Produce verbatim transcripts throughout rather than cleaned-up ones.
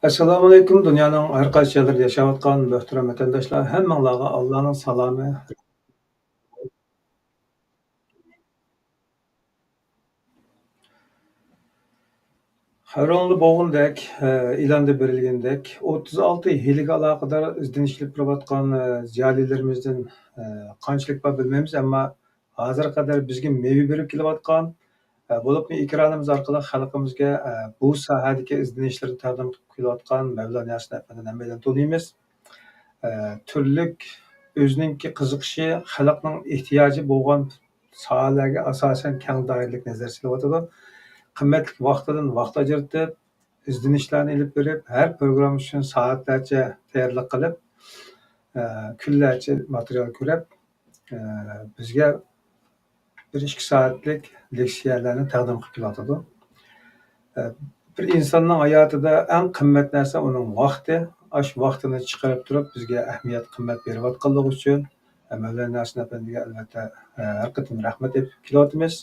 ئەسسالامۇئەلەيكۇم، دۇنيانىڭ ھەر قايسى يەرلىرىدە ياشاۋاتقان مۆھتەرەم ۋەتەنداشلار، ھەممىڭلارغا ئاللانىڭ سالامى. خەۋىرىڭلاردا بولغىنىدەك، ئە، ئېلاندا بېرىلگىنىدەك، ئوتتۇز ئالتە ھىيلىگە ئالاقىدار ئىزدىنىش ئېلىپ بېرىۋاتقان، ئە، زىيالىيلىرىمىزدىن، ئە، قانچىلىك بار بىلمەيمىز، ئەمما ھازىرغا قەدەر بىزگە مېۋە بېرىپ كېلىۋاتقان، ئە، بولۇپمۇ ئېكرانىمىز ئارقىلىق خەلقىمىزگە، ئە، بۇ ساھەدىكى ئىزدىنىشلىرىنى تەقدىم قىلىپ كېلىۋاتقان مەۋلان ياسىن ئەپەندىنى ھەممەيلەن تونۇيمىز. ئە، تۈرلۈك ئۆزىنىڭكى قىزىقىشى، خەلقنىڭ ئېھتىياجى بولغان ساھەلەرگە ئاساسەن كەڭ دائىرىلىك نەزەر سېلىۋاتىدۇ. قىممەتلىك ۋاقتىدىن ۋاقىت ئاجرىتىپ، ئىزدىنىشلەرنى ئېلىپ بېرىپ، ھەر پروگرامما ئۈچۈن سائەتلەرچە تەييارلىق قىلىپ، ئە، كۈنلەرچە ماتېرىيال كۆرۈپ، ئە، بىزگە بىر ئىككى سائەتلىك لېكسىيەلەرنى تەقدىم قىلىپ كېلىۋاتىدۇ. ئە، بىر ئىنساننىڭ ھاياتىدا ئەڭ قىممەت نەرسە ئۇنىڭ ۋاقتى. ئاشۇ ۋاقتىنى چىقىرىپ تۇرۇپ، بىزگە ئەھمىيەت، قىممەت بېرىۋاتقانلىقى ئۈچۈن، ئە، مەۋلانا ياسىن ئەپەندىگە ئەلۋەتتە، ئە، ھەر قېتىم رەھمەت ئېيتىپ كېلىۋاتىمىز.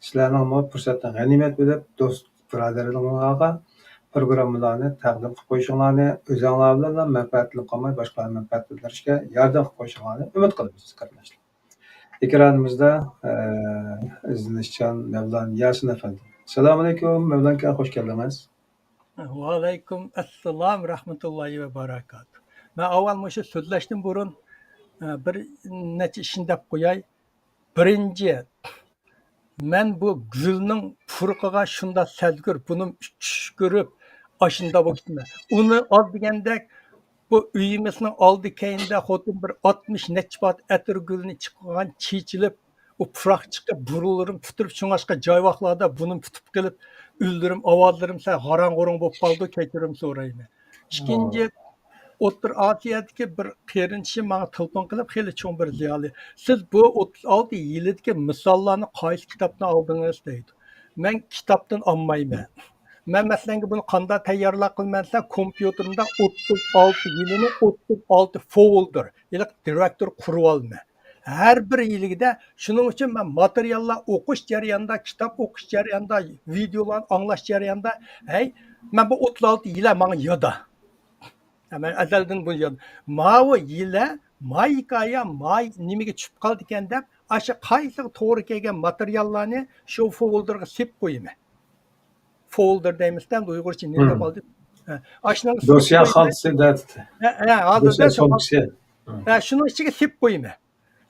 سىلەرنىڭمۇ پۇرسەتنى غەنىيمەت بىلىپ، دوست بۇرادەرلىرىڭلارغا پروگراممىلارنى تەقدىم قىلىپ قويۇشۇڭلارنى، ئۆزۈڭلار بىلەن مەنپەئەتلىنىپ قالماي، باشقىلارنى مەنپەئەتلەندۈرۈشكە ياردەم قىلىپ قويۇشۇڭلارنى ئۈمىد قىلىمىز، قېرىنداشلار. ئېكرانىمىزدا، ئە، ئىزدىنىشچان مەۋلان ياسىن ئەپەندى. سالامۇئەلەيكۇم، مەۋلان ئاكا، خوش كەلدىڭىز. ۋەئەلەيكۇم ئەسسالام رەھمەتۇللاھى ۋە بەرەكاتۇھ. مەن ئاۋۋال مۇشۇ سۆزلەشتىن بۇرۇن، ئە، بىر نەچچە ئىشنى دەپ قوياي. بىرىنچى، مەن بۇ گۈلنىڭ پۇرىقىغا شۇنداق سەزگۈر، بۇنىمۇ چۈش كۆرۈپ، ئاشۇنداق بولۇپ كېتىمەن. ئۇنى ئال دېگەندەك، بۇ ئۆيىمىزنىڭ ئالدى كەينىدە خوتۇن بىر ئاتمىش نەچچە پات ئەتىر گۈلنى چىققان چېچىلىپ، ئۇ پۇراق چىقىپ، بۇرۇنلىرىم پۈتۈپ، شۇڭاشقا جاي ۋاقىتلاردا بۇنىمۇ پۈتۈپ قېلىپ، ئۈنلىرىم، ئاۋازلىرىم سەل غاراڭ-غۇرۇڭ بولۇپ قالىدۇ، كەچۈرۈم سورايمەن. ئىككىنچى، ئوتتۇرا ئاسىيادىكى بىر قېرىندىشىم ماڭا تېلېفون قىلىپ، خېلى چوڭ بىر زىيالىي، «سىز بۇ ئوتتۇز ئالتە يىلىدىكى مىساللارنى قايسى كىتابتىن ئالدىڭىز؟» دەيدۇ. مەن كىتابتىن ئالمايمەن. مەن مەسىلەنگە بۇنى قانداق تەييارلىق قىلىمەن دېسە، كومپيۇتېرىمدا ئوتتۇز ئالتە يىلىنى ئوتتۇز ئالتە فولدېر، ھېلىقى دىرېكتور قۇرۇۋالىمەن. ھەر بىر يىلىگىدە، شۇنىڭ ئۈچۈن مەن ماتېرىياللار ئوقۇش جەريانىدا، كىتاب ئوقۇش جەريانىدا، ۋىدېئولارنى ئاڭلاش جەريانىدا، ھەي، مەن بۇ ئوتتۇز ئالتە يىلە ماڭا يادا. مەن ئەزەلدىن بۇ يان-، ماۋۇ يىلە، ما ھېكايە، ما نېمىگە چۈشۈپ قالدىكەن دەپ، ئاشۇ قايسىغا توغرا كەلگەن ماتېرىياللارنى شۇ فولدېرغا سېلىپ قويىمەن. فولدېر دەيمىز-دە، ئۇيغۇرچە نېمە دەپ ئالدى؟ ھە، ئاشۇنىڭغا سېلىپ قويىمەن. دوسيە خالتىسى دەپ. ھە، ھە، ھازىردا شۇ، ھە، شۇنىڭ ئىچىگە سېلىپ قويىمەن.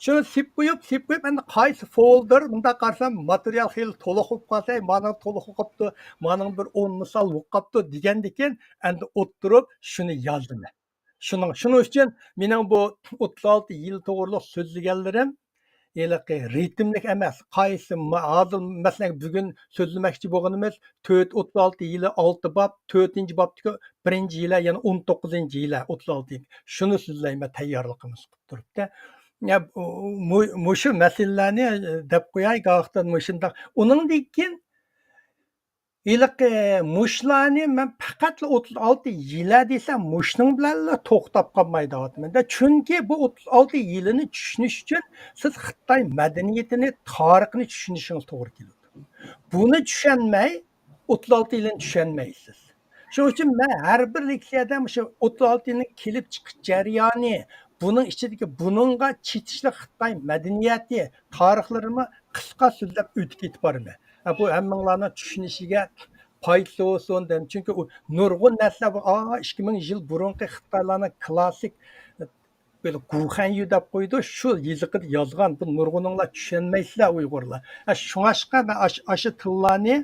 شۇنى سېلىپ قويۇپ، سېلىپ قويۇپ، ئەمدى قايسى فولدېر، مۇنداق قارىسام، ماتېرىيال خېلى تولۇق بولۇپ قالسا، مانىڭ تولۇق بولۇپ قاپتۇ، مانىڭ بىر ئون مىسال بولۇپ قاپتۇ دېگەندىكىن، ئەمدى ئولتۇرۇپ شۇنى يازىمەن. شۇنىڭ، شۇنىڭ ئۈچۈن مېنىڭ بۇ ئوتتۇز ئالتە يىل توغرۇلۇق سۆزلىگەنلىرىم ھېلىقى رىتىملىك ئەمەس. قايسى ما-، ھازىر، مەسىلەن، بۈگۈن سۆزلىمەكچى بولغىنىمىز تۆت، ئوتتۇز ئالتە يىلى ئالتە باب، تۆتىنچى بابتىكى بىرىنچى يىلە، يەنى ئون توققۇزىنچى يىلە، ئوتتۇز ئالتە يىل. شۇنى سۆزلەيمەن، تەييارلىقىمىز قىلىپ تۇرۇپتۇ. يا، مۇ-، مۇشۇ مەسىلىلەرنى دەپ قوياي، گاھىدا مۇشۇنداق. ئۇنىڭدىن كېيىن ھېلىقى مۇشۇلارنى مەن پەقەتلا ئوتتۇز ئالتە يىلە دېسەم، مۇشۇنىڭ بىلەنلا توختاپ قالماي دەۋاتىمەن-دە. چۈنكى بۇ ئوتتۇز ئالتە يىلىنى چۈشىنىش ئۈچۈن سىز خىتاي مەدەنىيىتىنى، تارىخىنى چۈشىنىشىڭىز توغرا كېلىدۇ. بۇنى چۈشەنمەي، ئوتتۇز ئالتە يىلىنى چۈشەنمەيسىز. شۇنىڭ ئۈچۈن مەن ھەر بىر لېكسىيەدە مۇشۇ ئوتتۇز ئالتە يىلنىڭ كېلىپ چىقىش جەريانى، بۇنىڭ ئىچىدىكى بۇنىڭغا چېتىشلىق خىتاي مەدەنىيەتى، تارىخلىرىمۇ قىسقا سۆزلەپ ئۆتۈپ كېتىپ بارىمەن. ھە، بۇ ھەممىڭلارنىڭ چۈشىنىشىگە پايدىسى بولسۇن دەيمەن. چۈنكى ئۇ نۇرغۇن نەرسىلەر بۇ، ئا، ئىككى مىڭ يىل بۇرۇنقى خىتايلارنىڭ كلاسسىك، بىر گۇخەنيۈ دەپ قويىدۇ، شۇ يېزىقىدا يازغان، بۇ نۇرغۇنۇڭلار چۈشەنمەيسىلەر ئۇيغۇرلار. ھە، شۇڭاشقا مەن ئاش-، ئاشۇ تىللارنى،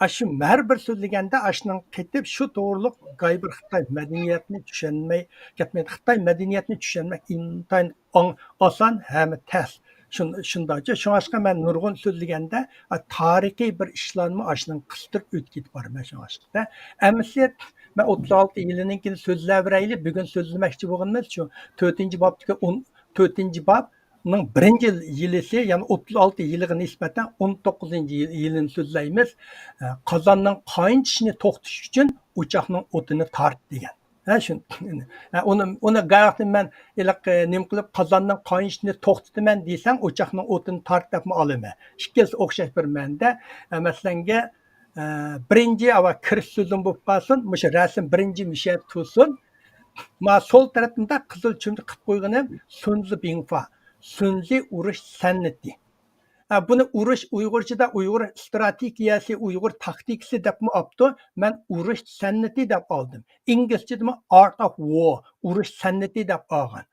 ئاشۇ ھەر بىر سۆزلىگەندە ئاشۇنىڭ قېتىپ شۇ توغرۇلۇق گاي بىر خىتاي مەدەنىيەتنى چۈشەنمەي كەتمەيدۇ. خىتاي مەدەنىيەتنى چۈشەنمەك ئىنتايىن ئاڭ-، ئاسان ھەم تەس. شۇن-، شۇنداقچە، شۇڭاشقا مەن نۇرغۇن سۆزلىگەندە، ئا، تارىخىي بىر ئىشلارنى ئاشۇنىڭ قىستۇرۇپ ئۆتۈپ كېتىپ بارىمەن شۇڭاشقا. ئەمىسە مەن ئوتتۇز ئالتە يىلىنىڭكىنى سۆزلەۋېرەيلى، بۈگۈن سۆزلىمەكچى بولغىنىمىز شۇ تۆتىنچى بابتىكى ئون، تۆتىنچى بابنىڭ بىرىنچى يىلىسى، يەنى ئوتتۇز ئالتە يىلىغا نىسبەتەن ئون توققۇزىنچى يىل-، يىلىنى سۆزلەيمىز. ئە، قازاننىڭ قاينىشىنى توختىتىش ئۈچۈن ئوچاقنىڭ ئوتىنى تارت دېگەن. ھە، شۇ، ھە، ئۇنى، ئۇنى گاياقتىن مەن ھېلىقى نېمە قىلىپ، قازاننىڭ قاينىشىنى توختىتىمەن دېسەڭ، ئوچاقنىڭ ئوتىنى تارت دەپمۇ ئالىمەن. ئىككىلىسى ئوخشاش بىر مەنىدە. ئە، مەسىلەنگە، ئە، بىرىنچى، ئاۋا، كىرىش سۆزۈم بولۇپ قالسۇن، مۇشۇ رەسىم بىرىنچى مىشەر تۇرسۇن. ما سول تەرەپتە قىزىل چۈمچە قىلىپ قويغىنىم سۇنزى بىڭفا، سۇنزى ئۇرۇش سەنئىتى. ئە، بۇنى ئۇرۇش، ئۇيغۇرچىدا ئۇيغۇر ئىستراتېگىيەسى، ئۇيغۇر تاكتىكىسى دەپمۇ ئاپتۇ. مەن ئۇرۇش سەنئىتى دەپ ئالدىم. ئىنگلىزچىدىمۇ Art of War، ئۇرۇش سەنئىتى دەپ ئالغان.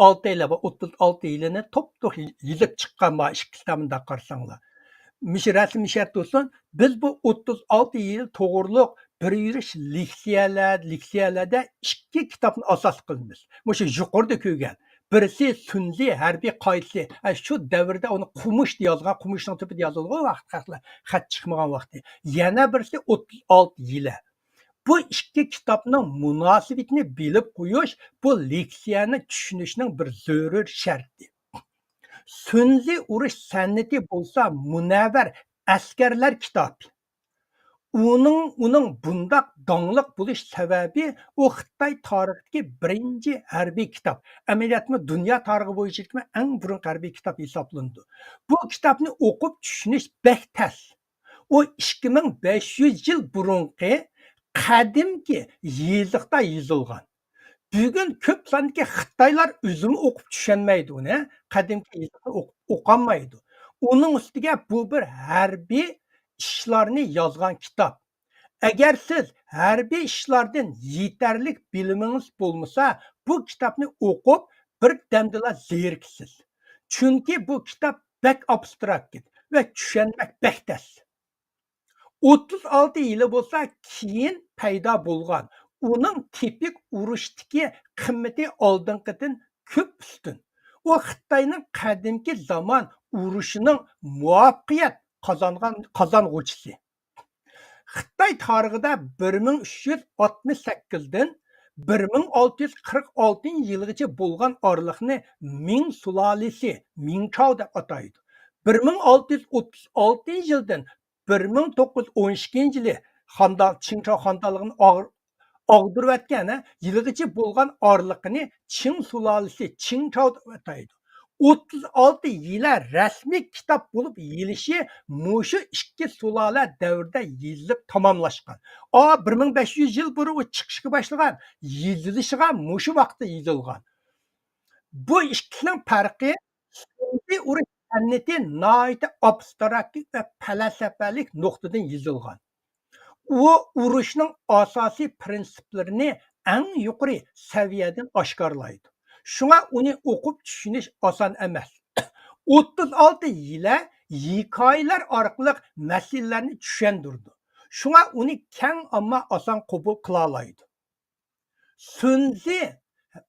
ئالتە يىلى بار، ئوتتۇز ئالتە يىلىنى توپتوغرا يېزىپ چىققان بار ئىككى كىتابنى قارىساڭلار. مۇشۇ رەسىم ئىشارە تۇرسۇن، بىز بۇ ئوتتۇز ئالتە يىل توغرۇلۇق بىر يۈرۈش لېكسىيەلەر، لېكسىيەلەردە ئىككى كىتابنى ئاساس قىلىمىز. مۇشۇ يۇقىرىدا كۆرگەن. بىرسى سۇنزى ھەربىي قائىدىسى. ئە، شۇ دەۋردە ئۇنى قومۇشتا يازغان، قومۇشنىڭ تۈپىدە يازىلغان ۋاقىت خەتلەر، خەت چىقمىغان ۋاقتى. يەنە بىرسى ئوتتۇز ئالتە يىلى. بۇ ئىككى كىتابنىڭ مۇناسىۋىتىنى بىلىپ قويۇش بۇ لېكسىيەنى چۈشىنىشنىڭ بىر زۆرۈر شەرتى. سۇنزى ئۇرۇش سەنئىتى بولسا مۇنەۋۋەر ئەسكەرلەر كىتابى. ئۇنىڭ، ئۇنىڭ بۇنداق داڭلىق بولۇش سەۋەبى، ئۇ خىتاي تارىخىدىكى بىرىنچى ھەربىي كىتاب. ئەمەلىيەتمۇ دۇنيا تارىخى بويىچە ئەڭ بۇرۇنقى ھەربىي كىتاب ھېسابلىنىدۇ. بۇ كىتابنى ئوقۇپ چۈشىنىش بەك تەس. ئۇ ئىككى مىڭ بەش يۈز يىل بۇرۇنقى قەدىمكى يېزىقتا يېزىلغان. بۈگۈن كۆپ ساندىكى خىتايلار ئۆزىمۇ ئوقۇپ چۈشەنمەيدۇ ئۇنى، قەدىمكى يېزىقنى ئوقۇپ، ئوقالمايدۇ. ئۇنىڭ ئۈستىگە بۇ بىر ھەربىي ئىشلارنى يازغان كىتاب. ئەگەر سىز ھەربىي ئىشلاردىن يېتەرلىك بىلىمىڭىز بولمىسا، بۇ كىتابنى ئوقۇپ بىر دەمدىلا زېرىكىسىز. چۈنكى بۇ كىتاب بەك ئابستراكت ۋە چۈشەنمەك بەك تەس. ئوتتۇز ئالتە يىلى بولسا كېيىن پەيدا بولغان. ئۇنىڭ تىپىك ئۇرۇشتىكى قىممىتى ئالدىنقىدىن كۆپ ئۈستۈن. ئۇ خىتاينىڭ قەدىمكى زامان ئۇرۇشىنىڭ مۇۋەپپەقىيەت قازانغان، قازانغۇچىسى. خىتاي تارىخىدا بىر مىڭ ئۈچ يۈز ئاتمىش سەككىزدىن بىر مىڭ ئالتە يۈز قىرىق ئالتىنچى يىلغىچە بولغان ئارىلىقنى مىڭ سۇلالىسى، مىڭچاۋ دەپ ئاتايدۇ. بىر مىڭ ئالتە يۈز ئوتتۇز ئالتىنچى يىلدىن بىر مىڭ توققۇز يۈز ئون ئىككىنچى يىلى خاندان، چىڭچاۋ خاندانلىقىنى ئاغ-، ئاغدۇرۇۋەتكەن، ھە، يىلغىچە بولغان ئارىلىقىنى چىڭ سۇلالىسى، چىڭچاۋ دەپ ئاتايدۇ. ئوتتۇز ئالتە يىلە رەسمىي كىتاب بولۇپ يېلىشى مۇشۇ ئىككى سۇلالە دەۋرىدە يېزىلىپ تاماملاشقان. ئا، بىر مىڭ بەش يۈز يىل بۇرۇن ئۇ چىقىشقا باشلىغان، يېزىلىشىغا مۇشۇ ۋاقىتتا يېزىلغان. بۇ ئىككىسىنىڭ پەرقى، سۇنزى ئۇرۇش سەنئىتى ناھايىتى ئابستراكت ۋە پەلسەپىلىك نۇقتىدىن يېزىلغان. ئۇ ئۇرۇشنىڭ ئاساسىي پىرىنسىپلىرىنى ئەڭ يۇقىرى سەۋىيەدىن ئاشكارىلايدۇ. شۇڭا ئۇنى ئوقۇپ چۈشىنىش ئاسان ئەمەس. ئوتتۇز ئالتە يىلە ھېكايىلەر ئارقىلىق مەسىلىلەرنى چۈشەندۈرىدۇ. شۇڭا ئۇنى كەڭ ئامما ئاسان قوبۇل قىلالايدۇ. سۇنزى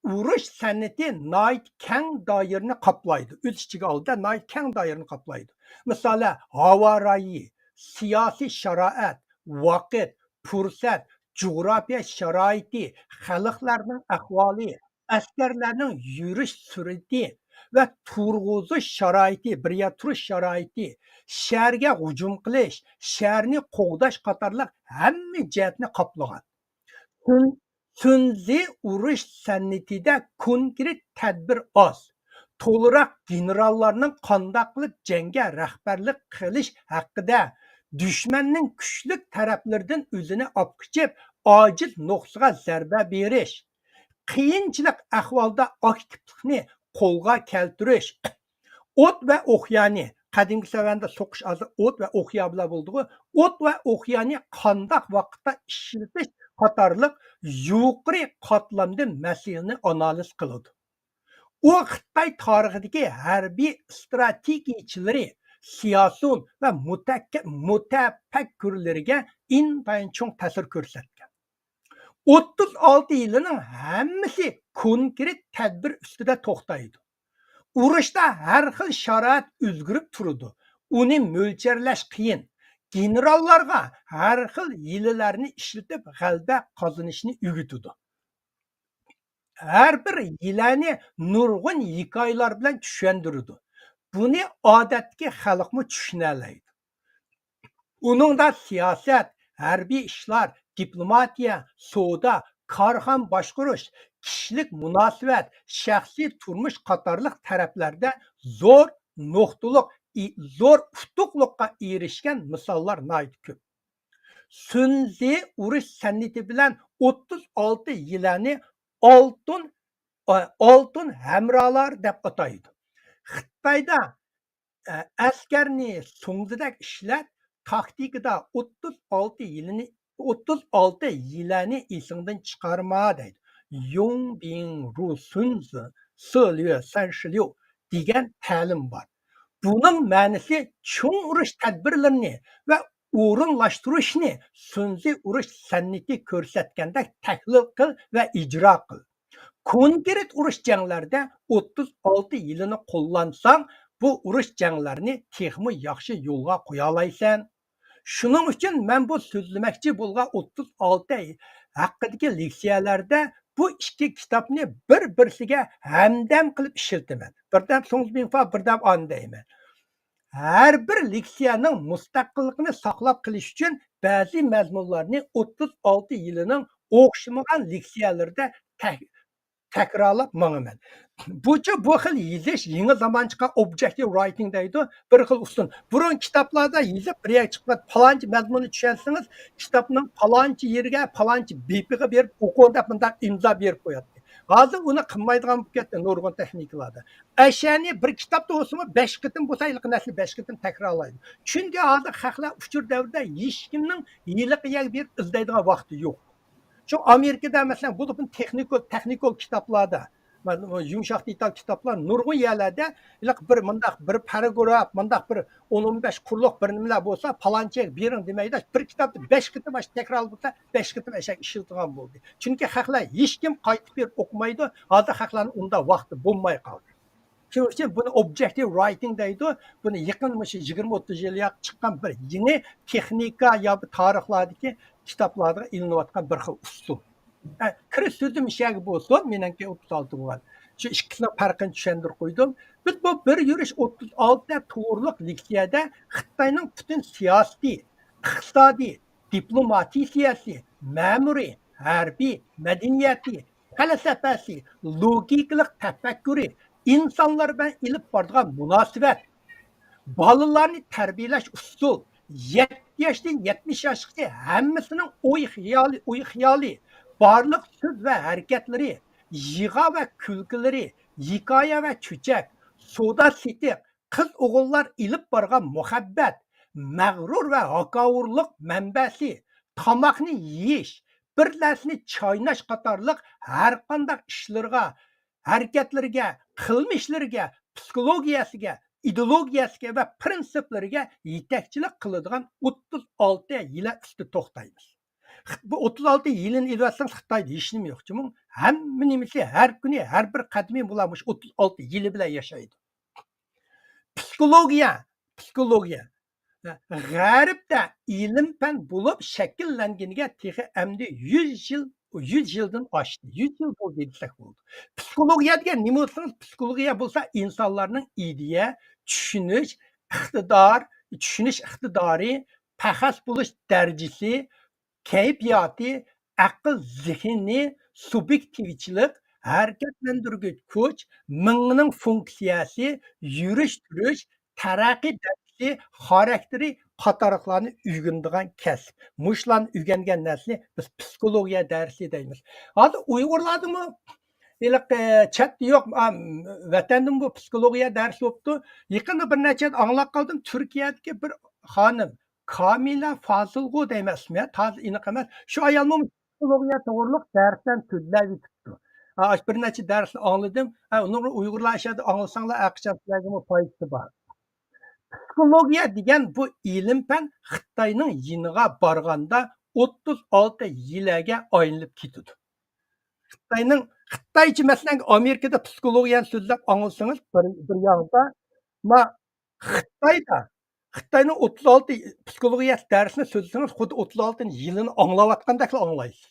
ئۇرۇش سەنئىتى ناھايىتى كەڭ دائىرىنى قاپلايدۇ. ئۆز ئىچىگە ئالدى ناھايىتى كەڭ دائىرىنى قاپلايدۇ. مىسالى، ھاۋا رايى، سىياسىي شارائەت، ۋاقىت، پۇرسەت، جۇغراپىيە شارائىتى، خەلقلەرنىڭ ئەھۋالى، ئەسكەرلەرنىڭ يۈرۈش سۈرئىتى ۋە تۇرغۇزۇش شارائىتى، بىر يەردە تۇرۇش شارائىتى، شەھەرگە ھۇجۇم قىلىش، شەھەرنى قوغداش قاتارلىق ھەممە جەھەتنى قاپلىغان. سۇن-، سۇنزى ئۇرۇش سەنئىتىدە كونكرېت تەدبىر ئاز. تولىراق گېنېراللارنىڭ قانداق قىلىپ جەڭگە رەھبەرلىك قىلىش ھەققىدە، دۈشمەننىڭ كۈچلۈك تەرەپلىرىدىن ئۆزىنى ئاپقىچىپ، ئاجىز نۇقتىغا زەربە بېرىش، قىيىنچىلىق ئەھۋالدا ئاكتىپلىقنى قولغا كەلتۈرۈش، ئوت ۋە ئوقيانى، قەدىمكى سەۋەندە سوقۇش ئازا ئوت ۋە ئوقيا بىلەن بولىدىغۇ، ئوت ۋە ئوقيانى قانداق ۋاقىتتا ئىشلىتىش قاتارلىق يۇقىرى قاتلامدىن مەسىلىنى ئانالىز قىلىدۇ. ئۇ خىتاي تارىخىدىكى ھەربىي ئىستراتېگىيىچىلىرى، سىياسىيون ۋە مۇتەككە-، مۇتەپەككۇرلىرىگە ئىنتايىن چوڭ تەسىر كۆرسەتكەن. ئوتتۇز ئالتە يىلىنىڭ ھەممىسى كونكرېت تەدبىر ئۈستىدە توختايدۇ. ئۇرۇشتا ھەر خىل شارائىت ئۆزگىرىپ تۇرىدۇ. ئۇنى مۆلچەرلەش قىيىن. گېنېراللارغا ھەر خىل ھىيلىلەرنى ئىشلىتىپ غەلىبە قازىنىشنى ئۆگىتىدۇ. ھەر بىر ھىيلەنى نۇرغۇن ھېكايىلەر بىلەن چۈشەندۈرىدۇ. بۇنى ئادەتتىكى خەلقمۇ چۈشىنەلەيدۇ. ئۇنىڭدا سىياسەت، ھەربىي ئىشلار، دىپلوماتىيە، سودا، كارخانا باشقۇرۇش، كىشىلىك مۇناسىۋەت، شەخسىي تۇرمۇش قاتارلىق تەرەپلەردە زور نۇقتىلىق، ئى-، زور ئۇتۇقلۇققا ئېرىشكەن مىساللار ناھايىتى كۆپ. سۈنزى ئۇرۇش سەنئىتى بىلەن ئوتتۇز ئالتە يىلەنى ئالتۇن، ئالتۇن ھەمرالار دەپ ئاتايدۇ. خىتايدا ئە، ئەسكەرنى سۇڭزىدەك ئىشلەت، تاكتىكىدا ئوتتۇز ئالتە يىلىنى، ئوتتۇز ئالتە يىلەنى ئېسىڭدىن چىقارما دەيدۇ. يۇڭ بىڭ رۇ سۇنزى سې ليۇ سەن شى ليۇ دېگەن تەلىم بار. بۇنىڭ مەنىسى چوڭ ئۇرۇش تەدبىرلىرىنى ۋە ئورۇنلاشتۇرۇشنى سۇنزى ئۇرۇش سەنئىتى كۆرسەتكەندەك تەھلىل قىل ۋە ئىجرا قىل. كونكرېت ئۇرۇش جەڭلەردە ئوتتۇز ئالتە يىلىنى قوللانساڭ، بۇ ئۇرۇش جەڭلەرنى تېخىمۇ ياخشى يولغا قويالايسەن. شۇنىڭ ئۈچۈن مەن بۇ سۆزلىمەكچى بولغان ئوتتۇز ئالتە ھەققىدىكى لېكسىيەلەردە بۇ ئىككى كىتابنى بىر-بىرسىگە ھەمدەم قىلىپ ئىشلىتىمەن. بىردەم سۇڭزى بىڭفا، بىردەم ئان دەيمەن. ھەر بىر لېكسىيەنىڭ مۇستەقىللىقىنى ساقلاپ قېلىش ئۈچۈن بەزى مەزمۇنلارنى ئوتتۇز ئالتە يىلىنىڭ ئوخشىمىغان لېكسىيەلىرىدە تەك-، تەكرارلاپ ماڭىمەن. بۇچۇ بۇ خىل يېزىش يېڭى زامانچىقا ئوبجېكتىپ رايتىنگ دەيدۇ، بىر خىل ئۇسۇل. بۇرۇن كىتابلاردا يېزىپ بىر يەرگە چىقىپ، پالانچى مەزمۇننى چۈشەنسىڭىز، كىتابنىڭ پالانچى يېرىگە، پالانچى بېپىغا بېرىپ ئوقۇڭ دەپ مۇنداق ئىمزا بېرىپ قوياتتى. ھازىر ئۇنى قىلمايدىغان بولۇپ كەتتى نۇرغۇن تېخنىكىلاردا. ئەشەنى بىر كىتابتا بولسىمۇ بەش قېتىم بولسا ھېلىقى نەرسىنى بەش قېتىم تەكرارلايدۇ. چۈنكى ھازىر خەقلەر ئۇچۇر دەۋرىدە ھېچكىمنىڭ ھېلىقى يەرگە بېرىپ ئىزدەيدىغان ۋاقتى يوق. شۇ ئامېرىكىدا مەسىلەن بولۇپمۇ تېخنىكال، تېخنىكال كىتابلاردا، يۇمشاق دېتال كىتابلار نۇرغۇن يەرلەردە ھېلىقى بىر مۇنداق بىر پاراگراف، مۇنداق بىر ئون، ئون بەش قۇرلۇق بىر نېمىلەر بولسا پالانچىغا بېرىڭ دېمەيدۇ. بىر كىتابنى بەش قېتىم تەكرارلىسا بەش قېتىم ئەشەگە ئىشلىتىدىغان بولدى. چۈنكى خەقلەر ھېچكىم قايتىپ بېرىپ ئوقۇمايدۇ. ھازىر خەقلەرنىڭ ئۇنداق ۋاقتى بولماي قالدى. شۇنىڭ ئۈچۈن بۇنى ئوبجېكتىپ رايتىنگ دەيدۇ. بۇنى يېقىن مۇشۇ يىگىرمە ئوتتۇز يىل ياق چىققان بىر يېڭى تېخنىكا يا بۇ تارىخلاردىكى كىتابلاردا ئېلىنىۋاتقان بىر خىل ئۇسۇل. ئە، كىرىش سۆزۈم ئىشەگە بولسۇن، مېنىڭكى ئوتتۇز ئالتە بولغان. شۇ ئىككىسىنىڭ پەرقىنى چۈشەندۈرۈپ قويدۇم. بىز بۇ بىر يۈرۈش ئوتتۇز ئالتە توغرۇلۇق لېكسىيەدە خىتاينىڭ پۈتۈن سىياسىتى، ئىقتىسادىي، دىپلوماتىك سىياسىي، مەمۇرىي، ھەربىي، مەدەنىيەتى، پەلسەپەسى، لوگىكىلىق تەپەككۇرى، ئىنسانلار بىلەن ئېلىپ بارىدىغان مۇناسىۋەت، بالىلارنى تەربىيەلەش ئۇسۇل، يەتتە ياشتىن يەتمىش ياشقىچە ھەممىسىنىڭ ئوي خىيالى، ئوي خىيالى، بارلىق سۆز ۋە ھەرىكەتلىرى، يىغا ۋە كۈلكىلىرى، ھېكايە ۋە چۆچەك، سودا سېتىق، قىز ئوغۇللار ئېلىپ بارغان مۇھەببەت، مەغرۇر ۋە ھاكاۋۇرلۇق مەنبەسى، تاماقنى يېيىش، بىر نەرسىنى چايناش قاتارلىق ھەرقانداق ئىشلىرىغا، ھەرىكەتلىرىگە، قىلمىشلىرىگە، پسىخولوگىيەسىگە، ئىدېئولوگىيەسىگە ۋە پىرىنسىپلىرىگە يېتەكچىلىك قىلىدىغان ئوتتۇز ئالتە يىلە ئۈستى توختايمىز. خىت-، بۇ ئوتتۇز ئالتە يىلىنى ئېلىۋەتسەڭ، خىتايدا ھېچنېمە يوق. جۇمۇ ھەممە نېمىسى، ھەر كۈنى، ھەر بىر قەدىمى بۇلار مۇشۇ ئوتتۇز ئالتە يىلى بىلەن ياشايدۇ. پسىخولوگىيە، پسىخولوگىيە غەربتە ئىلىم پەن بولۇپ شەكىللەنگىنىگە تېخى ئەمدى يۈز يىل، يۈز يىلدىن ئاشتى. يۈز يىل بولدى دېسەك بولىدۇ. پسىخولوگىيە دېگەن نېمە دېسىڭىز، پسىخولوگىيە بولسا ئىنسانلارنىڭ ئىدىيە، چۈشىنىش، ئىقتىدار، چۈشىنىش ئىقتىدارى، پەخەس بولۇش دەرىجىسى، كەيپىياتى، ئەقىل زېھنى، سۇبيېكتىۋچىلىق، ھەرىكەتلەندۈرگۈچ كۈچ، مېڭىنىڭ فۇنكسىيەسى، يۈرۈش تۇرۇش، تەرەققىي دەرىجىسى، خاراكتېرى قاتارلىقلارنى ئۆگىنىدىغان كەسىپ. مۇشۇلارنى ئۆگەنگەن نەرسىنى بىز پسىخولوگىيە دەرسى دەيمىز. ھازىر ئۇيغۇرلاردىمۇ ھېلىقى چەتتە يوق، ئا، ۋەتەندىمۇ بۇ پسىخولوگىيە دەرسى بوپتۇ. يېقىندا بىر نەچچە يەردە ئاڭلاپ قالدىم، تۈركىيەدىكى بىر خانىم، كامىلە فازىلغۇ دەيمەن ئىسمى، تازا ئېنىق ئەمەس. شۇ ئايالمۇ پسىخولوگىيە توغرۇلۇق دەرسلەرنى سۆزلەۋېتىپتۇ. ئا، بىر نەچچە دەرسنى ئاڭلىدىم. ئا، ئۇنىڭغا ئۇيغۇرلار ئىشەردە ئاڭلىساڭلار، ھەرقاچان سىلەرگىمۇ پايدىسى بار. پسىخولوگىيە دېگەن بۇ ئىلىم پەن خىتاينىڭ يېنىغا بارغاندا ئوتتۇز ئالتە يىلەگە ئايلىنىپ كېتىدۇ. خىتاينىڭ، خىتايچە، مەسىلەن، ئامېرىكىدا پسىخولوگىيەنى سۆزلەپ ئاڭلىسىڭىز، بىر، بىر ياندا، ما، خىتايدا، خىتاينىڭ ئوتتۇز ئالتە پسىخولوگىيە دەرسىنى سۆزلىسىڭىز، خۇددى ئوتتۇز ئالتىنچى يىلىنى ئاڭلاۋاتقاندەكلا ئاڭلايسىز.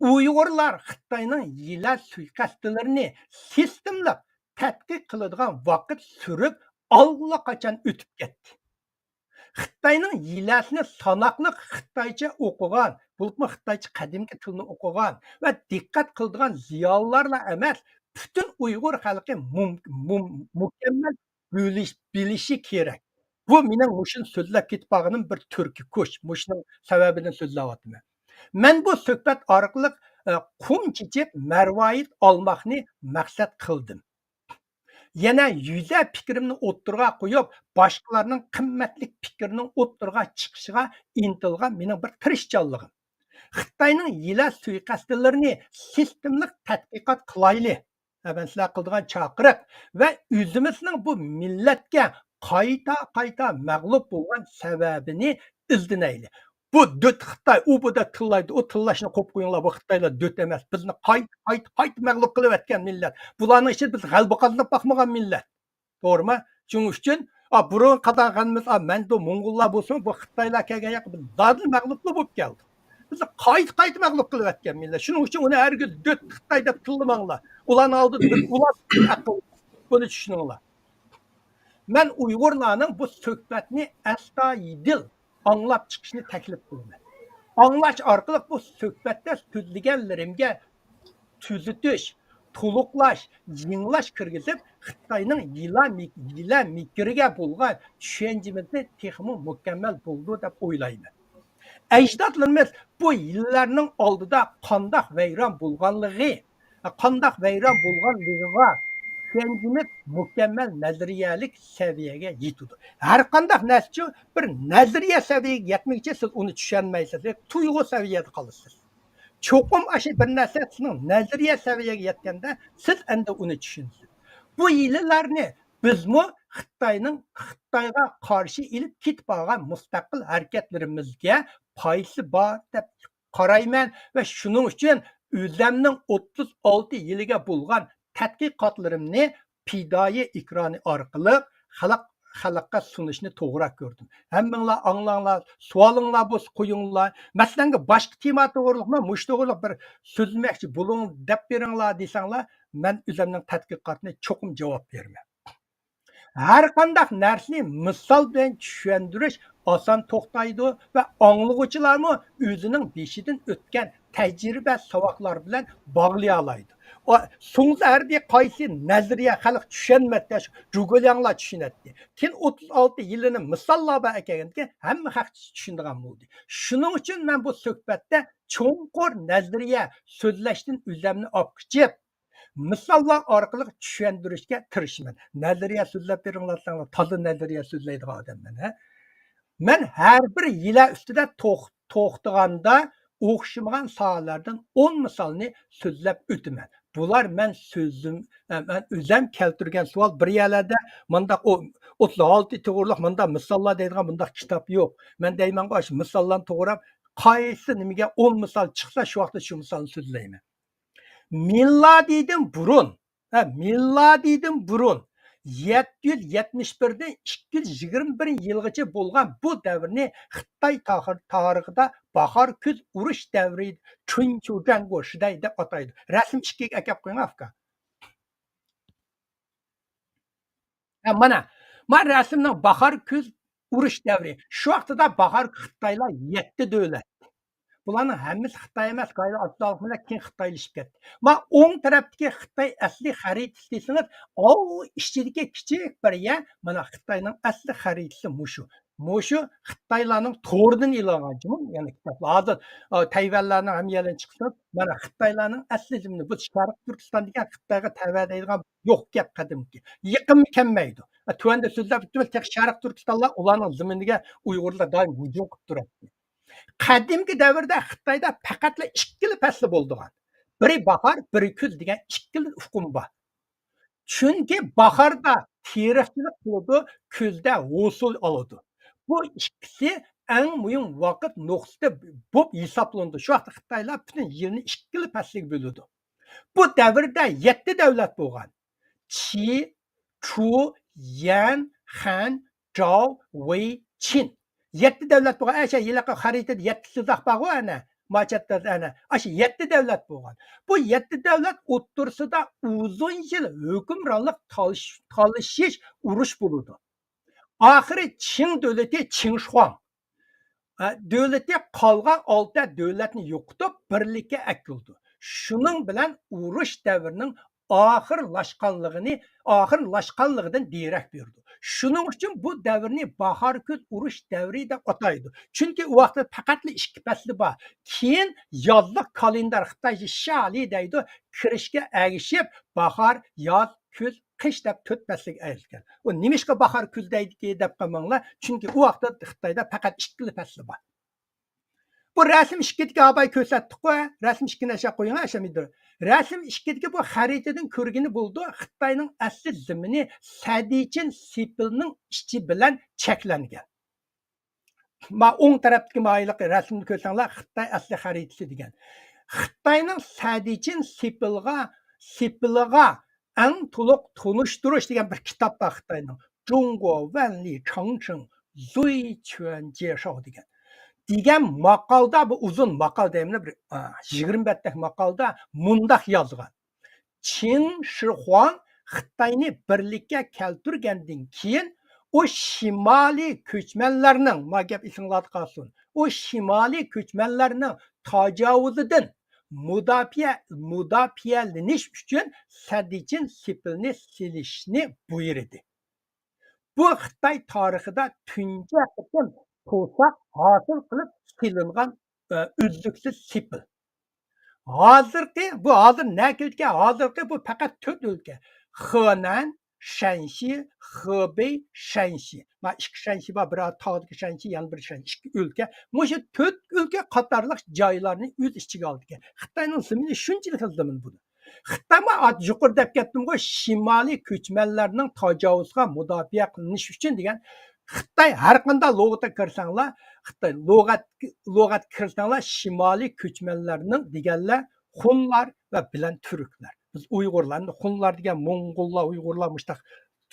ئۇيغۇرلار خىتاينىڭ ھىيلە سۇيىقەستلىرىنى سىستېمىلىق تەتقىق قىلىدىغان ۋاقىت سۈرۈپ ئاللىقاچان ئۆتۈپ كەتتى. خىتاينىڭ يىلەسىنى ساناقلىق خىتايچە ئوقۇغان، بولۇپمۇ خىتايچە قەدىمكى تىلنى ئوقۇغان ۋە دىققەت قىلىدىغان زىيالىيلارلا ئەمەس، پۈتۈن ئۇيغۇر خەلقى مۇم-، مۇم-، مۇكەممەل بىلىش-، بىلىشى كېرەك. بۇ مېنىڭ مۇشۇنى سۆزلەپ كېتىپ قالغىنىم بىر تۈركۈي كۈچ. مۇشۇنىڭ سەۋەبىدىن سۆزلەۋاتىمەن. مەن بۇ سۆھبەت ئارقىلىق، ئە، قۇم چېچىپ، مەرۋايىت ئالماقنى مەقسەت قىلدىم. يەنە يۈزە پىكرىمنى ئوتتۇرىغا قويۇپ، باشقىلارنىڭ قىممەتلىك پىكرىنىڭ ئوتتۇرىغا چىقىشىغا ئىنتىلغان مېنىڭ بىر تىرىشچانلىقىم. خىتاينىڭ ھىيلە سۇيىقەستلىرىنى سىستېمىلىق تەتقىقات قىلايلى. مەن سىلەرگە قىلىدىغان چاقىرىق ۋە ئۆزىمىزنىڭ بۇ مىللەتكە قايتا-قايتا مەغلۇپ بولغان سەۋەبىنى ئىزدىنەيلى. بۇ دۆت خىتاي، ئۇ بۇ دەپ تىللايدۇ، ئۇ تىللاشنى قويۇپ قويۇڭلار، بۇ خىتايلار دۆت ئەمەس. بىزنى قايتا، قايتا، قايتا مەغلۇپ قىلىۋەتكەن مىللەت. بۇلارنىڭ ئىچىدە بىز غەلىبە قازىنىپ باقمىغان مىللەت. توغرىمۇ؟ شۇنىڭ ئۈچۈن، ئا، بۇرۇن قازانغىنىمىز، ئا، مەندۇ موڭغۇللار بولسۇن، بۇ خىتايلار كەلگەن ياققا بىز دادىل مەغلۇپلا بولۇپ كەلدۇق. بىزنى قايتا، قايتا مەغلۇپ قىلىۋەتكەن مىللەت. شۇنىڭ ئۈچۈن ئۇنى ھەرگىز دۆت خىتاي دەپ تىللىماڭلار. ئۇلارنىڭ ئالدىدا بىر ئۇلار ئەقىل. بۇنى چۈشىنىڭلار. مەن ئۇيغۇرلارنىڭ بۇ سۆھبەتنى ئەستايىدىل ئاڭلاپ چىقىشنى تەكلىپ قىلىمەن. ئاڭلاش ئارقىلىق بۇ سۆھبەتتە سۆزلىگەنلىرىمگە تۈزىتىش، تولۇقلاش، يېڭىلاش كىرگۈزۈپ، خىتاينىڭ ھىيلە مىك-، ھىيلە مىكرىگە بولغان چۈشەنچىمىزنى تېخىمۇ مۇكەممەل بولىدۇ دەپ ئويلايمەن. ئەجدادلىرىمىز بۇ ھىيلىلەرنىڭ ئالدىدا قانداق ۋەيران بولغانلىقى، قانداق ۋەيران بولغانلىقىغا چۈشەنچىمىز مۇكەممەل نەزەرىيەلىك سەۋىيەگە يېتىدۇ. ھەر قانداق نەرسىچۇ بىر نەزەرىيە سەۋىيەگە يەتمىگۈچە سىز ئۇنى چۈشەنمەيسىز، تۇيغۇ سەۋىيەدە قالىسىز. چوقۇم ئاشۇ بىر نەرسە سىزنىڭ نەزەرىيە سەۋىيەگە يەتكەندە سىز ئەمدى ئۇنى چۈشىنىسىز. بۇ ھىيلىلەرنى بىزمۇ خىتاينىڭ، خىتايغا قارشى ئېلىپ كېتىپ بارغان مۇستەقىل ھەرىكەتلىرىمىزگە پايدىسى بار دەپ قارايمەن ۋە شۇنىڭ ئۈچۈن ئۆزەمنىڭ ئوتتۇز ئالتە يىلىگە بولغان تەتقىقاتلىرىمنى پىدائىي ئېكرانى ئارقىلىق خەلق، خەلققە سۇنۇشنى توغرا كۆردۈم. ھەممىڭلار ئاڭلاڭلار، سوئالىڭلار بولسا قويۇڭلار. مەسىلەن، باشقا تېما توغرىلىقمۇ، مۇشۇ توغرىلىق بىر سۆزلىمەكچى بولۇڭ دەپ بېرىڭلار دېسەڭلار، مەن ئۆزەمنىڭ تەتقىقاتىنى چوقۇم جاۋاب بېرىمەن. ھەر قانداق نەرسىنى مىسال بىلەن چۈشەندۈرۈش ئاسان توختايدۇ ۋە ئاڭلىغۇچىلارمۇ ئۆزىنىڭ بېشىدىن ئۆتكەن تەجرىبە، ساۋاقلار بىلەن باغلىيالايدۇ. ئا، سۇڭزى ھەربىي قايسى نەزەرىيە خەلق چۈشەنمەتتى، شۇ جۇگۇلياڭلار چۈشىنەتتى. كېيىن ئوتتۇز ئالتە يىلىنى مىساللار بىلەن ئەكەلگەندىكىن ھەممە خەق چۈشىنىدىغان بولدى. شۇنىڭ ئۈچۈن مەن بۇ سۆھبەتتە چوڭقۇر نەزەرىيە سۆزلەشتىن ئۆزەمنى ئاپ قېچىپ، مىساللار ئارقىلىق چۈشەندۈرۈشكە تىرىشىمەن. نەزەرىيە سۆزلەپ بېرىڭلار دېسەڭلار، تازا نەزەرىيە سۆزلەيدىغان ئادەممەن، ھە؟ مەن ھەر بىر ھىيلە ئۈستىدە توخ-، توختىغاندا ئوخشىمىغان ساھەلەردىن ئون مىسالنى سۆزلەپ ئۆتىمەن. بۇلار مەن سۆزۈم، مەن ئۆزەم كەلتۈرگەن سوئال، بىر يەرلەردە مانداق ئو-، ئوتتۇز ئالتە توغرىلىق مانداق مىساللار دەيدىغان مۇنداق كىتاب يوق. مەن دەيمەنغۇ، ئاشۇ مىساللارنى توغراپ، قايسى نېمىگە ئون مىسال چىقسا، شۇ ۋاقىتتا شۇ مىسالنى سۆزلەيمەن. مىلادىدىن بۇرۇن، ھە، مىلادىدىن بۇرۇن يەتتە يۈز يەتمىش بىردىن ئىككى يۈز يىگىرمە بىر يىلغىچە بولغان بۇ دەۋرنى خىتاي تاخىر-، تارىخىدا باھار كۈز ئۇرۇش دەۋرى، چۇنچۇجەڭگو شىدەي دەپ ئاتايدۇ. رەسىم ئىككىگە ئەكەپ قويۇڭ، ئاكا. ھە، مانا، مانا رەسىمنىڭ باھار كۈز ئۇرۇش دەۋرى. شۇ ۋاقتىدا باھار خىتايلار يەتتە دۆلەت. بۇلارنىڭ ھەممىسى خىتاي ئەمەس، گايلا ئاتلاق بىلەن كېيىن خىتايلىشىپ كەتتى. ما ئوڭ تەرەپتىكى خىتاي ئەسلى خەرىتىسى دېسىڭىز، ئاۋۇ ئىچىدىكى كىچىك بىر يەر، مانا خىتاينىڭ ئەسلى خەرىتىسى مۇشۇ. مۇشۇ خىتايلارنىڭ تورىدىن ئېلىنغان جۇمۇ، يەنى كىتابلار. ھازىر، ئا، تەيۋەنلەرنىڭ ھەممە يەرلىرىنى چىقىسىڭىز، مانا خىتايلارنىڭ ئەسلى زېمىنى، بۇ شەرقىي تۈركىستان دېگەن خىتايغا تەۋە دەيدىغان يوق گەپ قەدىمكى. يېقىنمۇ كەلمەيدۇ. تۆۋەندە سۆزلەپ ئۆتتۈم، تېخى شەرقىي تۈركىستانلار ئۇلارنىڭ زېمىنىگە ئۇيغۇرلار دائىم ھۇجۇم قىلىپ تۇراتتى. قەدىمكى دەۋردە خىتايدا پەقەتلا ئىككىلا پەسلى بولىدىغان. بىرى باھار، بىرى كۈز دېگەن ئىككىلا ئۇقۇم بار. چۈنكى باھاردا تېرىقچىلىق قىلىدۇ، كۈزدە ھوسۇل ئالىدۇ. بۇ ئىككىسى ئەڭ مۇھىم ۋاقىت نۇقتىسى بولۇپ ھېسابلىنىدۇ. شۇ ۋاقىتتا خىتايلار پۈتۈن يىلنى ئىككىلا پەسىلگە بۆلىدۇ. بۇ دەۋردە يەتتە دەۋلەت بولغان. چى، چۇ، يەن، خەن، جاۋ، ۋېي، چىن. يەتتە دەۋلەت بولغان. ئەشە ھېلىقى خەرىتىدە يەتتە سىزىق بارغۇ ئەنە. ماچەتتە ئەنە. ئاشۇ يەتتە دەۋلەت بولغان. بۇ يەتتە دەۋلەت ئوتتۇرىسىدا ئۇزۇن يىل ھۆكۈمرانلىق تالىش-، تالىشىش، ئۇرۇش بولىدۇ. ئاخىرى چىڭ دۆلىتى، چىڭ شۇاڭ، ئە، دۆلىتى قالغان ئالتە دۆلەتنى يوقىتىپ، بىرلىككە ئەكېلىدۇ. شۇنىڭ بىلەن ئۇرۇش دەۋرىنىڭ ئاخىرلاشقانلىقىنى، ئاخىرلاشقانلىقىدىن دېرەك بېرىدۇ. شۇنىڭ ئۈچۈن بۇ دەۋرنى باھار كۈز ئۇرۇش دەۋرى دەپ ئاتايدۇ. چۈنكى ئۇ ۋاقىتتا پەقەتلا ئىككى پەسلى بار. كېيىن يازلىق كالېندار، خىتايچە شالى دەيدۇ، كىرىشكە ئەگىشىپ، باھار، ياز، كۈز، قىش دەپ تۆت پەسىلگە ئايرىلغان. ئۇ نېمىشقا باھار كۈز دەيدىكى دەپ قالماڭلار. چۈنكى ئۇ ۋاقىتتا خىتايدا پەقەت ئىككىلا پەسلى بار. بۇ رەسىم ئىككىدىكى ئاباي كۆرسەتتۇققۇ، رەسىم ئىككىنى ئاشۇ قويۇڭ، ئاشۇ مىدىر. رەسىم ئىككىدىكى بۇ خەرىتىدىن كۆرگىلى بولىدۇ، خىتاينىڭ ئەسلى زېمىنى سەدىچىن سېپىلنىڭ ئىچى بىلەن چەكلەنگەن. ما ئوڭ تەرەپتىكى مايىلىق رەسىمنى كۆرسەڭلار، خىتاي ئەسلى خەرىتىسى دېگەن. خىتاينىڭ سەدىچىن سېپىلغا، سېپىلىغا ئەڭ تولۇق تونۇشتۇرۇش دېگەن بىر كىتاب بار خىتاينىڭ. جۇڭگو ۋەنلى چاڭچىڭ زۇي چۈەن جيې شاۋ دېگەن. دېگەن ماقالىدا، بۇ ئۇزۇن ماقال دەيمەن، بىر، ئا، يىگىرمە بەتتەك ماقالىدا مۇنداق يازغان. چىڭ شىخۇاڭ خىتاينى بىرلىككە كەلتۈرگەندىن كېيىن، ئۇ شىمالىي كۆچمەنلەرنىڭ، ما گەپ ئېسىڭلاردا قالسۇن، ئۇ شىمالىي كۆچمەنلەرنىڭ تاجاۋۇزىدىن مۇداپىئە، مۇداپىئەلىنىش ئۈچۈن سەدىچىن سېپىلنى سېلىشنى بۇيرۇدى. بۇ خىتاي تارىخىدا تۇنجى قېتىم توساق ھاسىل قىلىپ سېلىنغان، ئە، ئۈزلۈكسىز سېپىل. ھازىرقى، بۇ ھازىر نەگە كەلدىكەن؟ ھازىرقى بۇ پەقەت تۆت ئۆلكە. خېنەن، شەنشى، خېبېي، شەنشى. ما ئىككى شەنشى بار، بىرى تاغدىكى شەنشى، يەنە بىر شەنشى، ئىككى ئۆلكە. مۇشۇ تۆت ئۆلكە قاتارلىق جايلارنى ئۆز ئىچىگە ئالىدىكەن. خىتاينىڭ زېمىنى شۇنچىلىك خىل زېمىن بۇ. خىتايمۇ ئات-، يۇقىرىدا دەپ كەتتىمغۇ، شىمالىي كۆچمەنلەرنىڭ تاجاۋۇزغا مۇداپىئە قىلىنىش ئۈچۈن دېگەن. خىتاي ھەر قانداق لۇغەتكە كىرسەڭلار، خىتاي لۇغەت، لۇغەتكە كىرسەڭلار، شىمالىي كۆچمەنلەرنىڭ دېگەنلەر خۇنلار ۋە بىلەن تۈركلەر. بىز ئۇيغۇرلار، ئەمدى خۇنلار دېگەن موڭغۇللار، ئۇيغۇرلار مۇشتاق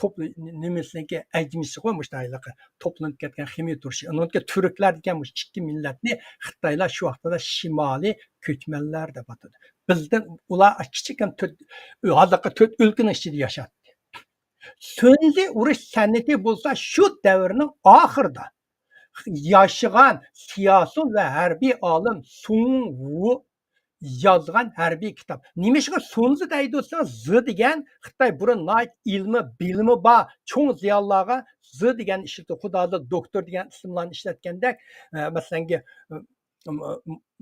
توپ-، نېمىسىنىڭكى ئەجمىسىغۇ، مۇشتاق ھېلىقى توپلىنىپ كەتكەن خىمىي تۇرۇشى. ئۇنىڭكى تۈركلەر دېگەن مۇشۇ ئىككى مىللەتنى خىتايلار شۇ ۋاقىتتا شىمالىي كۆچمەنلەر دەپ ئاتىدۇ. بىزدىن ئۇلار كىچىككىنە تۆت، ھازىرقى تۆت ئۆلكىنىڭ ئىچىدە ياشايتتى. سۈنزى ئۇرۇش سەنئىتى بولسا شۇ دەۋرنىڭ ئاخىرىدا ياشىغان سىياسىي ۋە ھەربىي ئالىم سۇڭ ۋۇ يازغان ھەربىي كىتاب. نېمىشقا سۇنزى دەيدۇ دېسىڭىز، زى دېگەن خىتاي بۇرۇن ناھايىتى ئىلمى، بىلىمى بار چوڭ زىيالىيلارغا زى دېگەن ئىشلىتىدۇ. خۇدا دوكتور دېگەن ئىسىملارنى ئىشلەتكەندەك، ئە، مەسىلەنگە،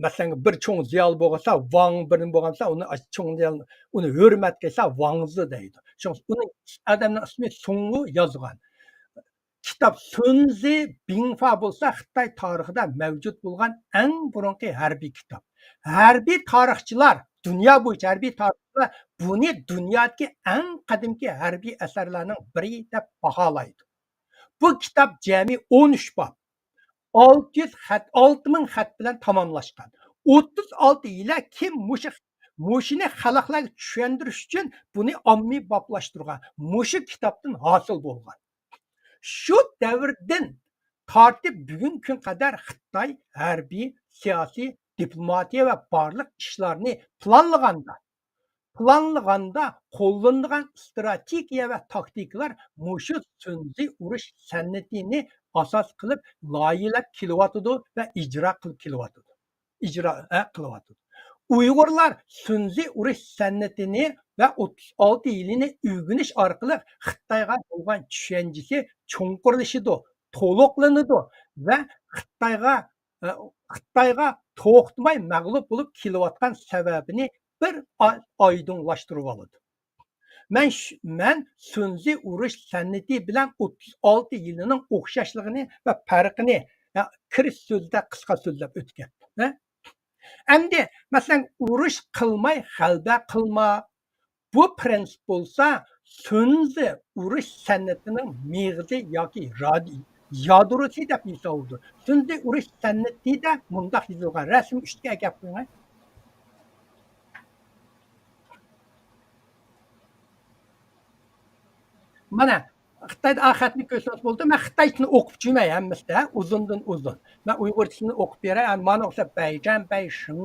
مەسىلەن، بىر چوڭ زىيالىي بولغانسا، ۋاڭ بىرنى بولغانسا، ئۇنى چوڭ زىيالىي، ئۇنى ھۆرمەتكە ئېيتسا، ۋاڭزى دەيدۇ. شۇڭا ئۇنى ئادەمنىڭ ئىسمى سۇڭۋۇ يازغان. كىتاب سۇنزى بىڭفا بولسا خىتاي تارىخىدا مەۋجۇت بولغان ئەڭ بۇرۇنقى ھەربىي كىتاب. ھەربىي تارىخچىلار، دۇنيا بويىچە ھەربىي تارىخچىلار بۇنى دۇنيادىكى ئەڭ قەدىمكى ھەربىي ئەسەرلەرنىڭ بىرى دەپ باھالايدۇ. بۇ كىتاب جەمئىي ئون ئۈچ باب، ئالتە يۈز خەت، ئالتە مىڭ خەت بىلەن تاماملاشقان. ئوتتۇز ئالتە يىلە كىم مۇشۇ، مۇشۇنى خەلقلەرگە چۈشەندۈرۈش ئۈچۈن بۇنى ئاممىبابلاشتۇرغان. مۇشۇ كىتابتىن ھاسىل بولغان. شۇ دەۋردىن تارتىپ بۈگۈنكى كۈنگە قەدەر خىتاي ھەربىي، سىياسىي، دىپلوماتىيە ۋە بارلىق ئىشلارنى پىلانلىغاندا، پىلانلىغاندا قوللىنىدىغان ئىستراتېگىيە ۋە تاكتىكىلار مۇشۇ سۈنزى ئۇرۇش سەنئىتىنى ئاساس قىلىپ لايىھەلەپ كېلىۋاتىدۇ ۋە ئىجرا قىلىپ كېلىۋاتىدۇ. ئىجرا، ھە، قىلىۋاتىدۇ. ئۇيغۇرلار سۈنزى ئۇرۇش سەنئىتىنى ۋە ئوتتۇز ئالتە يىلىنى ئۆگىنىش ئارقىلىق خىتايغا بولغان چۈشەنچىسى چوڭقۇرلىشىدۇ، تولۇقلىنىدۇ ۋە خىتايغا، ئە، خىتايغا توختىماي مەغلۇپ بولۇپ كېلىۋاتقان سەۋەبىنى بىر ئا-، ئايدىڭلاشتۇرۇۋالىدۇ. مەن ش-، مەن سۈنزى ئۇرۇش سەنئىتى بىلەن ئوتتۇز ئالتە يىلىنىڭ ئوخشاشلىقىنى ۋە پەرقىنى، يا، كىرىش سۆزىدە قىسقا سۆزلەپ ئۆتۈپ كەتتىم، ھە؟ ئەمدى، مەسىلەن، ئۇرۇش قىلماي غەلىبە قىلما. بۇ پىرىنسىپ بولسا سۈنزى ئۇرۇش سەنئىتىنىڭ مېغىزى ياكى رادى-، يادروسى دەپ ھېسابلىنىدۇ. سۈنزى ئۇرۇش سەنئىتىدە مۇنداق يېزىلغان، رەسىم ئۈستىگە ئەكەپ قويۇڭ. مانا، خىتايدا ئا خەتنى كۆرسىڭىز بولىدۇ. مەن خىتايچىسىنى ئوقۇپ چۈشۈرمەي ھەممىسىدە، ئۇزۇندىن ئۇزۇن. مەن ئۇيغۇرچىسىنى ئوقۇپ بېرەي. مانا ئوخشاپ بەيجەن بەي شىڭ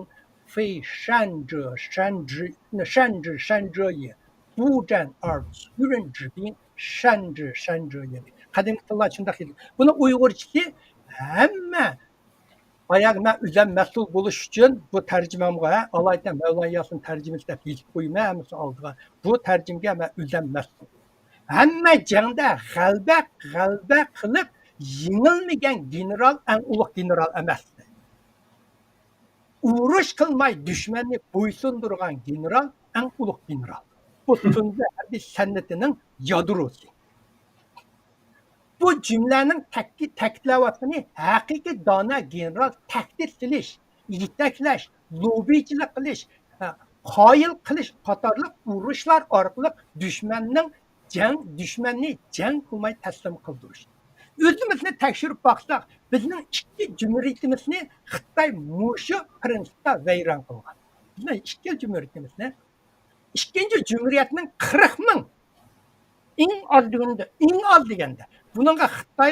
فېي شەنجې شەنجې شەنجې شەنجې يې بۇجەن ئار سۈرۈن جىبىن شەنجې شەنجې يې. قەدىمكى تىللار شۇنداق ئىدى. بۇنى ئۇيغۇرچىسى ھەممە، باياغى مەن ئۆزۈم مەسئۇل بولۇش ئۈچۈن بۇ تەرجىمەمغا، ھە، ئالايىتەن مەۋلانا ياسىن تەرجىمىسى دەپ يېزىپ قويىمەن ھەممىسىنى ئالدىغا. بۇ تەرجىمىگە مەن ئۆزۈم مەسئۇل. ھەممە جەڭدە غەلىبە، غەلىبە قىلىپ يېڭىلمىگەن گېنېرال ئەڭ ئۇلۇغ گېنېرال ئەمەس. ئۇرۇش قىلماي دۈشمەننى بويسۇندۇرغان گېنېرال ئەڭ ئۇلۇغ گېنېرال. بۇ تۇنجى ھەربىي سەنئىتىنىڭ يادروسى. بۇ جۈملەنىڭ تەككى-، تەكىتلەۋاتقىنى ھەقىقىي دانا گېنېرال تەھدىت سېلىش، يېتەكلەش، لوببىچىلىك قىلىش، ھە، قايىل قىلىش قاتارلىق ئۇرۇشلار ئارقىلىق دۈشمەننىڭ جەڭ، دۈشمەننى جەڭ قىلماي تەسلىم قىلدۇرۇش. ئۆزىمىزنى تەكشۈرۈپ باقساق، بىزنىڭ ئىككى جۇمھۇرىيىتىمىزنى خىتاي مۇشۇ پىرىنسىپتا ۋەيران قىلغان. بىزنىڭ ئىككى جۇمھۇرىيىتىمىزنى، ئىككىنچى جۇمھۇرىيەتنىڭ قىرىق مىڭ، ئەڭ ئاز دېگەندە، ئەڭ ئاز دېگەندە. بۇنىڭغا خىتاي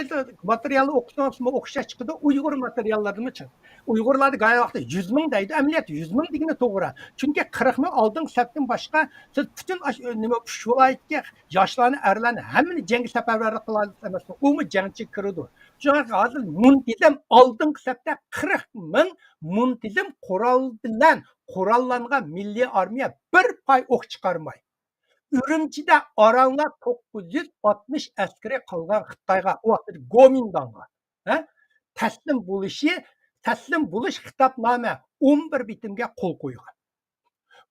ماتېرىيالى ئوقۇسىڭىزمۇ ئوخشاش چىقىدۇ، ئۇيغۇر ماتېرىياللىرىمۇ چىقىدۇ. ئۇيغۇرلاردا ھەر ۋاقىت يۈز مىڭ دەيدۇ، ئەمەلىيەتتە يۈز مىڭ دېگىنى توغرا. چۈنكى قىرىق مىڭ ئالدىنقى سەپتىن باشقا سىز پۈتۈن ئاش-، نېمە، ئۈچ ۋىلايەتكە ياشلارنى، ئەرلەرنى ھەممىنى جەڭگە سەپەرۋەرلىك قىلالايسىز ئەمەسمۇ؟ ئۇمۇ جەڭچىگە كىرىدۇ. شۇڭا ھازىر مۇنتىزىم ئالدىنقى سەپتە قىرىق مىڭ مۇنتىزىم قورال بىلەن قوراللانغان مىللىي ئارمىيە بىر پاي ئوق چىقارماي، ئۈرۈمچىدە ئارانلا توققۇز يۈز ئاتمىش ئەسكىرى قالغان خىتايغا، ئۇ ۋاقىتتا گومىنداڭغا، ھە، تەسلىم بولۇشى، تەسلىم بولۇش خىتابنامە ئون بىر بېتىمگە قول قويغان.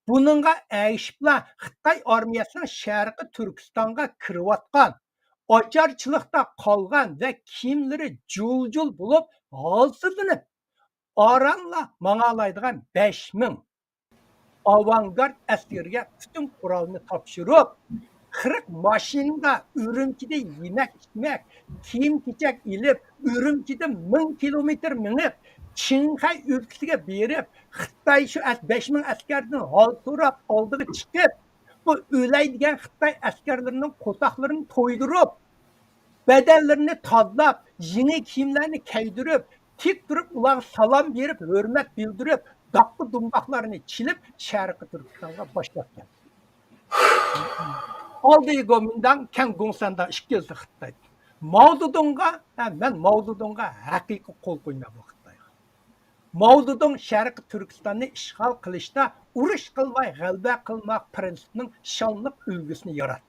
بۇنىڭغا ئەگىشىپلا خىتاي ئارمىيەسىنىڭ شەرقىي تۈركىستانغا كىرىۋاتقان، ئاچارچىلىقتا قالغان ۋە كىيىملىرى جۇل-جۇل بولۇپ، ھالسىزلىنىپ، ئارانلا ماڭالايدىغان بەش مىڭ ئاۋانگارد ئەسكىرىگە پۈتۈن قورالنى تاپشۇرۇپ، قىرىق ماشىنىدا ئۈرۈمچىدە يېمەك-ئىچمەك، كىيىم-كېچەك ئېلىپ، ئۈرۈمچىدىن مىڭ كىلومېتىر مېڭىپ، چىڭخەي ئۆلكىسىگە بېرىپ، خىتاي شۇ ئەس-، بەش مىڭ ئەسكەردىن ھال سوراپ ئالدىغا چىقىپ، بۇ ئۆلەي دېگەن خىتاي ئەسكەرلىرىنىڭ قورساقلىرىنى تويدۇرۇپ، بەدەنلىرىنى تازىلاپ، يېڭى كىيىملەرنى كىيدۈرۈپ، تىك تۇرۇپ ئۇلارغا سالام بېرىپ، ھۆرمەت بىلدۈرۈپ، داققا-دۇمباقلارنى چېلىپ، شەرقىي تۈركىستانغا باشلاپ كەلدى. ئالدى گومىنداڭ، كەينى گوڭسەنداڭ، ئىككىلىسى خىتاي. ماۋزېدۇڭغا، ھە، مەن ماۋزېدۇڭغا ھەقىقىي قول قويىمەن بۇ خىتايغا. ماۋزېدۇڭ شەرقىي تۈركىستاننى ئىشغال قىلىشتا ئۇرۇش قىلماي غەلىبە قىلماق پىرىنسىپىنىڭ شانلىق ئۈلگىسىنى ياراتتى.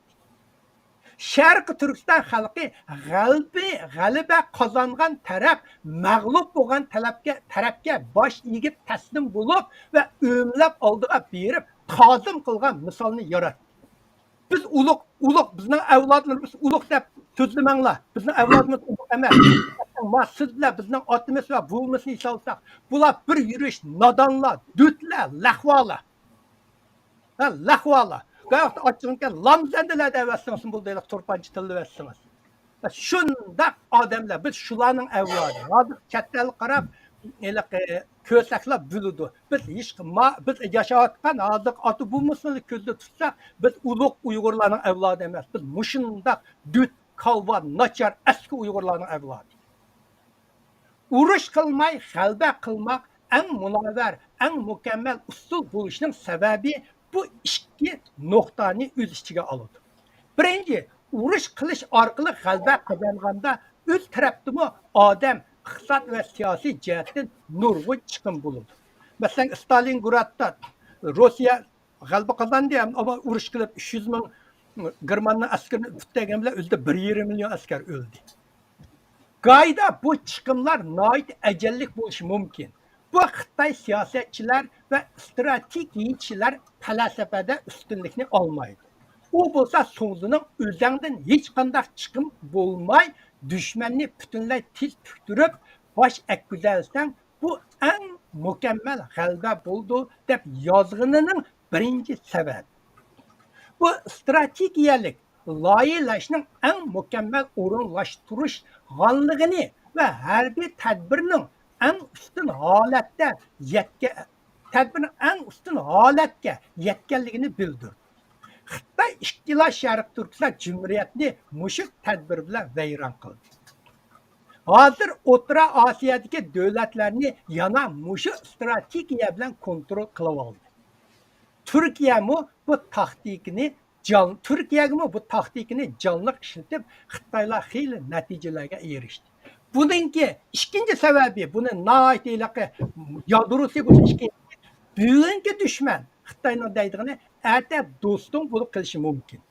شەرقىي تۈركىستان خەلقى غەلىبە، غەلىبە قازانغان تەرەپ مەغلۇپ بولغان تەلەپكە، تەرەپكە باش ئېگىپ تەسلىم بولۇپ ۋە ئۆمىلەپ ئالدىغا بېرىپ تازىم قىلغان مىسالنى ياراتتى. بىز ئۇلۇغ، ئۇلۇغ، بىزنىڭ ئەۋلادلىرىمىز ئۇلۇغ دەپ سۆزلىمەڭلار. بىزنىڭ ئەۋلادىمىز ئۇلۇغ ئەمەس. ما سىز بىلەن بىزنىڭ ئاتىمىز ۋە بوۋىمىزنى ئېسىۋالساق، بۇلار بىر يۈرۈش نادانلار، دۆتلەر، لەخۋالار. ھە، لەخۋالار. بۇ ۋاقىتتا ئاچچىقىڭكەن لامزەندىلەر دەۋەتسىڭىز بولدى، ھېلىقى تۇرپانچە تىللىۋەتسىڭىز. شۇنداق ئادەملەر، بىز شۇلارنىڭ ئەۋلادى. ھازىر چەت ئەلگە قاراپ، ھېلىقى كۆسەكلەپ بىلىدۇ. بىز ھېچ، ما-، بىز ياشاۋاتقان ھازىرقى ئاتا بوۋىمىزنى كۆزدە تۇتساق، بىز ئۇلۇغ ئۇيغۇرلارنىڭ ئەۋلادى ئەمەس. بىز مۇشۇنداق دۆت، كالۋا، ناچار، ئەسكى ئۇيغۇرلارنىڭ ئەۋلادى. ئۇرۇش قىلماي غەلىبە قىلماق ئەڭ مۇنەۋۋەر، ئەڭ مۇكەممەل ئۇسۇل بولۇشنىڭ سەۋەبى بۇ ئىككى نۇقتانى ئۆز ئىچىگە ئالىدۇ. بىرىنچى، ئۇرۇش قىلىش ئارقىلىق غەلىبە قازانغاندا ئۆز تەرەپتىمۇ ئادەم، ئىقتىساد ۋە سىياسىي جەھەتتىن نۇرغۇن چىقىم بولىدۇ. مەسىلەن، ستالىنگرادتا روسىيە غەلىبە قازاندى، ئەمما ئۇرۇش قىلىپ، ئۈچ يۈز مىڭ گېرماننىڭ ئەسكىرىنى پۈتتۈرگەن بىلەن ئۆزىدە بىر يېرىم مىليون ئەسكەر ئۆلدى. گاھىدا بۇ چىقىملار ناھايىتى ئەجەللىك بولۇشى مۇمكىن. بۇ خىتاي سىياسەتچىلەر ۋە ئىستراتېگىيىچىلەر پەلسەپىدە ئۈستۈنلۈكنى ئالمايدۇ. ئۇ بولسا سۇڭزىنىڭ «ئۆزەڭدىن ھېچقانداق چىقىم بولماي، دۈشمەننى پۈتۈنلەي تىز پۈكتۈرۈپ، باش ئەتكۈزەلىسەڭ، بۇ ئەڭ مۇكەممەل غەلىبە بولىدۇ» دەپ يازغىنىنىڭ بىرىنچى سەۋەبى. بۇ ئىستراتېگىيەلىك لايىھىلەشنىڭ ئەڭ مۇكەممەل ئورۇنلاشتۇرۇشغانلىقىنى ۋە ھەربىي تەدبىرنىڭ ئەڭ ئۈستۈن ھالەتتە يەتكە-، تەدبىرنىڭ ئەڭ ئۈستۈن ھالەتكە يەتكەنلىكىنى بىلدۈردى. خىتاي ئىككىلا شەرقىي تۈركىستان جۇمھۇرىيەتنى مۇشۇ تەدبىر بىلەن ۋەيران قىلدى. ھازىر ئوتتۇرا ئاسىيادىكى دۆلەتلەرنى يەنە مۇشۇ ئىستراتېگىيە بىلەن كونترول قىلىۋالدى. تۈركىيەمۇ بۇ تاكتىكىنى جان-، تۈركىيەگىمۇ بۇ تاكتىكىنى جانلىق ئىشلىتىپ، خىتايلار خېلى نەتىجىلەرگە ئېرىشتى. بۇنىڭكى ئىككىنچى سەۋەبى، بۇنى ناھايىتى ھېلىقى يادروسى بۇنى ئىككىنچى، بۈگۈنكى دۈشمەن خىتاينىڭ دەيدىغىنى ئەتە دوستۇڭ بولۇپ قېلىشى مۇمكىن.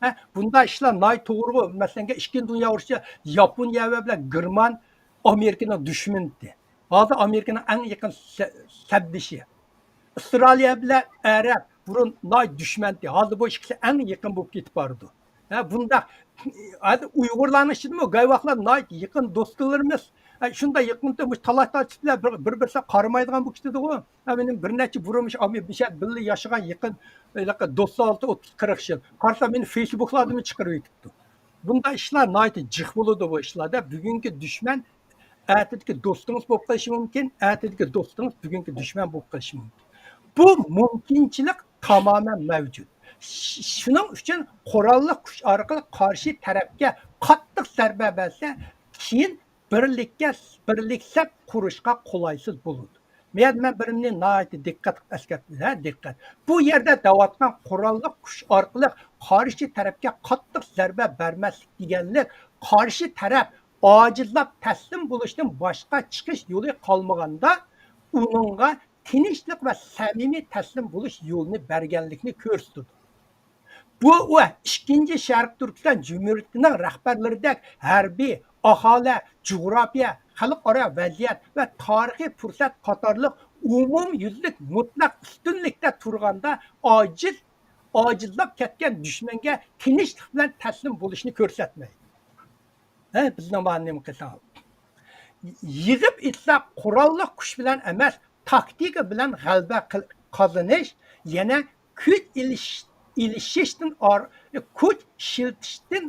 ھە، بۇنداق ئىشلار ناھايىتى توغرىغۇ. مەسىلەنگە، ئىككىنچى دۇنيا ئۇرۇشى ياپونىيە بىلەن گېرمان ئامېرىكىنىڭ دۈشمىنى. ھازىر ئامېرىكىنىڭ ئەڭ يېقىن سە-، سەپدىشى. ئىسرائىلىيە بىلەن ئەرەب بۇرۇن ناھايىتى دۈشمەنتى. ھازىر بۇ ئىككىسى ئەڭ يېقىن بولۇپ كېتىپ بارىدۇ. ھە، بۇنداق، ھازىر ئۇيغۇرلارنىڭ ئىچىدىمۇ گاي ۋاقىتلار ناھايىتى يېقىن دوستلىرىمىز، ھە، شۇنداق يېقىندا مۇشۇ تالاش تارتىش بىلەن بىر، بىر بىرسىگە قارىمايدىغان بولۇپ كېتىدىغۇ. ھە، مېنىڭ بىر نەچچە بۇرۇن مۇشۇ ئامېرىكا بىللە ياشىغان يېقىن، ھېلىقى دوستلار ئالتە، ئوتتۇز، قىرىق يىل. قارىسام مېنى فېيسبۇكلاردىمۇ چىقىرىۋېتىپتۇ. بۇنداق ئىشلار ناھايىتى جىق بولىدۇ بۇ ئىشلاردا. بۈگۈنكى دۈشمەن ئەتىدىكى دوستىڭىز بولۇپ قېلىشى مۇمكىن، ئەتىدىكى دوستىڭىز بۈگۈنكى دۈشمەن بولۇپ قېلىشى مۇمكىن. بۇ مۇمكىنچىلىك تامامەن مەۋجۇت. ش-، شۇنىڭ ئۈچۈن قوراللىق كۈچ ئارقىلىق قارشى تەرەپكە قاتتىق زەربە بەرسە، كېيىن بىرلىككە، بىرلىكلەپ قۇرۇشقا قولايسىز بولىدۇ. مەن، مەن بىرىنى ناھايىتى دىققەت قىلىپ ئەسكەرتىمەن، ھە، دىققەت. بۇ يەردە دەۋاتقان قوراللىق كۈچ ئارقىلىق قارشى تەرەپكە قاتتىق زەربە بەرمەسلىك دېگەنلىك، قارشى تەرەپ ئاجىزلاپ تەسلىم بولۇشتىن باشقا چىقىش يولى قالمىغاندا، ئۇنىڭغا تىنچلىق ۋە سەمىمىي تەسلىم بولۇش يولىنى بەرگەنلىكنى كۆرسىتىدۇ. بۇ ئۇ ئىككىنچى شەرقىي تۈركىستان جۇمھۇرىيىتىنىڭ رەھبەرلىرىدەك ھەربىي، ئاھالە، جۇغراپىيە، خەلقئارا ۋەزىيەت ۋە تارىخىي پۇرسەت قاتارلىق ئومۇميۈزلۈك مۇتلەق ئۈستۈنلۈكتە تۇرغاندا ئاجىز، ئاجىزلاپ كەتكەن دۈشمەنگە تىنچلىق بىلەن تەسلىم بولۇشنى كۆرسەتمەيدۇ. ھە، بىزنىڭ بار نېمە قىلساڭ. يىغىپ ئېيتساق، قوراللىق كۈچ بىلەن ئەمەس، تاكتىكا بىلەن غەلىبە قىل-، قازىنىش، يەنە كۈچ ئېلىش-، ئېلىشىشتىن ئار-، كۈچ ئىشلىتىشتىن،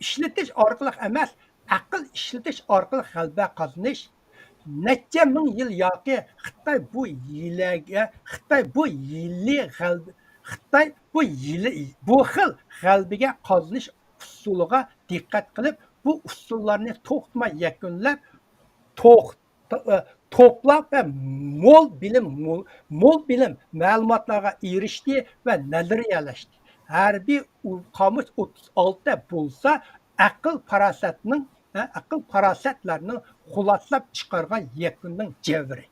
ئىشلىتىش ئارقىلىق ئەمەس، ئەقىل ئىشلىتىش ئارقىلىق غەلىبە قازىنىش. نەچچە مىڭ يىل ياقى خىتاي بۇ يىلەگە، خىتاي بۇ يىلى غەلىبە، خىتاي بۇ يىلى، بۇ خىل غەلىبىگە قازىنىش ئۇسۇلىغا دىققەت قىلىپ، بۇ ئۇسۇللارنى توختىماي يەكۈنلەپ، توق-، تو-، ئە، توپلاپ ۋە مول بىلىم، مول، مول بىلىم، مەلۇماتلارغا ئېرىشتى ۋە نەزەرىيەلەشتى. ھەربىي ئۇ-، قامۇس ئوتتۇز ئالتە بولسا، ئەقىل پاراسەتنىڭ، ئە، ئەقىل پاراسەتلەرنىڭ خۇلاسىلاپ چىقارغان يەكۈننىڭ جەۋھىرى.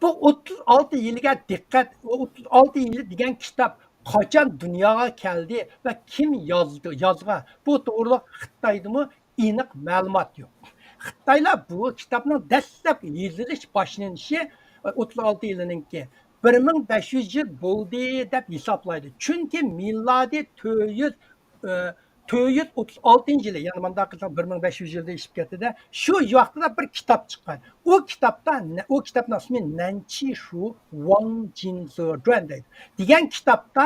بۇ ئوتتۇز ئالتە يىلىگە دىققەت، ئوتتۇز ئالتە يىلى دېگەن كىتاب قاچان دۇنياغا كەلدى ۋە كىم يازدى، يازغان؟ بۇ توغرىلىق خىتايدىمۇ ئېنىق مەلۇمات يوق. خىتايلار بۇ كىتابنىڭ دەسلەپ يېزىلىش باشلىنىشى ئوتتۇز ئالتە يىلىنىڭكى بىر مىڭ بەش يۈز يىل بولدى دەپ ھېسابلايدۇ. چۈنكى مىلادىي تۆت يۈز، ئە، تۆت يۈز ئوتتۇز ئالتىنچى يىلى، يەنى مۇنداق قىلساق بىر مىڭ بەش يۈز يىلدىن ئېشىپ كەتتى-دە، شۇ ۋاقتىدا بىر كىتاب چىققان. ئۇ كىتابتا نە-، ئۇ كىتابنىڭ ئىسمى نەنچى شۇ ۋاڭ جىن زې جۈەن دەيدۇ. دېگەن كىتابتا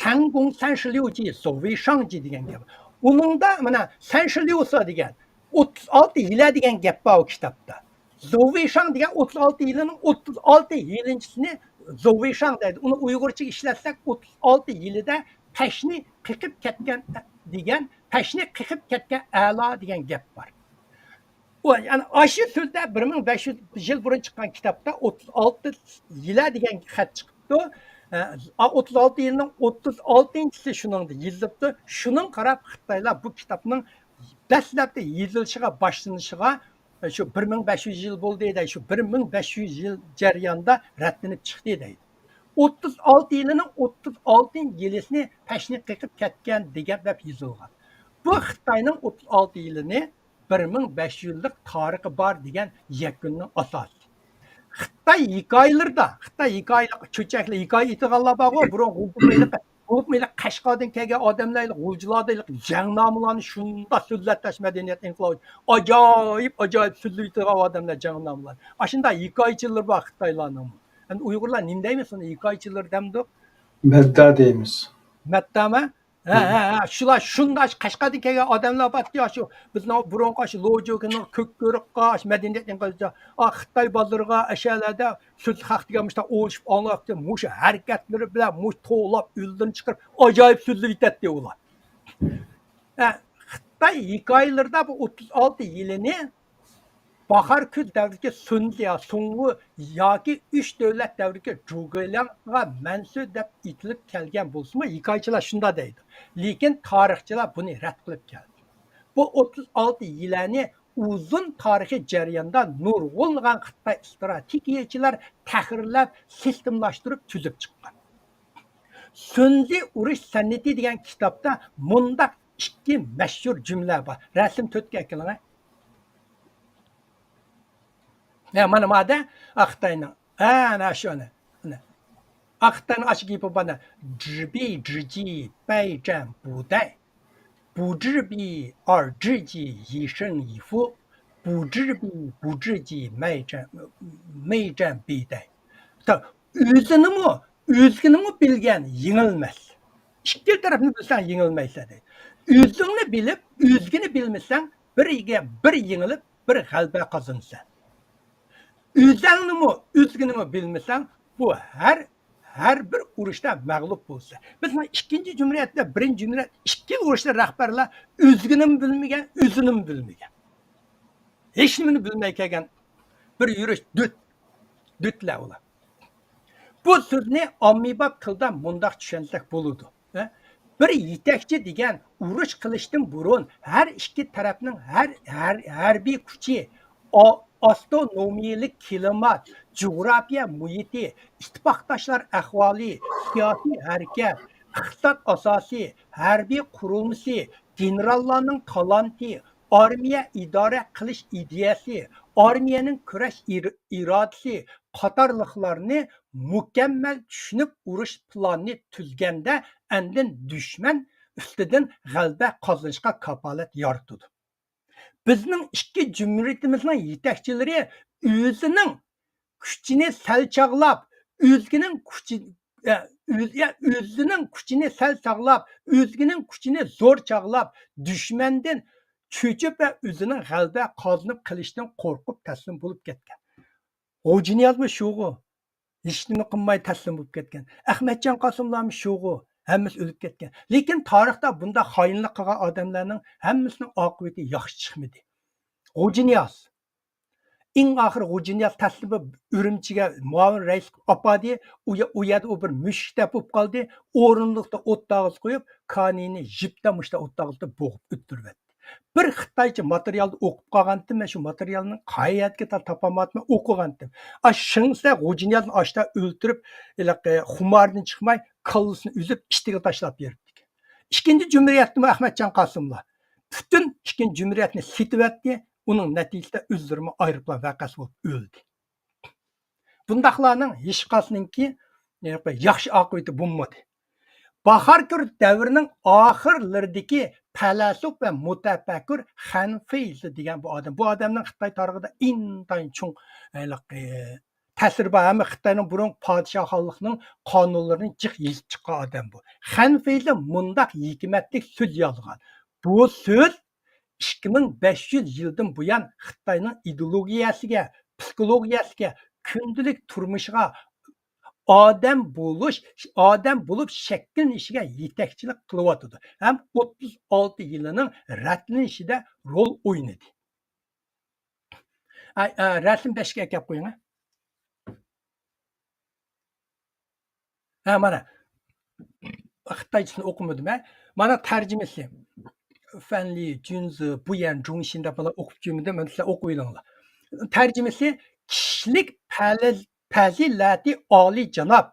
تەڭگۇڭ سەنشىليۇجى زوۋېيشاڭجى دېگەن گەپ. ئۇنىڭدا مانا سەنشىليۇسا دېگەن ئوتتۇز ئالتە يىلە دېگەن گەپ بار ئۇ كىتابتا. زوۋېيشاڭ دېگەن ئوتتۇز ئالتە يىلىنىڭ ئوتتۇز ئالتە يىلىنچىسىنى زوۋېيشاڭ دەيدۇ. ئۇنى ئۇيغۇرچىغا ئىشلەتسەك، ئوتتۇز ئالتە يىلىدا پەشنى قېقىپ كەتكەن دېگەن، پەشنى قېقىپ كەتكەن ئەلا دېگەن گەپ بار. ئۇ، يەنى ئاشۇ سۆزدە بىر مىڭ بەش يۈز يىل بۇرۇن چىققان كىتابتا ئوتتۇز ئالتە يىلە دېگەن خەت چىقىپتۇ. ئە، ئوتتۇز ئالتە يىلنىڭ ئوتتۇز ئالتىنچىسى شۇنىڭدا يېزىلىپتۇ. شۇنىڭغا قاراپ خىتايلار بۇ كىتابنىڭ دەسلەپتە يېزىلىشىغا باشلىنىشىغا، شۇ بىر مىڭ بەش يۈز يىل بولدى دەيدۇ، شۇ بىر مىڭ بەش يۈز يىل جەريانىدا رەتلىنىپ چىقتى دەيدۇ. ئوتتۇز ئالتە يىلىنىڭ ئوتتۇز ئالتىنچى يىلىسىنى پەشنى قېقىپ كەتكەن دېگەن دەپ يېزىلغان. بۇ خىتاينىڭ ئوتتۇز ئالتە يىلىنى بىر مىڭ بەش يۈز يىللىق تارىخى بار دېگەن يەكۈننىڭ ئاساسى. خىتاي ھېكايىلىرىدا، خىتاي ھېكايىلىق، چۆچەكلەر ھېكايە ئېيتىدىغانلار بارغۇ، بۇرۇن بولۇپمۇ ھېلىقى قەشقەردىن كەلگەن ئادەملەر ھېلىقى غۇلجىلاردا ھېلىقى جەڭنامىلارنى شۇنداق سۆزلەپ تاش مەدەنىيەت ئىنقىلابى، ئاجايىپ، ئاجايىپ سۆزلىۋېتىدىغان ئادەملەر جەڭنامىلار. ئاشۇنداق ھېكايىچىلىرى بار خىتايلارنىڭمۇ. ئەمدى ئۇيغۇرلار نېمە دەيمىز ئۇنى، ھېكايىچىلىرى دەمدۇق؟ مەددا دەيمىز. مەددامۇ؟ ھە، ھە، ھە، شۇلار شۇنداق قەشقەردىن كەلگەن ئادەملەر بارتتى، شۇ بىزنىڭ بۇرۇنقى شۇ لوجۇكىنىڭ كۆك كۆرۈك قاش مەدەنىيەت ئىنقىلابى، ئا، خىتاي بازىرىغا، ئەشەلەردە سۆز خەق دېگەن مۇشۇنداق ئويلىشىپ ئاڭلاپ، مۇشۇ ھەرىكەتلىرى بىلەن مۇشۇ توۋلاپ ئۆزلىرىنى چىقىرىپ ئاجايىپ سۆزلىۋېتەتتى ئۇلار. ھە، خىتاي ھېكايىلىرىدا بۇ ئوتتۇز ئالتە يىلىنى، باھار كۈز دەۋرىدىكى سۈنليا، سۇڭۋۇ ياكى ئۈچ دۆلەت دەۋرىدىكى جۇگېلياڭغا مەنسۇپ دەپ ئېيتىلىپ كەلگەن بولسىمۇ، ھېكايىچىلار شۇنداق دەيدۇ. لېكىن تارىخچىلار بۇنى رەت قىلىپ كەلدى. بۇ ئوتتۇز ئالتە يىلەنى ئۇزۇن تارىخىي جەرياندا نۇرغۇنلىغان خىتاي ئىستراتېگىيەچىلەر تەھرىرلەپ، سىستېمىلاشتۇرۇپ تۈزۈپ چىققان. سۈنزى ئۇرۇش سەنئىتى دېگەن كىتابتا مۇنداق ئىككى مەشھۇر جۈملە بار. رەسىم تۆتكە ئەكېلىڭە. ھە، مانا مادا خىتاينىڭ. ھە، ئەنە شۇ، ئەنە. ئەنە. خىتاينىڭ ئاشۇ گېپى بار. 知彼知己，百战不殆。不知彼二知己，一胜一负。不知彼不知己，百战，百战必殆。 ئۆزىنىمۇ، ئۆزگىنىمۇ بىلگەن يېڭىلمەس. ئىككىلا تەرەپنى بىلسەڭ يېڭىلمەيسەن دەيدۇ. ئۆزۈڭنى بىلىپ، ئۆزگىنى بىلمىسەڭ، بىرگە بىر يېڭىلىپ، بىر غەلىبە قازىنىسەن. ئۆزۈڭنىمۇ، ئۆزگىنىمۇ بىلمىسەڭ، بۇ ھەر، ھەر بىر ئۇرۇشتا مەغلۇپ بولىسەن. بىزنىڭ ئىككىنچى جۇمھۇرىيەتتە، بىرىنچى جۇمھۇرىيەت، ئىككى ئۇرۇشتا رەھبەرلەر ئۆزگىنىمۇ بىلمىگەن، ئۆزىنىمۇ بىلمىگەن. ھېچنېمىنى بىلمەي كەلگەن بىر يۈرۈش دۈت، دۈتلەر ئۇلار. بۇ سۆزنى ئاممىباب تىلدا مۇنداق چۈشەنسەك بولىدۇ. بىر يېتەكچى دېگەن ئۇرۇش قىلىشتىن بۇرۇن ھەر ئىككى تەرەپنىڭ ھەر، ھەر، ھەربىي كۈچى، ئا-، ئاستونومىيەلىك كىلىمات، جۇغراپىيە مۇھىتى، ئىتتىپاقداشلار ئەھۋالى، سىياسىي ھەرىكەت، ئىقتىساد ئاساسى، ھەربىي قۇرۇلمىسى، گېنېراللارنىڭ تالانتى، ئارمىيە ئىدارە قىلىش ئىدىيەسى، ئارمىيەنىڭ كۈرەش ئىر-، ئىرادىسى قاتارلىقلارنى مۇكەممەل چۈشىنىپ، ئۇرۇش پىلانىنى تۈزگەندە، ئاندىن دۈشمەن ئۈستىدىن غەلىبە قازىنىشقا كاپالەت يارىتىدۇ. بىزنىڭ ئىككى جۇمھۇرىيىتىمىزنىڭ يېتەكچىلىرى ئۆزىنىڭ كۈچىنى سەل چاغلاپ، ئۆزگىنىڭ كۈچى، ئە، ئۆز-، يا، ئۆزىنىڭ كۈچىنى سەل چاغلاپ، ئۆزگىنىڭ كۈچىنى زور چاغلاپ، دۈشمەندىن چۆچۈپ ۋە ئۆزىنىڭ غەلىبە قازىنىپ قېلىشتىن قورقۇپ تەسلىم بولۇپ كەتكەن. غوجىنىيازمۇ شۇغۇ. ھېچنېمە قىلماي تەسلىم بولۇپ كەتكەن. ئەخمەتجان قاسىملارمۇ شۇغۇ. ھەممىسى ئۆلۈپ كەتكەن. لېكىن تارىختا بۇنداق خائىنلىق قىلغان ئادەملەرنىڭ ھەممىسىنىڭ ئاقىۋىتى ياخشى چىقمىدى. غوجىنىياز. ئەڭ ئاخىرى غوجىنىياز تەسلىم بولۇپ ئۈرۈمچىگە مۇئاۋىن رەئىسلىك ئاپاردى. ئۇ يە-، ئۇ يەردە ئۇ بىر مۈشۈك دەپ بولۇپ قالدى. ئورۇندۇقتا ئوت تاغىسى قويۇپ، كانىينى جىپتا مۇشتا ئوت تاغىسىدا بوغۇپ ئۆلتۈرۈۋەتتى. بىر خىتايچە ماتېرىيالدا ئوقۇپ قالغانتىم، مەن شۇ ماتېرىيالنىڭ قەيەردىكى تا-، تاپالمايمەن، ئوقۇغانتىم. ئا، شېڭسە غوجىنىيازنى ئاشتا ئۆلتۈرۈپ، ھېلىقى خۇماردىن چىقماي، كاللىسىنى ئۈزۈپ، ئىتىگە تاشلاپ بېرىپتىكەن. ئىككىنچى جۇمھۇرىيەتتىمۇ ئەخمەتجان قاسىملار پۈتۈن ئىككىنچى جۇمھۇرىيەتنى سېتىۋەتتى، ئۇنىڭ نەتىجىسىدە ئۆزلىرىمۇ ئايروپىلان ۋەقەسى بولۇپ ئۆلدى. بۇنداقلارنىڭ ھېچقايسىنىڭكى، ئە، ياخشى ئاقىۋىتى بولمىدى. باھاركۆر دەۋرىنىڭ ئاخىرلىرىدىكى پەيلاسوپ ۋە مۇتەپەككۇر خەن فېيزى دېگەن بۇ ئادەم. بۇ ئادەمنىڭ خىتاي تارىخىدا ئىنتايىن چوڭ، ھېلىقى، تەسىرى بار. ھەممە خىتاينىڭ بۇرۇنقى پادىشاھخانلىقىنىڭ قانۇنلىرىنى جىق يېزىپ چىققان ئادەم بۇ. خەن فېيزى مۇنداق ھېكمەتلىك سۆز يازغان. بۇ سۆز ئىككى مىڭ بەش يۈز يىلدىن بۇيان خىتاينىڭ ئىدېئولوگىيەسىگە، پسىخولوگىيەسىگە، كۈندىلىك تۇرمۇشىغا، ئادەم بولۇش، ئادەم بولۇپ شەكىللىنىشىگە يېتەكچىلىك قىلىۋاتىدۇ. ھەم ئوتتۇز ئالتە يىلىنىڭ رەتلىنىشىدە رول ئوينىدى. ئاي، ئا، رەسىم بەشكە ئەكەپ قويۇڭ، ھە. ھە، مانا. خىتايچىسىنى ئوقۇمىدىم، ھە. مانا تەرجىمىسى. فەنلى، جۈنزى، بۇيەن، جۇڭشىن دەپ مانا ئوقۇپ جۈمىدىم، مانا سىلەر ئوقۇۋېلىڭلار. تەرجىمىسى، كىشىلىك پەلە-، پەزىلەتى ئالىيجاناب،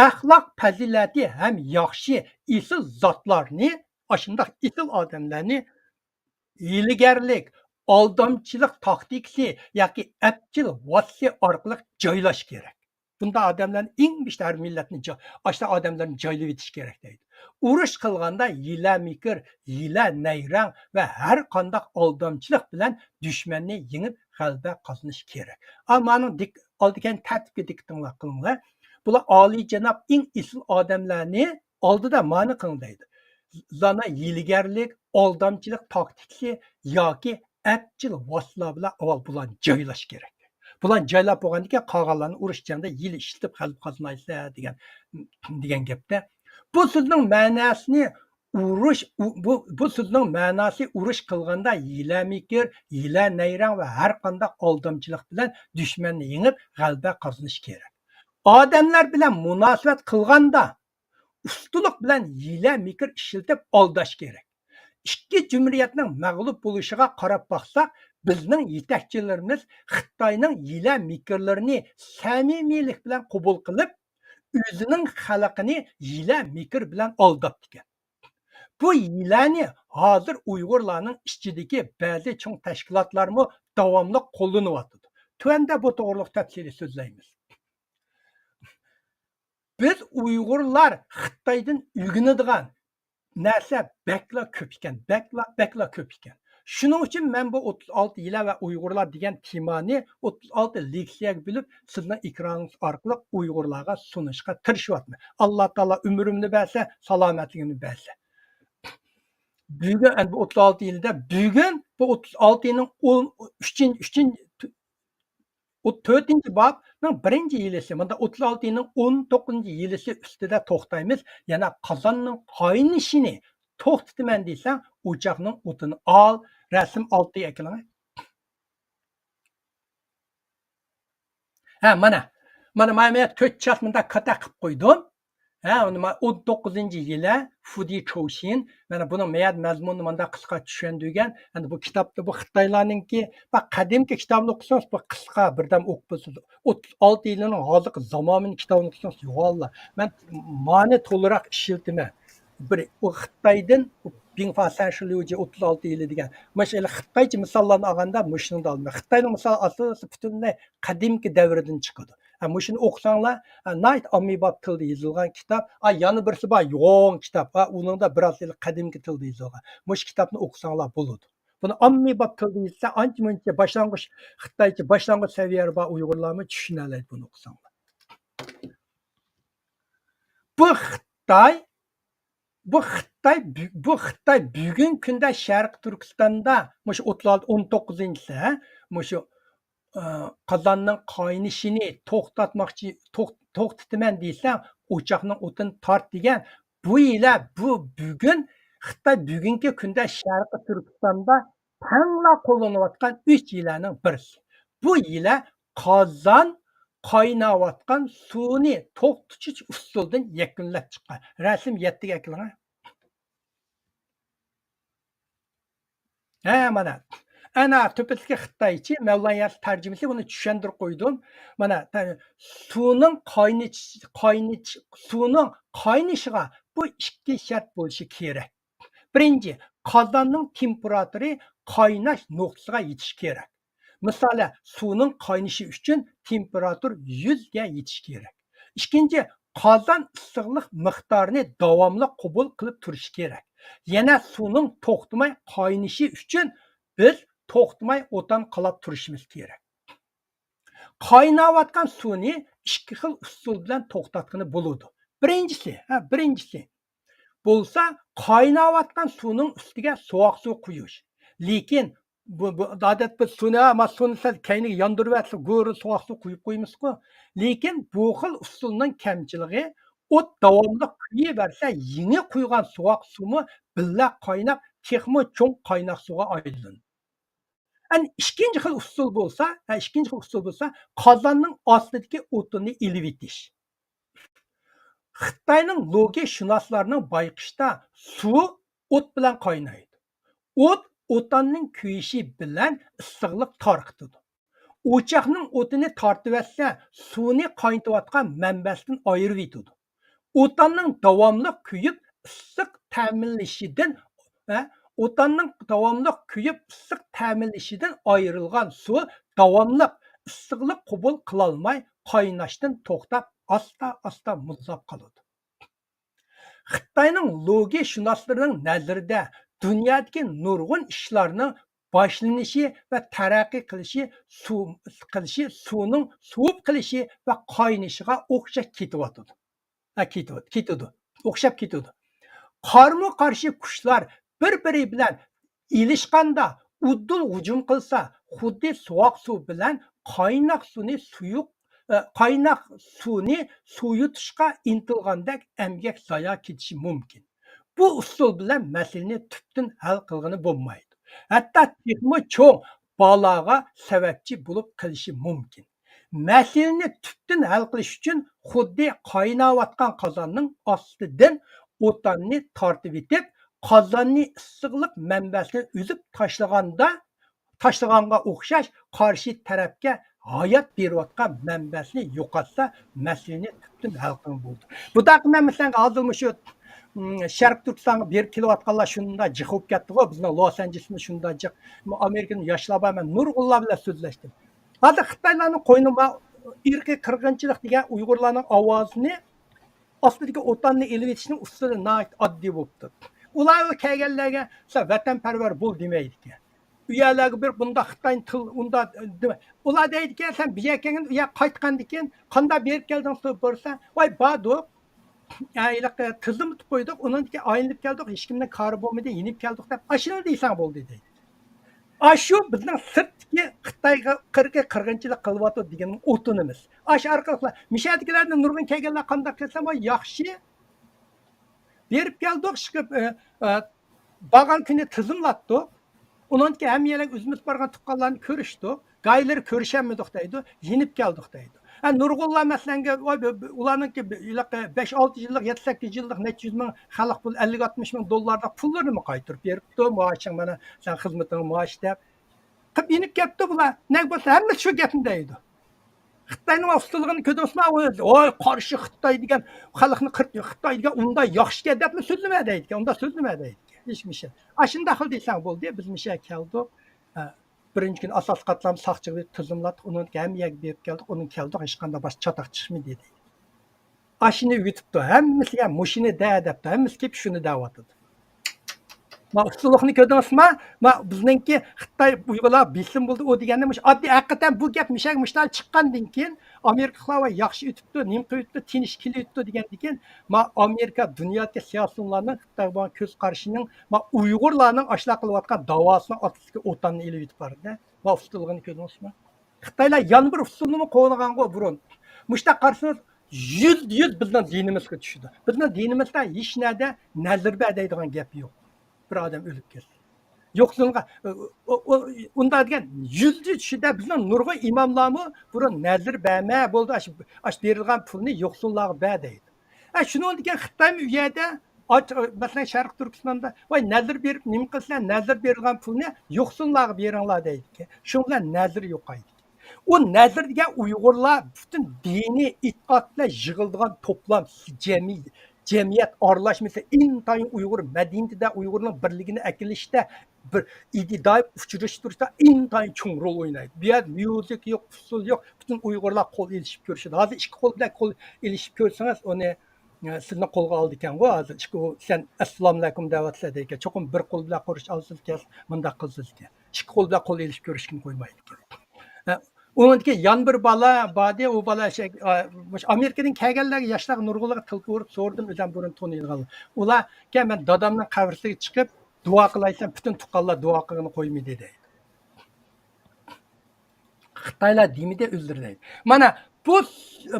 ئەخلاق پەزىلەتى ھەم ياخشى، ئېسىل زاتلارنى، ئاشۇنداق ئېسىل ئادەملەرنى ھىيلىگەرلىك، ئالدامچىلىق تاكتىكىسى ياكى ئەپچىل ۋاسىتىسى ئارقىلىق جايلاش كېرەك. بۇنداق ئادەملەرنى ئەڭ بېشىدا ھەر مىللەتنى جا-، ئاشۇنداق ئادەملەرنى جايلىۋېتىش كېرەك دەيدۇ. ئۇرۇش قىلغاندا ھىيلە مىكىر، ھىيلە نەيرەڭ ۋە ھەر قانداق ئالدامچىلىق بىلەن دۈشمەننى يېڭىپ غەلىبە قازىنىش كېرەك. ئا، مانىڭ دىك-، ئالدى كەينى تەرتىپكە دىققىتىڭلار قىلىڭلار. بۇلار ئالىيجاناب ئىڭ ئېسىل ئادەملەرنى ئالدىدا مانى قىلىڭ دەيدۇ. زانا ھىيلىگەرلىك، ئالدامچىلىق تاكتىكىسى ياكى ئەپچىل ۋاسىتىلەر بىلەن ئاۋۋال بۇلارنى جايلاش كېرەك. بۇلارنى جايلاپ بولغاندىن كېيىن قالغانلارنى ئۇرۇش جەڭدە ھىيلە ئىشلىتىپ غەلىبە قازىنايسىلەر دېگەن، دېگەن گەپتە. بۇ سۆزنىڭ مەناسىنى ئۇرۇش، ئۇ-، بۇ، بۇ سۆزنىڭ مەناسى ئۇرۇش قىلغاندا ھىيلە-مىكىر، ھىيلە-نەيرەڭ ۋە ھەر قانداق ئالدامچىلىق بىلەن دۈشمەننى يېڭىپ، غەلىبە قازىنىش كېرەك. ئادەملەر بىلەن مۇناسىۋەت قىلغاندا ئۇستىلىق بىلەن ھىيلە-مىكىر ئىشلىتىپ ئالداش كېرەك. ئىككى جۇمھۇرىيەتنىڭ مەغلۇپ بولۇشىغا قاراپ باقساق، بىزنىڭ يېتەكچىلىرىمىز خىتاينىڭ ھىيلە-مىكىرلىرىنى سەمىمىيلىك بىلەن قوبۇل قىلىپ، ئۆزىنىڭ خەلقىنى ھىيلە-مىكىر بىلەن ئالداپتىكەن. بۇ ھىيلەنى ھازىر ئۇيغۇرلارنىڭ ئىچىدىكى بەزى چوڭ تەشكىلاتلارمۇ داۋاملىق قوللىنىۋاتىدۇ. تۆۋەندە بۇ توغرىلىق تەپسىلىي سۆزلەيمىز. بىز ئۇيغۇرلار خىتايدىن ئۆگىنىدىغان نەرسە بەكلا كۆپ ئىكەن، بەكلا، بەكلا كۆپ ئىكەن. شۇنىڭ ئۈچۈن مەن بۇ ئوتتۇز ئالتە ھىيلە ۋە ئۇيغۇرلار دېگەن تېمانى ئوتتۇز ئالتە لېكسىيەگە بۆلۈپ، سىزنىڭ ئېكرانىڭىز ئارقىلىق ئۇيغۇرلارغا سۇنۇشقا تىرىشىۋاتىمەن. ئاللا تائالا ئۆمرۈمنى بەرسە، سالامەتلىكىمنى بەرسە. بۈگۈن، ئەنە بۇ ئوتتۇز ئالتە يىلدا، بۈگۈن بۇ ئوتتۇز ئالتە يىلنىڭ ئون، ئۈچىنچى، ئۈچىنچى، ئۇ تۆتىنچى بابنىڭ بىرىنچى ھىيلىسى، مۇنداق ئوتتۇز ئالتە يىلنىڭ ئون توققۇزىنچى ھىيلىسى ئۈستىدە توختايمىز. يەنە قازاننىڭ قاينىشىنى توختىتىمەن دېسەڭ، ئوچاقنىڭ ئوتىنى ئال. رەسىم ئالتىگە ئەكېلىڭ. ھە، مانا. مانا، مانا، مانا تۆت چات مۇنداق كاتەك قىلىپ قويدۇم. ھە، ئۇنى ما-، ئون توققۇزىنچى يىلى فۇدى چوۋشىن، مانا بۇنىڭ مەيەت مەزمۇنىنى مانداق قىسقا چۈشەندۈرگەن. ئەنە بۇ كىتابتا بۇ خىتايلارنىڭكى، بۇ قەدىمكى كىتابنى ئوقۇسىڭىز، بۇ قىسقا بىردەم ئوقۇپ بولسىدۇ. ئوتتۇز ئالتە يىلىنىڭ ھازىرقى زامانىۋى كىتابىنى ئوقۇسىڭىز، يوغانلا. مەن مانى تولىراق ئىشلىتىمەن. بىر، ئۇ خىتايدىن بىڭفا سەنشىليۇجى ئوتتۇز ئالتە يىلى دېگەن. مانا شۇ خىتايچە مىساللارنى ئالغاندا مۇشۇنى ئالىمەن. خىتاينىڭ مىسالى ئاساسىي پۈتۈنلەي قەدىمكى دەۋردىن چىقىدۇ. ھە، مۇشۇنى ئوقۇساڭلار، ھە، ناھايىتى ئاممىباب تىلدا يېزىلغان كىتاب. ھە، يەنە بىرسى بار، يوغان كىتاب. ھە، ئۇنىڭدا بىراز قەدىمكى تىلدا يېزىلغان. مۇشۇ كىتابنى ئوقۇساڭلار بولىدۇ. بۇنى ئاممىباب تىلدا يېزسە، ئانچە-مۇنچە باشلانغۇچ، خىتايچە باشلانغۇچ سەۋىيەلەر بار ئۇيغۇرلارمۇ چۈشىنەلەيدۇ بۇنى ئوقۇساڭلار. بۇ خىتاي، بۇ خىتاي، بۈ-، بۇ خىتاي بۈگۈنكى كۈندە شەرقىي تۈركىستاندا مۇشۇ ئوتتۇز ئالتە، ئون توققۇزىنچىسى، ھە؟ مۇشۇ، ئە، قازاننىڭ قاينىشىنى توختاتماقچى، توخ-، توختىتىمەن دېسەڭ، ئوچاقنىڭ ئوتىنى تارت دېگەن. بۇ يىلە، بۇ بۈگۈن خىتاي بۈگۈنكى كۈندە شەرقىي تۈركىستاندا تەڭلا قوللىنىۋاتقان ئۈچ ھىيلەنىڭ بىرسى. بۇ ھىيلە قازان قايناۋاتقان سۇنى توختىتىش ئۇسۇلىدىن يەكۈنلەپ چىققان. رەسىم يەتتىگە ئەكىلىڭە. ھە، مانا. ئەنە تۆپىسىدىكى خىتايچە مەۋلان ياسىن تەرجىمىسى، بۇنى چۈشەندۈرۈپ قويدۇم. مانا، سۇنىڭ قاينىتىش، قاينىتىش، سۇنىڭ قاينىشىغا بۇ ئىككى شەرت بولۇشى كېرەك. بىرىنچى، قازاننىڭ تېمپېراتۇرى قايناش نۇقتىسىغا يېتىشى كېرەك. مىسالى، سۇنىڭ قاينىشى ئۈچۈن تېمپېراتۇرا يۈزگە يېتىشى كېرەك. ئىككىنچى، قازان ئىسسىقلىق مىقدارىنى داۋاملىق قوبۇل قىلىپ تۇرۇشى كېرەك. يەنە سۇنىڭ توختىماي قاينىشى ئۈچۈن بىز توختىماي ئوتان قالاپ تۇرۇشىمىز كېرەك. قايناۋاتقان سۇنى ئىككى خىل ئۇسۇل بىلەن توختاتقىلى بولىدۇ. بىرىنچىسى، ھە، بىرىنچىسى بولسا، قايناۋاتقان سۇنىڭ ئۈستىگە سوغۇق سۇ قۇيۇش. لېكىن بۇ، بۇ، ئادەتتە بىز سۇنى، ھە، ما سۇنى سەل كەينىگە ياندۇرۇۋەتسە، گۆرۈ سوغۇق سۇ قۇيۇپ قويىمىزغۇ. لېكىن بۇ خىل ئۇسۇلنىڭ كەمچىلىكى، ئوت داۋاملىق كۆيۈۋەرسە، يېڭى قۇيغان سوغۇق سۇمۇ بىللە قايناپ، تېخىمۇ چوڭ قايناق سۇغا ئايلىنىدۇ. ئەنە ئىككىنچى خىل ئۇسۇل بولسا، ھە، ئىككىنچى خىل ئۇسۇل بولسا، قازاننىڭ ئاستىدىكى ئوتۇننى ئېلىۋېتىش. خىتاينىڭ لوگىشۇناسلارنىڭ بايقىشىدا سۇ ئوت بىلەن قاينايدۇ. ئوت ئوتاننىڭ كۆيۈشى بىلەن ئىسسىقلىق تارقىتىدۇ. ئوچاقنىڭ ئوتىنى تارتىۋەتسە، سۇنى قاينىتىۋاتقان مەنبەسىدىن ئايرىۋېتىدۇ. ئوتاننىڭ داۋاملىق كۆيۈپ ئىسسىق تەمىنلىشىدىن، ھە، ئوتاننىڭ داۋاملىق كۆيۈپ ئىسسىق تەمىنلىشىدىن ئايرىلغان سۇ داۋاملىق ئىسسىقلىق قوبۇل قىلالماي قايناشتىن توختاپ، ئاستا-ئاستا مۇزلاپ قالىدۇ. خىتاينىڭ لوگىشۇناسلىرىنىڭ نەزىرىدە، دۇنيادىكى نۇرغۇن ئىشلارنىڭ باشلىنىشى ۋە تەرەققىي قىلىشى سۇ، قىلىشى سۇنىڭ سوۋۇپ قېلىشى ۋە قاينىشىغا ئوخشاش كېتىۋاتىدۇ. ھە، كېتىۋات-، كېتىدۇ. ئوخشاپ كېتىدۇ. قارمۇ قارشى كۈچلەر بىر-بىرى بىلەن ئېلىشقاندا، ئۇدۇل ھۇجۇم قىلسا، خۇددى سوغۇق سۇ بىلەن قايناق سۇنى سۇيۇق، ئە، قايناق سۇنى سوۋۇتۇشقا ئىنتىلغاندەك ئەمگەك زايا كېتىشى مۇمكىن. بۇ ئۇسۇل بىلەن مەسىلىنى تۈپتىن ھەل قىلغىلى بولمايدۇ. ھەتتا تېخىمۇ چوڭ بالاغا سەۋەبچى بولۇپ قېلىشى مۇمكىن. مەسىلىنى تۈپتىن ھەل قىلىش ئۈچۈن خۇددى قايناۋاتقان قازاننىڭ ئاستىدىن ئوتاننى تارتىۋېتىپ، قازاننى ئىسسىقلىق مەنبەسىنى ئۈزۈپ تاشلىغاندا، تاشلىغانغا ئوخشاش، قارشى تەرەپكە ھايات بېرىۋاتقان مەنبەسىنى يوقاتسا، مەسىلىنى تۈپتىن ھەل قىلغىلى بولىدۇ. بۇنداق مەن مەسىلەن، ھازىر مۇشۇ، م، شەرقىي تۈركىستانغا بېرىپ كېلىۋاتقانلار شۇنداق جىق بولۇپ كەتتىغۇ، بىزنىڭ لوس ئانژېلېسمۇ شۇنداق جىق، ئامېرىكىدىن ياشلار بار، مەن نۇرغۇنلار بىلەن سۆزلەشتىم. ھازىر خىتايلارنىڭ قوينىدا ئىرقىي قىرغىنچىلىق دېگەن ئۇيغۇرلارنىڭ ئاۋازىنى ئاستىدىكى ئوتاننى ئېلىۋېتىشنىڭ ئۇسۇلى ناھايىتى ئاددىي بولۇپتۇ. ئۇلار ئۇ كەلگەنلەرگە سەن ۋەتەنپەرۋەر بول دېمەيدىكەن. ئۇ يەرلەرگە بېرىپ بۇنداق خىتاينى تىل، ئۇنداق دېمە. ئۇلار دەيدىكەن، سەن بۇ يەرگە كەلگەن، ئۇ يەرگە قايتقاندىن كېيىن قانداق بېرىپ كەلدىڭ دەپ بولسا، ۋاي باردۇق. ھە، ھېلىقى تىزىملىتىپ قويدۇق، ئۇنىڭدىن كېيىن ئايلىنىپ كەلدۇق، ھېچكىمنىڭ كارى بولمىدى، يېنىپ كەلدۇق دەپ ئاشۇنى دېسەڭ بولدى دەيدۇ. ئاشۇ بىزنىڭ سىرتتىكى خىتايغا قىرغىن قىرغىنچىلىق قىلىۋاتىدۇ دېگەن ئوتۇنىمىز. ئاشۇ ئارقىلىقلا مىشەدىكىلەردىن نۇرغۇن كەلگەنلەر قانداق قىلسا، ۋاي ياخشى. بېرىپ كەلدۇق، ئىشقىلىپ، ئە، ئە، بارغان كۈنى تىزىملاتتۇق. ئۇنىڭدىن كېيىن ھەممە يەرلەرگە ئۆزىمىز بارغان تۇغقانلارنى كۆرۈشتۇق. گاھىلىرى كۆرۈشەلمىدۇق دەيدۇ، يېنىپ كەلدۇق دەيدۇ. ھە، نۇرغۇنلار مەسىلەنگە، ۋاي، بۇ، بۇ، ئۇلارنىڭكى بىر، ھېلىقى بەش، ئالتە يىللىق، يەتتە، سەككىز يىللىق نەچچە يۈز مىڭ خەلق پۇل، ئەللىك، ئاتمىش مىڭ دوللاردەك پۇللىرىنىمۇ قايتۇرۇپ بېرىپتۇ، مائاشىڭ مانا، سەن خىزمىتىڭ مائاش دەپ. قىپ يېنىپ كەپتۇ بۇلار. نەگە بولسا ھەممىسى شۇ گەپنى دەيدۇ. خىتاينىڭ ئۇستىلىغىنى كۆردۈڭىزمۇ؟ ۋوي، قارشى خىتاي دېگەن خەلقنى قىرىپ، خىتاي دېگەن ئۇنداق ياخشىكەن دەپلا سۆزلىمە دەيدىكەن، ئۇنداق سۆزلەمە دەيدىكەن. ھېچ مىشە. ئاشۇنداق قىل دېسەڭ بولدى، بىز مىشە كەلدۇق. ھە، بىرىنچى كۈنى ئاساسلىق قاتلام ساقچىغا بېرىپ تىزىملاتتۇق، ئۇنىڭدىن كېيىن ھەممە يەرگە بېرىپ كەلدۇق، ئۇنىڭ كەلدۇق، ھېچقانداق باشقا چاتاق چىقمىدى دەيدۇ. ئاشۇنى ئۆگىتىپتۇ، ھەممىسىگە مۇشۇنى دە دەپتۇ، ھەممىسى كېلىپ شۇنى دەۋاتىدۇ. ما ئۇستىلىقنى كۆردىڭىزما؟ ما بىزنىڭكى خىتاي ئۇيغۇرلار بېسىم بولدى ئۇ دېگەندە، مۇشۇ ئاددىي ھەقىقەتەن بۇ گەپ مۇشۇ مۇشۇنداق چىققاندىن كېيىن، ئامېرىكىلىقلار ۋاي ياخشى ئۆتۈپتۇ، نېمە قىلىۋېتىپتۇ، تىنچ كېلىۋېتىپتۇ دېگەندىن كېيىن، ما ئامېرىكا دۇنيادىكى سىياسىيونلارنىڭ خىتايغا بولغان كۆز قارىشىنىڭ، ما ئۇيغۇرلارنىڭ ئاشۇنداق قىلىۋاتقان داۋاسىنىڭ ئاستىدىكى ئوتاننى ئېلىۋېتىپ باردى. ما ئۇستىلىقنى كۆردىڭىزما؟ خىتايلار يەنە بىر ئۇسۇلنىمۇ قوللىغانغۇ بۇرۇن. مۇشۇنداق قارىسىڭىز، يۈزدە يۈز بىزنىڭ دىنىمىزغا چۈشىدۇ. بىزنىڭ دىنىمىزدا ھېچ نەدە نەزىر بەر دەيدىغان گەپ يوق. بىر ئادەم ئۆلۈپ كەتسە. يوقسۇلغا، ئۇ، ئۇ، ئۇ، ئۇنداق دېگەن يۈزدە يۈز چۈشىدە بىزنىڭ نۇرغۇن ئىماملارمۇ بۇرۇن نەزىر بەرمە بولدى، ئاشۇ، ئاشۇ بېرىلغان پۇلنى يوقسۇللارغا بەر دەيدۇ. ئە، شۇنىڭدىن كېيىن خىتايمۇ ئۇ يەردە، ئاچ-، مەسىلەن، شەرقىي تۈركىستاندا، ۋاي نەزىر بېرىپ نېمە قىلىسىلەر، نەزىر بېرىلغان پۇلنى يوقسۇللارغا بېرىڭلار دەيدىكەن. شۇنىڭ بىلەن نەزىر يوقايدىكەن. ئۇ نەزىر دېگەن ئۇيغۇرلار پۈتۈن دىنىي ئېتىقاد بىلەن يىغىلىدىغان توپلام، جەمئىي-، جەمئىيەت ئارىلاشمىسى، ئىنتايىن ئۇيغۇر مەدەنىيىتىدە ئۇيغۇرنىڭ بىرلىكىنى ئەكېلىشتە، بىر ئىدىيە دائىم ئۇچرىشىپ تۇرۇشتا ئىنتايىن چوڭ رول ئوينايدۇ. بۇ يەردە ميۇزىك يوق، ئۇسسۇل يوق، پۈتۈن ئۇيغۇرلار قول ئېلىشىپ كۆرۈشىدۇ. ھازىر ئىككى قول بىلەن قول ئېلىشىپ كۆرسىڭىز، ئۇنى، ئە، سىزنى قولغا ئالىدىكەنغۇ ھازىر. ئىككى قول، سەن ئەسسالامۇئەلەيكۇم دەۋاتىسىلەر دەيدىكەن. چوقۇم بىر قول بىلەن قورش ئالسىلىكەن، مۇنداق قىلسىلىكەن. ئىككى قول بىلەن قول ئېلىشىپ كۆرۈشكىنى قويمايدىكەن. ئە، ئۇنىڭدىكى يەنە بىر بالا باردى، ئۇ بالا شەي-، ئا، مۇشۇ ئامېرىكىدىن كەلگەنلەرگە، ياشلارغا نۇرغۇنلىرىغا تېلېفون ئۇرۇپ سورىدىم، ئۆزۈم بۇرۇن تونۇيدىغانلار. ئۇلاركەن مەن دادامنىڭ قەبرىسىگە چىقىپ دۇئا قىلايسەن، پۈتۈن تۇغقانلار دۇئا قىلغىنى قويمىدى دەيدۇ. خىتايلار دېمىدى ئۆزلىرى دەيدۇ. مانا بۇ،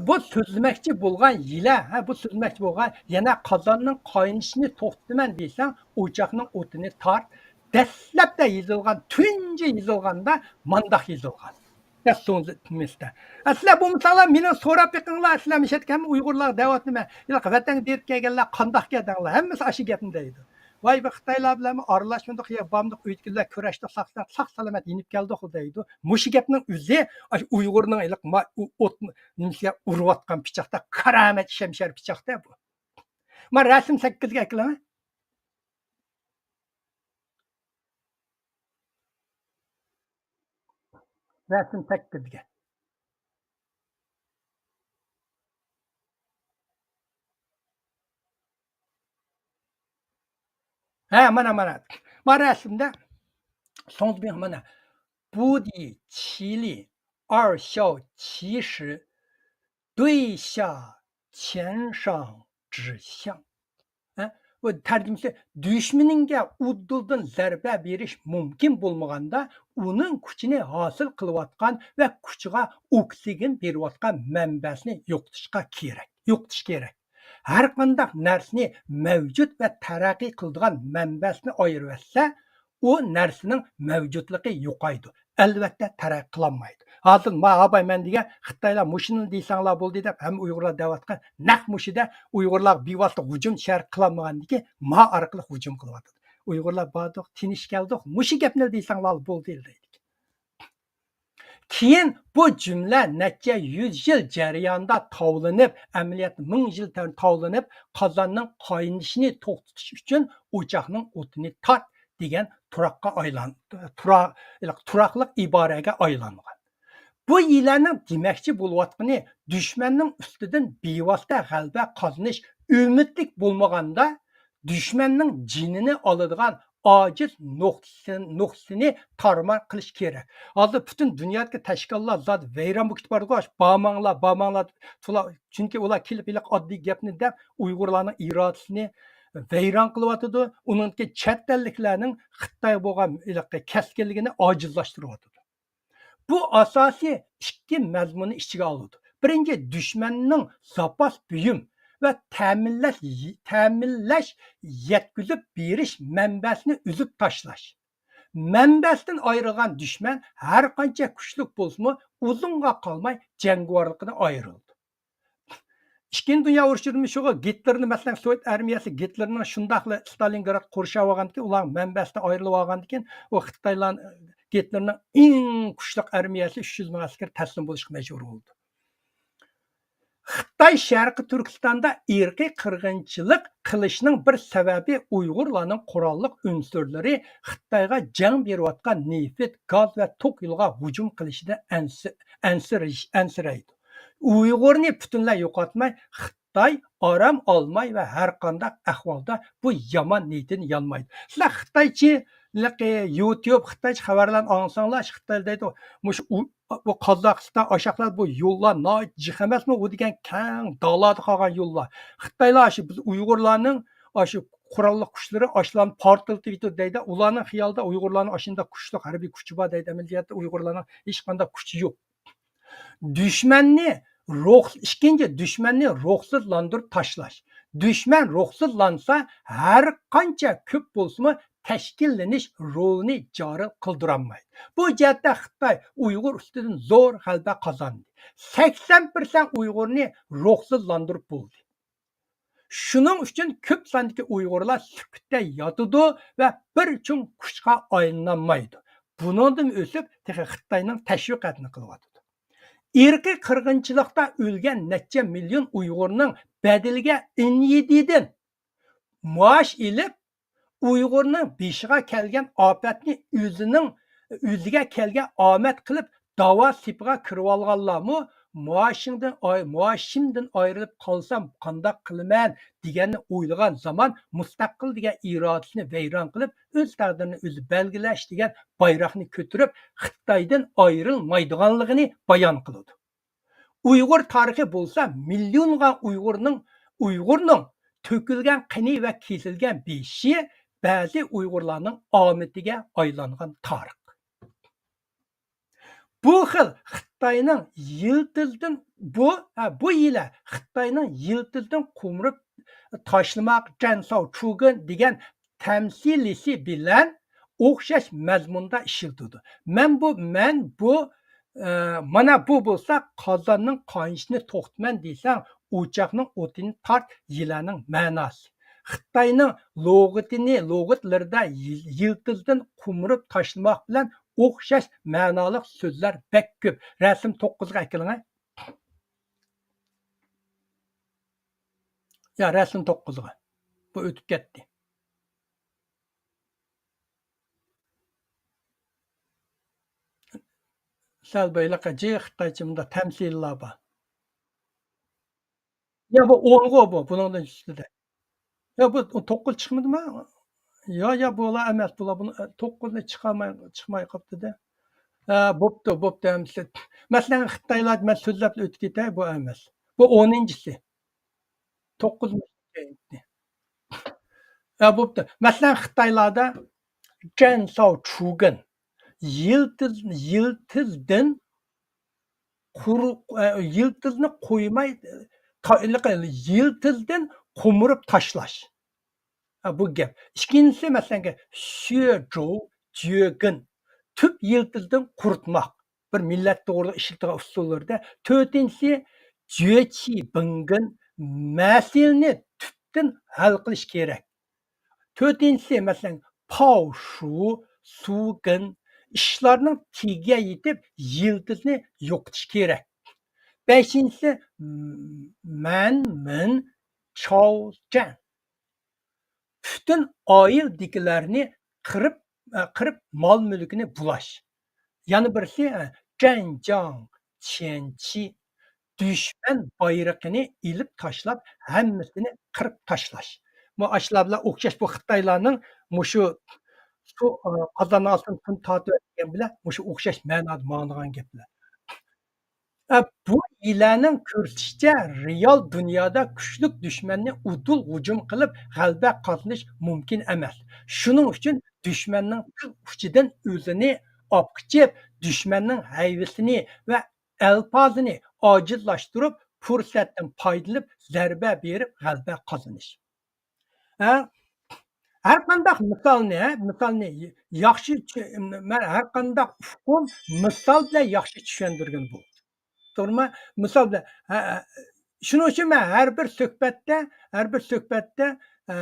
بۇ سۆزلىمەكچى بولغان يىلە، ھە، بۇ سۆزلىمەكچى بولغان يەنە قازاننىڭ قاينىشىنى توختىتىمەن دېسەڭ، ئوچاقنىڭ ئوتىنى تارت. دەسلەپتە يېزىلغان، تۇنجى يېزىلغاندا مانداق يېزىلغان. دەپ سوڭزىتمىستە. ئە، سىلەر بولمىساڭلار مېنى سوراپ بېقىڭلار، سىلەر مىشەتكە ھەممە ئۇيغۇرلارغا دەۋاتىمەن. ياق، ۋەتەنگە بېرىپ كەلگەنلەر قانداق گەپ دەڭلار؟ ھەممىسى ئاشۇ گەپنى دەيدۇ. ۋاي، بىر خىتايلار بىلەنمۇ ئارىلاشمىدۇق، يا بارمىدۇق، ئۆيدىكىلەر كۆرەشتۇق، ساق، ساق، ساق سالامەت يېنىپ كەلدۇق دەيدۇ. مۇشۇ گەپنىڭ ئۆزى ئاشۇ ئۇيغۇرنىڭ ھېلىقى ما-، ئۇ ئوت نېمىسىگە ئۇرۇۋاتقان پىچاقتا، كارامەت شەمشەر پىچاقتا بۇ. ما رەسىم سەككىزگە ئەكىلىڭ. رەسىم سەككىزگە. ھە، مانا، مانا. ما رەسىمدە سوڭزى بىڭ مانا. 不敌其力，而效其实，对下钱上之象. ھە؟ بۇ تەرجىمىسى، دۈشمىنىڭگە ئۇدۇلدىن زەربە بېرىش مۇمكىن بولمىغاندا، ئۇنىڭ كۈچىنى ھاسىل قىلىۋاتقان ۋە كۈچىگە ئوكسىگېن بېرىۋاتقان مەنبەسىنى يوقىتىشقا كېرەك، يوقىتىش كېرەك. ھەر قانداق نەرسىنى مەۋجۇت ۋە تەرەققىي قىلىدىغان مەنبەسىنى ئايرىۋەتسە، ئۇ نەرسىنىڭ مەۋجۇتلۇقى يوقايدۇ. ئەلۋەتتە، تەرەققىي قىلالمايدۇ. ھازىر ما ھاباي مەن دېگەن خىتايلار مۇشۇنى دېسەڭلار بولدى دەپ ھەممە ئۇيغۇرلار دەۋاتقان نەق مۇشۇدە ئۇيغۇرلارغا بىۋاسىتە ھۇجۇم شەرت قىلالمىغاندىكىن ما ئارقىلىق ھۇجۇم قىلىۋاتىدۇ. ئۇيغۇرلار باردۇق، تىنچ كەلدۇق، مۇشۇ گەپنى دېسەڭلار بولدى دەيدىكەن. كېيىن بۇ جۈملە نەچچە يۈز يىل جەريانىدا تاۋلىنىپ، ئەمەلىيەتتە مىڭ يىل تاۋلىنىپ، قازاننىڭ قاينىشىنى توختىتىش ئۈچۈن ئوچاقنىڭ ئوتىنى تارت دېگەن تۇراققا ئايلان-، تۇرا-، تۇراقلىق ئىبارەگە ئايلانغان. بۇ يىلەننىڭ دېمەكچى بولۇۋاتقىنى، دۈشمەننىڭ ئۈستىدىن بىۋاسىتە غەلىبە قازىنىش ئۈمىدلىك بولمىغاندا، دۈشمەننىڭ جېنىنى ئالىدىغان ئاجىز نۇقتىسىنى، نۇقتىسىنى تارمار قىلىش كېرەك. ھازىر پۈتۈن دۇنيادىكى تەشكىلاتلار زادى ۋەيران بولۇپ كېتىپ بارىدىغۇ، بارماڭلار، بارماڭلار، چۈنكى ئۇلار كېلىپ ھېلىقى ئاددىي گەپنى دەپ، ئۇيغۇرلارنىڭ ئىرادىسىنى ۋەيران قىلىۋاتىدۇ. ئۇنىڭدىكى چەت ئەللىكلەرنىڭ خىتايغا بولغان ھېلىقى كەسكىنلىكىنى ئاجىزلاشتۇرۇۋاتىدۇ. بۇ ئاساسىي ئىككى مەزمۇننى ئىچىگە ئالىدۇ. بىرىنچى، دۈشمەننىڭ زاپاس بۇيۇم ۋە تەمىنلەش، تەمىنلەش، يەتكۈزۈپ بېرىش مەنبەسىنى ئۈزۈپ تاشلاش. مەنبەسىدىن ئايرىلغان دۈشمەن ھەر قانچە كۈچلۈك بولسىمۇ، ئۇزۇنغا قالماي جەڭگىۋارلىقىدىن ئايرىلىدۇ. ئىككىنچى دۇنيا ئۇرۇشىدىمۇ شۇغۇ، گىتلېرنى، مەسىلەن، سوۋېت ئارمىيەسى گىتلېرنى شۇنداقلا ستالىنگراد قورشاۋالغاندىكىن، ئۇلار مەنبەسىدىن ئايرىلىۋالغاندىكىن، ئۇ خىتايلار گىتلېرنىڭ ئەڭ كۈچلۈك ئارمىيەسى ئۈچ يۈز مىڭ ئەسكەر تەسلىم بولۇشقا مەجبۇر بولدى. خىتاي شەرقىي تۈركىستاندا ئىرقىي قىرغىنچىلىق قىلىشنىڭ بىر سەۋەبى ئۇيغۇرلارنىڭ قوراللىق ئۇنسۇرلىرى خىتايغا جەڭ بېرىۋاتقان نېفىت، گاز ۋە توك يولىغا ھۇجۇم قىلىشىدىن ئەنسى-، ئەنسىرىش-، ئەنسىرەيدۇ. ئۇيغۇرنى پۈتۈنلەي يوقاتماي، خىتاي ئارام ئالماي ۋە ھەر قانداق ئەھۋالدا بۇ يامان نىيىتىنى يانمايدۇ. سىلەر خىتايچە، ھېلىقى يۇتيۇب، خىتايچە خەۋەرلەرنى ئاڭلىساڭلار، خىتاي دەيدۇ، مۇشۇ ئۇ-، بۇ قازاقىستان، ئاشاقلار، بۇ يوللار ناھايىتى جىق ئەمەسمۇ؟ ئۇ دېگەن كەڭ دالىدا قالغان يوللار. خىتايلار ئاشۇ بىز ئۇيغۇرلارنىڭ ئاشۇ قوراللىق كۈچلىرى ئاشۇلارنى پارتلىتىۋېتىدۇ دەيدۇ. ئۇلارنىڭ خىيالىدا ئۇيغۇرلارنىڭ ئاشۇنداق كۈچلۈك ھەربىي كۈچى بار دەيدۇ. ئەمەلىيەتتە ئۇيغۇرلارنىڭ ھېچقانداق كۈچى يوق. دۈشمەننى روھ-، ئىككىنچى، دۈشمەننى روھسىزلاندۇرۇپ تاشلاش. دۈشمەن روھسىزلانسا، ھەر قانچە كۆپ بولسىمۇ، تەشكىللىنىش رولىنى جارى قىلدۇرالمايدۇ. بۇ جەھەتتە خىتاي ئۇيغۇر ئۈستىدىن زور غەلىبە قازاندى. سەكسەن پىرسەنت ئۇيغۇرنى روھسىزلاندۇرۇپ بولدى. شۇنىڭ ئۈچۈن كۆپ ساندىكى ئۇيغۇرلار سۈكۈتتە ياتىدۇ ۋە بىر چوڭ كۈچكە ئايلىنالمايدۇ. بۇنىڭدىن ئۆسۈپ، تېخى خىتاينىڭ تەشۋىقاتىنى قىلىۋاتىدۇ. ئىرقىي قىرغىنچىلىقتا ئۆلگەن نەچچە مىليون ئۇيغۇرنىڭ بەدىلىگە ئېن ئى دىدىن مائاش ئېلىپ، ئۇيغۇرنىڭ بېشىغا كەلگەن ئاپەتنى ئۆزىنىڭ، ئۆزىگە كەلگەن ئامەت قىلىپ، داۋا سېپىغا كىرىۋالغانلارمۇ، مائاشىڭدىن ئاي-، مائاشىمدىن ئايرىلىپ قالسام قانداق قىلىمەن دېگەننى ئويلىغان زامان، مۇستەقىل دېگەن ئىرادىسىنى ۋەيران قىلىپ، ئۆز تەقدىرىنى ئۆزى بەلگىلەش دېگەن بايراقنى كۆتۈرۈپ، خىتايدىن ئايرىلمايدىغانلىقىنى بايان قىلىدۇ. ئۇيغۇر تارىخى بولسا مىليونغا ئۇيغۇرنىڭ، ئۇيغۇرنىڭ تۆكۈلگەن قېنى ۋە كېسىلگەن بېشى بەزى ئۇيغۇرلارنىڭ ئامىتىگە ئايلانغان تارىخ. بۇ خىل خىتاينىڭ يىلتىزىدىن، بۇ، ھە، بۇ يىلە خىتاينىڭ يىلتىزىدىن قومۇرۇپ تاشلىماق، جەنساۋ چۈگۈن دېگەن تەمسىلىسى بىلەن ئوخشاش مەزمۇندا ئىشلىتىدۇ. مەن بۇ، مەن بۇ، ئە، مانا بۇ بولسا قازاننىڭ قاينىشىنى توختىتىمەن دېسەڭ، ئوچاقنىڭ ئوتىنى تارت يىلەننىڭ مەناسى. خىتاينىڭ لۇغىتىنى، لۇغەتلىرىدە يىل-، يىلتىزدىن قومۇرۇپ تاشلىماق بىلەن ئوخشاش مەنالىق سۆزلەر بەك كۆپ. رەسىم توققۇزغا ئەكېلىڭە. يا، رەسىم توققۇزغا. بۇ ئۆتۈپ كەتتى. سەل بېرىلىقى جىق خىتايچە مۇنداق تەمسىللار بار. يا، بۇ ئونغۇ بۇ، بۇنىڭدىن ئۈستىدە. يا، بۇ توققۇز چىقمىدىما؟ يا، يا، بۇلار ئەمەس، بۇلار بۇنى، توققۇزنى چىقارماي، چىقماي قاپتۇ-دە. ھە، بوپتۇ، بوپتۇ، ئەمىسە. مەسىلەن، خىتايلار، مەن سۆزلەپ ئۆتۈپ كېتەي، بۇ ئەمەس. بۇ ئونىنچىسى. توققۇز. ھە، بوپتۇ. مەسىلەن، خىتايلاردا جەنساۋ چۈگۈن يىلتىز، يىلتىزدىن قۇرۇق، ئە، يىلتىزنى قويماي، تا-، يىلتىزدىن قومۇرۇپ تاشلاش. ھە، بۇ گەپ. ئىككىنچىسى، مەسىلەن، شۈجوۋ، جۆگۈن، تۈپ يىلتىزدىن قۇرۇتماق. بىر مىللەت توغرىلىق ئىشلىتىدىغان ئۇسۇللىرىدا. تۆتىنچىسى، جۆچى بىڭگىن، مەسىلىنى تۈپتىن ھەل قىلىش كېرەك. تۆتىنچىسى، مەسىلەن، پاۋ شۇ، سۇگىن، ئىشلارنىڭ تېگىگە يېتىپ، يىلتىزنى يوقىتىش كېرەك. بەشىنچىسى، مەن مىن چاۋ جەن. پۈتۈن ئائىلىدىكىلەرنى قىرىپ، قىرىپ مال مۈلكىنى بۇلاش. يەنە بىرسى، جەنجاڭ چيەنچى، دۈشمەن بايرىقىنى ئېلىپ تاشلاپ، ھەممىسىنى قىرىپ تاشلاش. بۇ ئاشۇلار بىلەن ئوخشاش، بۇ خىتايلارنىڭ مۇشۇ سۇ، قازان ئالسۇن، سۇنى تارتىۋەت دېگەن بىلەن مۇشۇ ئوخشاش مەنادا ماڭىدىغان گەپلەر. ئە، بۇ يىلەننىڭ كۆرسىتىشىچە، رېئال دۇنيادا كۈچلۈك دۈشمەننى ئۇدۇل ھۇجۇم قىلىپ غەلىبە قازىنىش مۇمكىن ئەمەس. شۇنىڭ ئۈچۈن دۈشمەننىڭ تىل ئۇچىدىن ئۆزىنى ئاپ قېچىپ، دۈشمەننىڭ ھەيۋىسىنى ۋە ئەلپازىنى ئاجىزلاشتۇرۇپ، پۇرسەتتىن پايدىلىنىپ زەربە بېرىپ غەلىبە قازىنىش. ھە؟ ھەر قانداق مىسالنى، ھە، مىسالنى ياخشى چۈ-، مەن ھەر قانداق ئۇقۇم مىسال بىلەن ياخشى چۈشەندۈرگىلى بولىدۇ. توغرىمۇ؟ مىسال بىلەن، ھە، ھە. شۇنىڭ ئۈچۈن مەن ھەر بىر سۆھبەتتە، ھەر بىر سۆھبەتتە، ئە،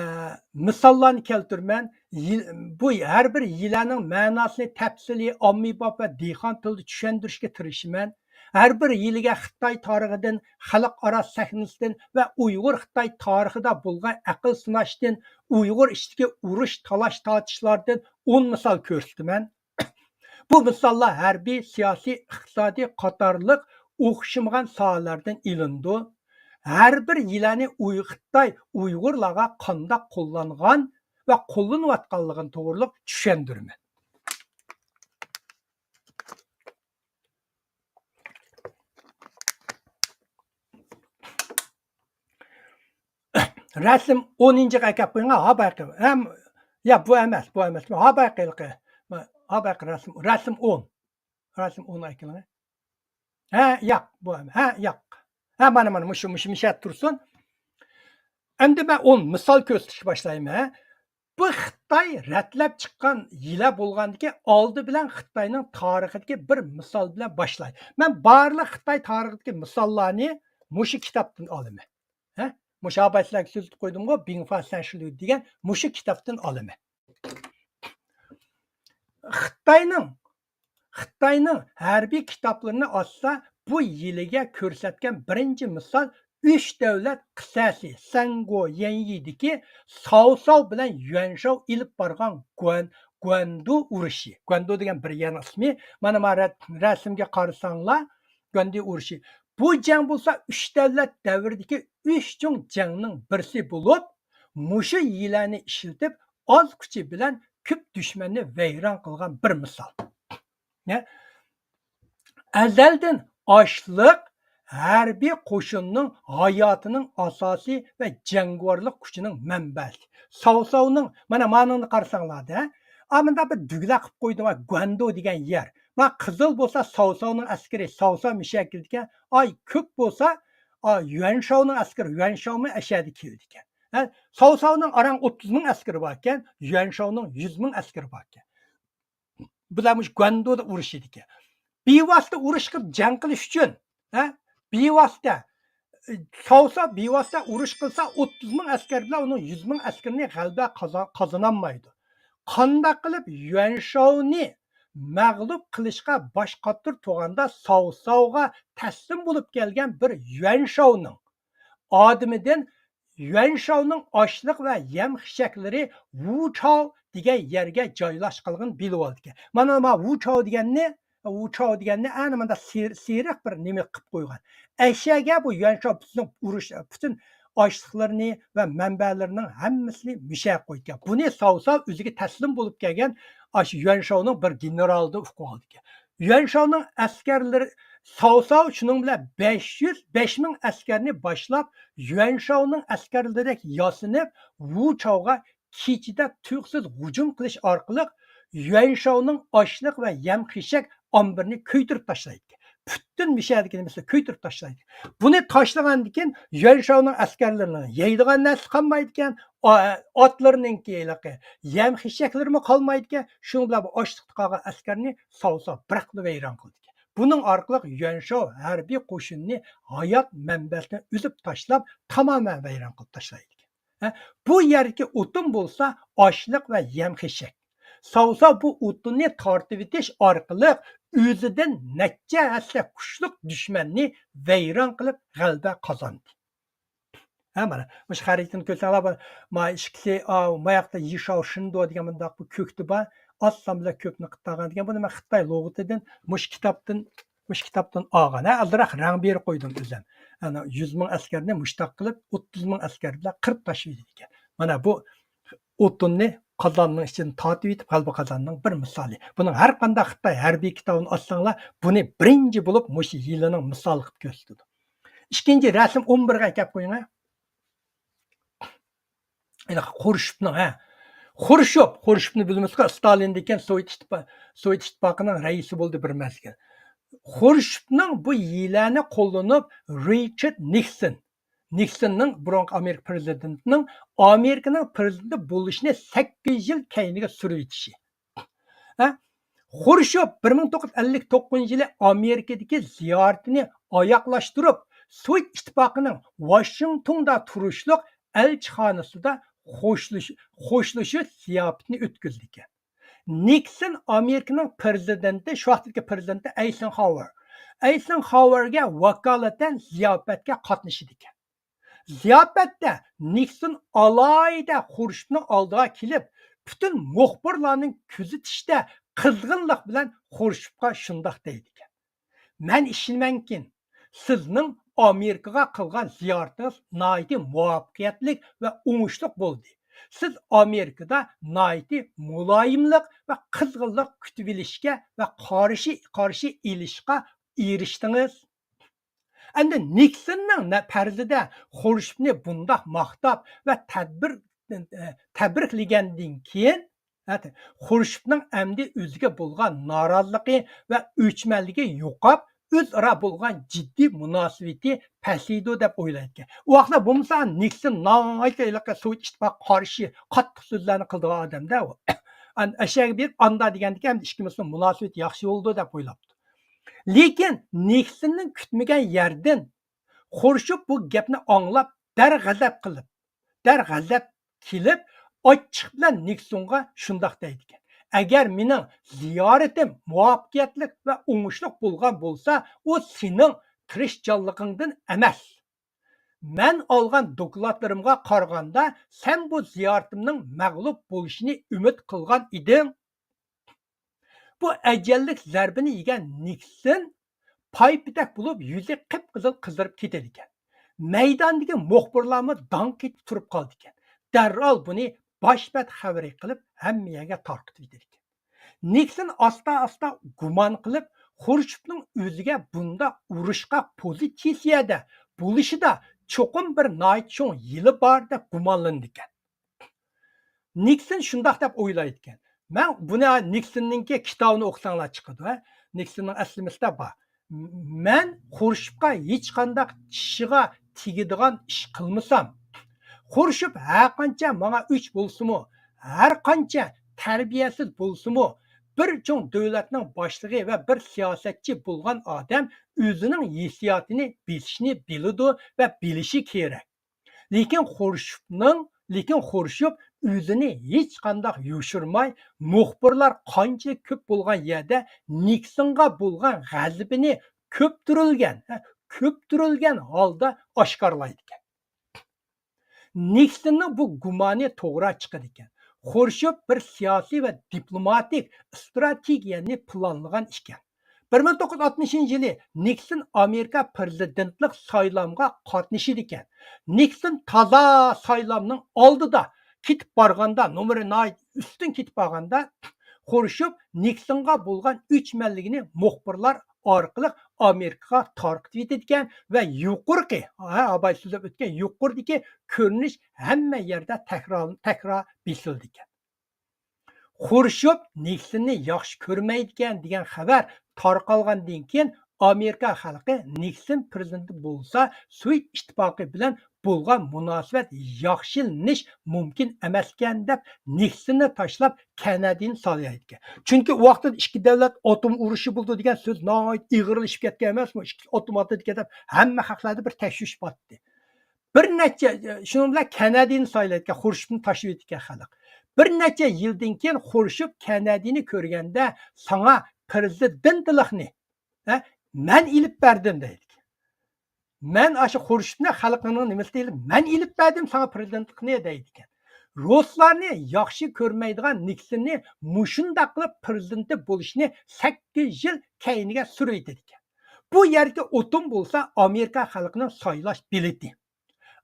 مىساللارنى كەلتۈرىمەن. يىل-، بۇ ھەر بىر يىلەننىڭ مەناسىنى تەپسىلىي، ئاممىباب ۋە دېھقان تىلىدا چۈشەندۈرۈشكە تىرىشىمەن. ھەر بىر يىلىگە خىتاي تارىخىدىن، خەلقئارا سەھنىسىدىن ۋە ئۇيغۇر خىتاي تارىخىدا بولغان ئەقىل سىناشتىن، ئۇيغۇر ئىچىدىكى ئۇرۇش، تالاش تارتىشلاردىن ئون مىسال كۆرسىتىمەن. بۇ مىساللار ھەربىي، سىياسىي، ئىقتىسادىي قاتارلىق ئوخشىمىغان ساھەلەردىن ئېلىنىدۇ. ھەر بىر يىلەننى ئۇي-، خىتاي ئۇيغۇرلارغا قانداق قوللانغان ۋە قوللىنىۋاتقانلىقىنى توغرىلىق چۈشەندۈرىمەن. رەسىم ئونىنچىغا ئەكەپ قويۇڭ، ھا بايقى. ھەم، يا، بۇ ئەمەس، بۇ ئەمەس. ھا بايقى ھېلىقى. ھا بايقى رەسىم، رەسىم ئون. رەسىم ئون ئەكېلىڭ. ھە، ياق، بۇ ئەمەس. ھە، ياق. ھە، مانا، مانا، مۇشۇ، مۇشۇ، مۇشۇ يەردە تۇرسۇن. ئەمدى مەن ئون مىسال كۆرسىتىشكە باشلايمەن. بۇ خىتاي رەتلەپ چىققان يىلە بولغاندىكى، ئالدى بىلەن خىتاينىڭ تارىخىدىكى بىر مىسال بىلەن باشلاي. مەن بارلىق خىتاي تارىخىدىكى مىساللارنى مۇشۇ كىتابتىن ئالىمەن. ھە؟ مۇشۇ ھابايسىلەرگە سۆزلىتىپ قويدۇمغۇ، بىڭفا سەنشىلۈ دېگەن مۇشۇ كىتابتىن ئالىمەن. خىتاينىڭ، خىتاينىڭ ھەربىي كىتابلىرىنى ئاچسا، بۇ يىلىگە كۆرسەتكەن بىرىنچى مىسال ئۈچ دۆلەت قىسسەسى، سەنگو يەنيىدىكى ساۋساۋ بىلەن يۈەنشاۋ ئېلىپ بارغان گۇەن-، گۇەندۇ ئۇرۇشى. گۇەندۇ دېگەن بىر يەرنىڭ ئىسمى. مانا، ما رەت-، رەسىمگە قارىساڭلار، گۇەندۇ ئۇرۇشى. بۇ جەڭ بولسا ئۈچ دۆلەت دەۋرىدىكى ئۈچ چوڭ جەڭنىڭ بىرسى بولۇپ، مۇشۇ يىلەننى ئىشلىتىپ، ئاز كۈچى بىلەن كۆپ دۈشمەننى ۋەيران قىلغان بىر مىسال. نە؟ ئەزەلدىن ئاشلىق ھەربىي قوشۇننىڭ ھاياتىنىڭ ئاساسى ۋە جەڭگىۋارلىق كۈچىنىڭ مەنبەسى. ساۋساۋنىڭ، مانا، مانىڭنى قارىساڭلار-دە، ئا، مۇنداق بىر دۈگىلەك قىلىپ قويدۇم، ھە، گۇەندۇ دېگەن يەر. ما قىزىل بولسا ساۋساۋنىڭ ئەسكىرى، ساۋساۋ مۇشۇ يەرگە كېلىدىكەن. ئاي، كۆك بولسا، ئا، يۈەنشاۋنىڭ ئەسكىرى، يۈەنشاۋمۇ ئەشەدە كېلىدىكەن. ھە، ساۋساۋنىڭ ئاران ئوتتۇز مىڭ ئەسكىرى باركەن، يۈەنشاۋنىڭ يۈز مىڭ ئەسكىرى باركەن. بۇلار مۇشۇ گۇەندۇدا ئۇرۇشىدىكەن. بىۋاسىتە ئۇرۇش قىلىپ جەڭ قىلىش ئۈچۈن، ھە، بىۋاسىتە، ئى، ساۋساۋ بىۋاسىتە ئۇرۇش قىلسا، ئوتتۇز مىڭ ئەسكەر بىلەن ئۇنىڭ يۈز مىڭ ئەسكىرىنى غەلىبە قازا-، قازىنالمايدۇ. قانداق قىلىپ يۈەنشاۋنى مەغلۇپ قىلىشقا باش قاتۇرۇپ تۇرغاندا، ساۋساۋغا تەسلىم بولۇپ كەلگەن بىر يۈەنشاۋنىڭ ئادىمىدىن يۈەنشاۋنىڭ ئاشلىق ۋە يەم خىشەكلىرى ۋۇچاۋ دېگەن يەرگە جايلاشقانلىقىنى بىلىۋالىدىكەن. مانا، ما ۋۇچاۋ دېگەننى، ۋۇچاۋ دېگەننى ئەنە مۇنداق سېر-، سېرىق بىر نېمە قىلىپ قويغان. ئەشەگە بۇ يۈەنشاۋ پۈتۈن ئۇرۇش، پۈتۈن ئاشلىقلىرىنى ۋە مەنبەلىرىنىڭ ھەممىسىنى مۇشەگە قويىدىكەن. بۇنى ساۋساۋ ئۆزىگە تەسلىم بولۇپ كەلگەن ئاشۇ يۈەنشاۋنىڭ بىر گېنېرالىدىن ئۇقۇۋالىدىكەن. يۈەنشاۋنىڭ ئەسكەرلىرى، ساۋساۋ شۇنىڭ بىلەن بەش يۈز، بەش مىڭ ئەسكەرنى باشلاپ، يۈەنشاۋنىڭ ئەسكەرلىرىدەك ياسىنىپ، ۋۇچاۋغا كېچىدە تۇيۇقسىز ھۇجۇم قىلىش ئارقىلىق، يۈەنشاۋنىڭ ئاشلىق ۋە يەم خىشەك ئامبىرىنى كۆيدۈرۈپ تاشلايدىكەن. پۈتۈن مۇشۇ يەردىكى نېمىسىنى كۆيدۈرۈپ تاشلايدۇ. بۇنى تاشلىغاندىن كېيىن يۈەنشاۋنىڭ ئەسكەرلىرىنىڭ يەيدىغان نەرسىسى قالمايدىكەن، ئا-، ئاتلىرىنىڭكى ھېلىقى يەم خېشەكلىرىمۇ قالمايدىكەن. شۇنىڭ بىلەن بۇ ئاچلىقتا قالغان ئەسكەرنى ساۋساپ بىراقلا ۋەيران قىلىدىكەن. بۇنىڭ ئارقىلىق يۈەنشاۋ ھەربىي قوشۇنىنى ھايات مەنبەسىنى ئۈزۈپ تاشلاپ، تامامەن ۋەيران قىلىپ تاشلايدىكەن. ھە، بۇ يەردىكى ئوتۇن بولسا ئاشلىق ۋە يەم خېشەك. ساۋساۋ بۇ ئوتۇننى تارتىۋېتىش ئارقىلىق ئۆزىدىن نەچچە ھەسسە كۈچلۈك دۈشمەننى ۋەيران قىلىپ غەلىبە قازاندى. ھە، مانا مۇشۇ خەرىتىنى كۆرسەڭلار، بۇ، ما ئىككىسى، ئا، ماياقتا يىشاۋ شىندو دېگەن مۇنداق بىر كۆكتە بار. ئاز سان بىلەن كۆپنى قىتارغان دېگەن، بۇنى مەن خىتاي لۇغىتىدىن، مۇشۇ كىتابتىن، مۇشۇ كىتابتىن ئالغان. ھە، ئازراق رەڭ بېرىپ قويدۇم ئۆزۈم. ئەنە، يۈز مىڭ ئەسكەرنى مۇشتاق قىلىپ، ئوتتۇز مىڭ ئەسكەر بىلەن قىرىپ تاشلىۋېتىدىكەن. مانا بۇ ئوتۇننى قازاننىڭ ئىچىدىن تارتىۋېتىپ غەلىبە قازاننىڭ بىر مىسالى. بۇنىڭ ھەر قانداق خىتاي ھەربىي كىتابىنى ئاچساڭلار، بۇنى بىرىنچى بولۇپ مۇشۇ يىلىنىڭ مىسالى قىلىپ كۆرسىتىدۇ. ئىككىنچى رەسىم ئون بىرگە ئەكەپ قويۇڭ، ھە. يەنە خرۇشچېۋنىڭ، ھە. خرۇشچېۋ، خرۇشچېۋنى بىلىمىزغۇ، ستالىندىن كېيىن سوۋېت ئىتتىپا-، سوۋېت ئىتتىپاقىنىڭ رەئىسى بولدى بىر مەزگىل. خرۇشچېۋنىڭ بۇ ھىيلەنى قوللىنىپ، رىچارد نىكسون، نىكسوننىڭ، بۇرۇنقى ئامېرىكا پرېزىدېنتىنىڭ ئامېرىكىنىڭ پرېزىدېنتى بولۇشىنى سەككىز يىل كەينىگە سۈرۈۋېتىشى. ھە؟ خرۇشچېۋ بىر مىڭ توققۇز يۈز ئەللىك توققۇزىنچى يىلى ئامېرىكىدىكى زىيارىتىنى ئاياغلاشتۇرۇپ، سوۋېت ئىتتىپاقىنىڭ ۋاشىنگتوندا تۇرۇشلۇق ئەلچىخانىسىدا خوشلىش-، خوشلىشىش زىياپىتىنى ئۆتكۈزىدىكەن. نىكسون ئامېرىكىنىڭ پرېزىدېنتى، شۇ ۋاقىتتىكى پرېزىدېنتى ئەيسېنخاۋېر. ئەيسېنخاۋېرگە ۋاكالىتەن زىياپەتكە قاتنىشىدىكەن. زىياپەتتە نىكسون ئالاھىدە خرۇشچېۋنىڭ ئالدىغا كېلىپ، پۈتۈن مۇخبىرلارنىڭ كۆزىتىشىدە قىزغىنلىق بىلەن خرۇشچېۋغا شۇنداق دەيدىكەن: «مەن ئىشىنىمەنكى، سىزنىڭ ئامېرىكىغا قىلغان زىيارىتىڭىز ناھايىتى مۇۋەپپەقىيەتلىك ۋە ئوڭۇشلۇق بولدى. سىز ئامېرىكىدا ناھايىتى مۇلايىملىق ۋە قىزغىنلىق كۈتۈۋېلىشكە ۋە قارشى، قارشى ئېلىشقا ئېرىشتىڭىز.» ئەمدى نىكسوننىڭ نە-، پەرىزىدە خرۇشچېۋنى بۇنداق ماختاپ ۋە تەدبىر-، تەبرىكلىگەندىن كېيىن، خرۇشچېۋنىڭ ئەمدى ئۆزىگە بولغان نارازىلىقى ۋە ئۆچمەنلىكى يوقاپ، ئۆزئارا بولغان جىددىي مۇناسىۋىتى پەسىيىدۇ دەپ ئويلايدىكەن. ئۇ ۋاقىتلار بولمىسا نىكسون ناھايىتى ھېلىقى سوۋېت ئىتتىپاققا قارشى قاتتىق سۆزلەرنى قىلىدىغان ئادەمدە ئۇ. ئەشەگە بېرىپ ئاندا دېگەندىكىن ئەمدى ئىككىمىزنىڭ مۇناسىۋىتى ياخشى بولىدۇ دەپ ئويلاپتۇ. لېكىن نىكسوننىڭ كۈتمىگەن يەردىن خرۇشچېۋ بۇ گەپنى ئاڭلاپ دەرغەزەپ قىلىپ، دەرغەزەپ كېلىپ، ئاچچىق بىلەن نىكسونغا شۇنداق دەيدىكەن: «ئەگەر مېنىڭ زىيارىتىم مۇۋەپپەقىيەتلىك ۋە ئوڭۇشلۇق بولغان بولسا، ئۇ سېنىڭ تىرىشچانلىقىڭدىن ئەمەس. مەن ئالغان دوكلاتلىرىمغا قارىغاندا، سەن بۇ زىيارىتىمنىڭ مەغلۇپ بولۇشىنى ئۈمىد قىلغان ئىدىڭ.» بۇ ئەجەللىك زەربىنى يېگەن نىكسون پايپېتەك بولۇپ، يۈزى قىپقىزىل قىزىرىپ كېتىدىكەن. مەيداندىكى مۇخبىرلارمۇ داڭ قېتىپ تۇرۇپ قالىدىكەن. دەررال بۇنى باش بەت خەۋىرى قىلىپ، ھەممە يەرگە تارقىتىۋېتىدىكەن. نىكسون ئاستا-ئاستا گۇمان قىلىپ، خرۇشچېۋنىڭ ئۆزىگە بۇنداق ئۇرۇشقا پوزىتسىيەدە بولۇشىدا چوقۇم بىر ناھايىتى چوڭ ھىيلە بار دەپ گۇمانلىنىدىكەن. نىكسون شۇنداق دەپ ئويلايدىكەن. مەن بۇنى، نىكسوننىڭكى كىتابىنى ئوقۇساڭلار چىقىدۇ، ھە؟ نىكسوننىڭ ئەسلىمىسىدە بار. مەن خرۇشچېۋغا ھېچقانداق چىشىغا تېگىدىغان ئىش قىلمىسام، خرۇشچېۋ ھەرقانچە ماڭا ئۆچ بولسىمۇ، ھەرقانچە تەربىيەسىز بولسىمۇ، بىر چوڭ دۆلەتنىڭ باشلىقى ۋە بىر سىياسەتچى بولغان ئادەم ئۆزىنىڭ ھېسسىياتىنى بېسىشنى بىلىدۇ ۋە بىلىشى كېرەك. لېكىن خرۇشچېۋنىڭ، لېكىن خرۇشچېۋ ئۆزىنى ھېچقانداق يوشۇرماي، مۇخبىرلار قانچىلىك كۆپ بولغان يەردە نىكسونغا بولغان غەزىپىنى كۆپتۈرۈلگەن، ھە، كۆپتۈرۈلگەن ھالدا ئاشكارىلايدىكەن. نىكسوننىڭ بۇ گۇمانى توغرا چىقىدىكەن. خرۇشچېۋ بىر سىياسىي ۋە دىپلوماتىك ئىستراتېگىيەنى پىلانلىغان ئىكەن. بىر مىڭ توققۇز يۈز ئاتمىشىنچى يىلى نىكسون ئامېرىكا پرېزىدېنتلىق سايلامغا قاتنىشىدىكەن. نىكسون تازا سايلامنىڭ ئالدىدا كېتىپ بارغاندا، نومۇرى ناھايىتى ئۈستۈن كېتىپ بارغاندا، خرۇشچېۋ نىكسونغا بولغان ئۆچمەنلىكىنى مۇخبىرلار ئارقىلىق ئامېرىكىغا تارقىتىۋېتىدىكەن ۋە يۇقىرىقى، ھە، ئاباي سۆزلەپ ئۆتكەن يۇقىرىدىكى كۆرۈنۈش ھەممە يەردە تەكرار، تەكرار بېسىلىدىكەن. خرۇشچېۋ نىكسوننى ياخشى كۆرمەيدىكەن دېگەن خەۋەر تارقالغاندىن كېيىن، ئامېرىكا خەلقى نىكسون پىرېزىدېنت بولسا، سوۋېت ئىتتىپاقى بىلەن بولغان مۇناسىۋەت ياخشىلىنىش مۇمكىن ئەمەسكەن دەپ، نىكسوننى تاشلاپ، كېننېدىنى سايلايدىكەن. چۈنكى ئۇ ۋاقىتتا ئىككى دۆلەت ئاتوم ئۇرۇشى بولىدۇ دېگەن سۆز ناھايىتى ئېغىرلىشىپ كەتكەن ئەمەسمۇ؟ ئىككى ئاتوم ئاتىدىكەن دەپ ھەممە خەقلەردە بىر تەشۋىش بار ئىدى. بىر نەچچە، شۇنىڭ بىلەن كېننېدىنى سايلايدىكەن، خرۇشچېۋنى تاشلىۋېتىدىكەن خەلق. بىر نەچچە يىلدىن كېيىن خرۇشچېۋ كېننېدىنى كۆرگەندە، ساڭا پىرېزىدېنتلىقنى، ھە، مەن ئېلىپ بەردىم دەيدىكەن. مەن ئاشۇ خرۇشچېۋنى خەلقىنىڭ نېمىسىنى ئېلىپ، مەن ئېلىپ بەردىم ساڭا پىرېزىدېنتلىقنى دەيدىكەن. رۇسلارنى ياخشى كۆرمەيدىغان نىكسوننى مۇشۇنداق قىلىپ پىرېزىدېنت بولۇشنى سەككىز يىل كەينىگە سۈرۈۋېتىدىكەن. بۇ يەردىكى ئوتۇن بولسا ئامېرىكا خەلقىنىڭ سايلاش بېلىتى.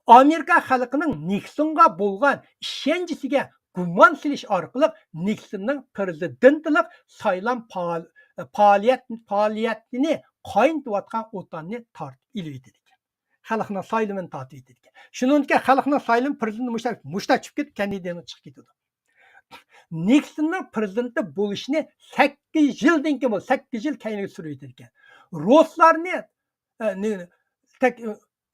ئامېرىكا خەلقىنىڭ نىكسونغا بولغان ئىشەنچىسىگە گۇمان سېلىش ئارقىلىق نىكسوننىڭ پىرېزىدېنتلىق سايلام پائال-، پائالىيەت-، پائالىيەتنى قاينىتىۋاتقان ئوتۇننى تارتىپ ئېلىۋېتىدىكەن. خەلقنىڭ سايلىمىنى تارتىۋېتىدىكەن. شۇنىڭدىن كېيىن خەلقنىڭ سايلىمى پىرېزىدېنت مۇشتا، مۇشتا چۈشۈپ كېتىپ، كېننېدىنى چىقىپ كېتىدۇ. نىكسوننىڭ پىرېزىدېنت بولۇشىنى سەككىز يىلدىن كېيىن، سەككىز يىل كەينىگە سۈرۈۋېتىدىكەن. رۇسلارنى، ئە، نى-، تەك-،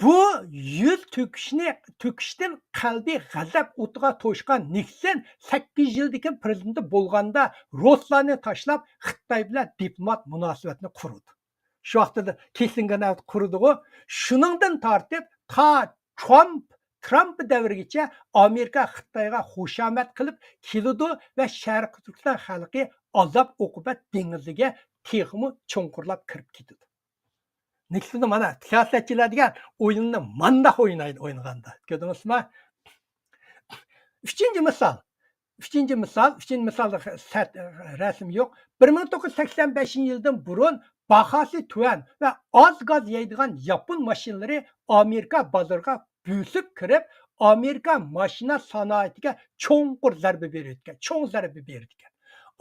بۇ يۈز تۆكۈشنى، تۆكۈشتىن قەلبى غەزەپ ئوتىغا توشقان نىكسون سەككىز يىلدىن كېيىن پىرېزىدېنت بولغاندا رۇسلارنى تاشلاپ خىتاي بىلەن دىپلومات مۇناسىۋەتنى قۇرىدۇ. شۇ ۋاقتىدا كىسسىنگېر قۇرىدىغۇ. شۇنىڭدىن تارتىپ تا ترامپ، ترامپ دەۋرىگىچە ئامېرىكا خىتايغا خۇشامەت قىلىپ كېلىدۇ ۋە شەرقىي تۈركىستان خەلقى ئازاب ئوقۇبەت دېڭىزىگە تېخىمۇ چوڭقۇرلاپ كىرىپ كېتىدۇ. نىكسون مانا سىياسەتچىلەر دېگەن ئويۇننى مانداق ئوينايدۇ ئوينىغاندا. كۆردىڭىزمۇ؟ ئۈچىنچى مىسال. ئۈچىنچى مىسال، ئۈچىنچى مىسالدا سەت-، رەسىم يوق. بىر مىڭ توققۇز يۈز سەكسەن بەشىنچى يىلدىن بۇرۇن باھاسى تۆۋەن ۋە ئاز گاز يەيدىغان ياپون ماشىنىلىرى ئامېرىكا بازىرىغا بۆسۈپ كىرىپ، ئامېرىكا ماشىنا سانائىتىگە چوڭقۇر زەربە بېرىۋەتكەن، چوڭ زەربە بېرىدىكەن.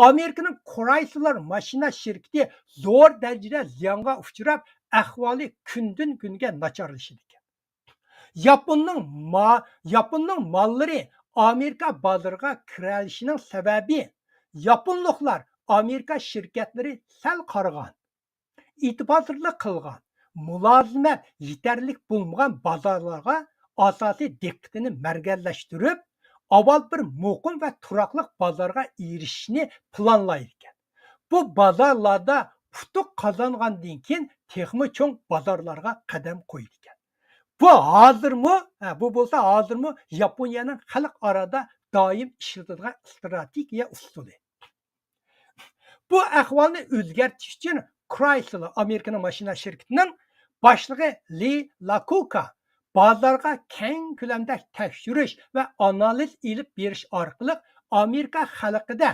ئامېرىكىنىڭ كرايسلېر ماشىنا شىركىتى زور دەرىجىدە زىيانغا ئۇچراپ، ئەھۋالى كۈندىن كۈنگە ناچارلىشىدىكەن. ياپوننىڭ ما-، ياپوننىڭ ماللىرى ئامېرىكا بازىرىغا كىرەلىشىنىڭ سەۋەبى، ياپونلۇقلار ئامېرىكا شىركەتلىرى سەل قارىغان، ئېتىبارلىق قىلغان، مۇلازىمەت يېتەرلىك بولمىغان بازارلارغا ئاساسىي دىققىتىنى مەركەزلەشتۈرۈپ، ئاۋۋال بىر مۇقىم ۋە تۇراقلىق بازارغا ئېرىشىشنى پىلانلايدىكەن. بۇ بازارلاردا ئۇتۇق قازانغاندىن كېيىن تېخىمۇ چوڭ بازارلارغا قەدەم قويىدىكەن. بۇ ھازىرمۇ، ھە، بۇ بولسا ھازىرمۇ ياپونىيەنىڭ خەلق ئارادا دائىم ئىشلىتىدىغان ئىستراتېگىيە ئۇسۇلى. بۇ ئەھۋالنى ئۆزگەرتىش ئۈچۈن كرايسلېر، ئامېرىكىنىڭ ماشىنا شىركىتىنىڭ باشلىقى لى لاكوكا بازارغا كەڭ كۆلەمدە تەكشۈرۈش ۋە ئانالىز ئېلىپ بېرىش ئارقىلىق ئامېرىكا خەلقىدە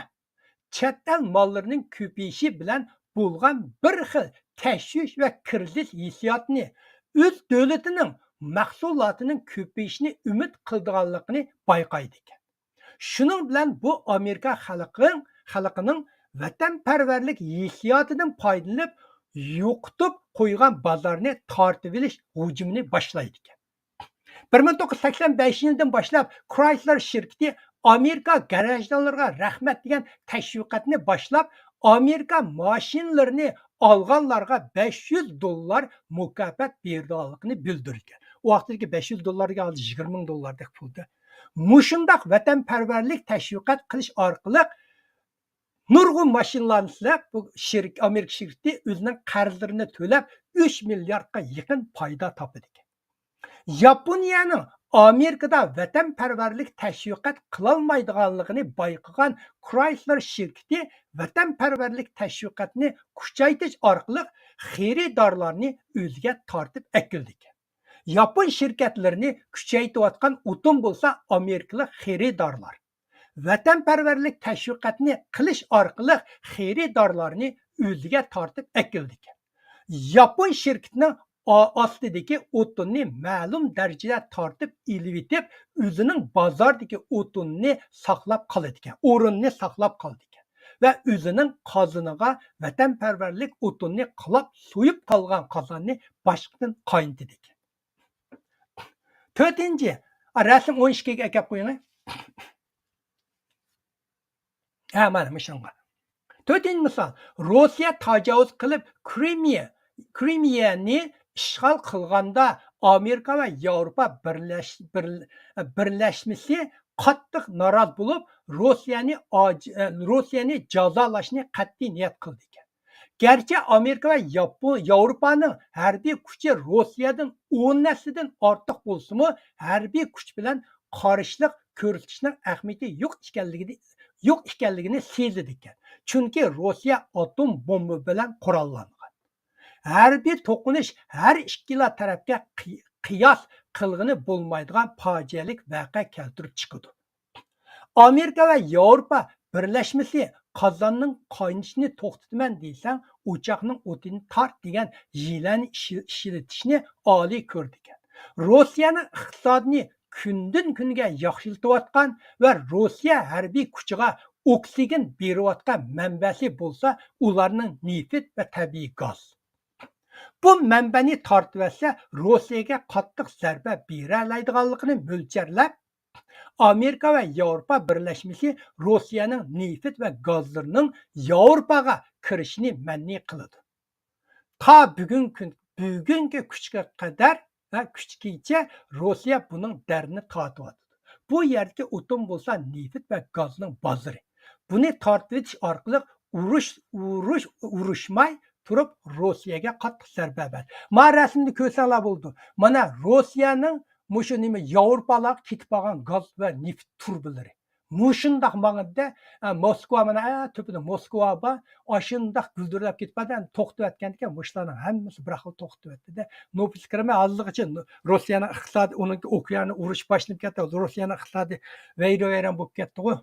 چەت ئەل ماللىرىنىڭ كۆپىيىشى بىلەن بولغان بىر خىل تەشۋىش ۋە كىرىزىس ھېسسىياتىنى، ئۆز دۆلىتىنىڭ مەھسۇلاتىنىڭ كۆپىيىشىنى ئۈمىد قىلىدىغانلىقىنى بايقايدىكەن. شۇنىڭ بىلەن بۇ ئامېرىكا خەلقىنىڭ، خەلقىنىڭ ۋەتەنپەرۋەرلىك ھېسسىياتىدىن پايدىلىنىپ، يوقىتىپ قويغان بازارنى تارتىۋېلىش ھۇجۇمىنى باشلايدىكەن. بىر مىڭ توققۇز يۈز سەكسەن بەشىنچى يىلدىن باشلاپ كرايسلېر شىركىتى ئامېرىكا گراژدانلىرىغا رەھمەت دېگەن تەشۋىقاتنى باشلاپ، ئامېرىكا ماشىنىلىرىنى ئالغانلارغا بەش يۈز دوللار مۇكاپات بېرىدىغانلىقىنى بىلدۈرگەن. ئۇ ۋاقىتتىكى بەش يۈز دوللار دېگەن ھازىر يىگىرمە مىڭ دوللاردەك پۇلدى. مۇشۇنداق ۋەتەنپەرۋەرلىك تەشۋىقات قىلىش ئارقىلىق نۇرغۇن ماشىنىلارنى سىلەپ، بۇ شىرك-، ئامېرىكا شىركىتى ئۆزىنىڭ قەرزلىرىنى تۆلەپ، ئۈچ مىلياردقا يېقىن پايدا تاپىدىكەن. ياپونىيەنىڭ ئامېرىكىدا ۋەتەنپەرۋەرلىك تەشۋىقات قىلالمايدىغانلىقىنى بايقىغان كرايسلېر شىركىتى ۋەتەنپەرۋەرلىك تەشۋىقاتنى كۈچەيتىش ئارقىلىق خېرىدارلارنى ئۆزىگە تارتىپ ئەكېلىدىكەن. ياپون شىركەتلىرىنى كۈچەيتىۋاتقان ئوتۇن بولسا ئامېرىكىلىق خېرىدارلار. ۋەتەنپەرۋەرلىك تەشۋىقاتنى قىلىش ئارقىلىق خېرىدارلارنى ئۆزىگە تارتىپ ئەكېلىدىكەن. ياپون شىركىتىنىڭ ئا-، ئاستىدىكى ئوتۇننى مەلۇم دەرىجىدە تارتىپ ئېلىۋېتىپ، ئۆزىنىڭ بازاردىكى ئوتۇننى ساقلاپ قالىدىكەن، ئورنىنى ساقلاپ قالىدىكەن ۋە ئۆزىنىڭ قازىنىغا ۋەتەنپەرۋەرلىك ئوتۇننى قىلاپ سويۇپ قالغان قازاننى باشقىدىن قاينىتىدىكەن. تۆتىنچى، ئا، رەسىم ئون ئىككىگە ئەكەپ قويۇڭ. ھە، مانا مۇشۇنىڭغا. تۆتىنچى مىسال، روسىيە تاجاۋۇز قىلىپ، كرىمىيە كرىمىيەنى ئىشغال قىلغاندا ئامېرىكا ۋە ياۋروپا بىرلەش-، بىر-، بىرلەشمىسى قاتتىق نارازى بولۇپ، روسىيەنى ئاج-، روسىيەنى جازالاشنى قەتئىي نىيەت قىلىدىكەن. گەرچە ئامېرىكا ۋە ياپو-، ياۋروپانىڭ ھەربىي كۈچى روسىيەدىن ئون ھەسسىدىن ئارتۇق بولسىمۇ، ھەربىي كۈچ بىلەن قارشىلىق كۆرسىتىشنىڭ ئەھمىيىتى يوق ئىكەنلىكىنى، يوق ئىكەنلىكىنى سېزىدىكەن. چۈنكى روسىيە ئاتوم بومبا بىلەن قوراللانغان. ھەربىي توقۇنۇش ھەر ئىككىلا تەرەپكە قىي-، قىياس قىلغىلى بولمايدىغان پاجىئەلىك ۋەقە كەلتۈرۈپ چىقىدۇ. ئامېرىكا ۋە ياۋروپا بىرلەشمىسى قازاننىڭ قاينىشىنى توختىتىمەن دېسەڭ، ئوچاقنىڭ ئوتىنى تارت دېگەن ھىيلىنى ئىشلىتىشنى ئالىي كۆرىدىكەن. روسىيەنىڭ ئىقتىسادىنى كۈندىن كۈنگە ياخشىلىتىۋاتقان ۋە روسىيە ھەربىي كۈچىگە ئوكسىگېن بېرىۋاتقان مەنبەسى بولسا ئۇلارنىڭ نېفىت ۋە تەبىئىي گاز. بۇ مەنبەنى تارتىۋەتسە روسىيەگە قاتتىق زەربە بېرەلەيدىغانلىقىنى مۆلچەرلەپ، ئامېرىكا ۋە ياۋروپا بىرلەشمىسى روسىيەنىڭ نېفىت ۋە گازلىرىنىڭ ياۋروپاغا كىرىشىنى مەنئى قىلىدۇ. تا بۈگۈن كۈن، بۈگۈنكى كۈچكە قەدەر ۋە كۈچكىچە روسىيە بۇنىڭ دەردىنى تارتىۋاتىدۇ. بۇ يەردىكى ئوتۇن بولسا نېفىت ۋە گازنىڭ بازىرى. بۇنى تارتىۋېتىش ئارقىلىق ئۇرۇش، ئۇرۇش، ئۇرۇشماي تۇرۇپ روسىيەگە قاتتىق زەربە بەردى. مانا رەسىمدە كۆرسەڭلار بولىدۇ. مانا روسىيەنىڭ مۇشۇ نېمە ياۋروپالارغا كېتىپ بارغان گاز ۋە نېفىت تۇرۇبىلىرى. مۇشۇنداق ماڭىدىدە، ئە، موسكۋا مانا، ئە، تۆپىدە موسكۋا بار. ئاشۇنداق گۈلدۈرلەپ كېتىپ بارىدۇ. ئەمدى توختىۋەتكەندىكىن مۇشۇلارنىڭ ھەممىسى بىر خىل توختىۋەتتىدە. نوبېل پرېمىيە ھازىرغىچە روسىيەنىڭ ئىقتىسادى، ئۇنىڭكى ئۇكرائىنا ئۇرۇشى باشلىنىپ كەتتى. روسىيەنىڭ ئىقتىسادى ۋەيران-ۋەيران بولۇپ كەتتىغۇ.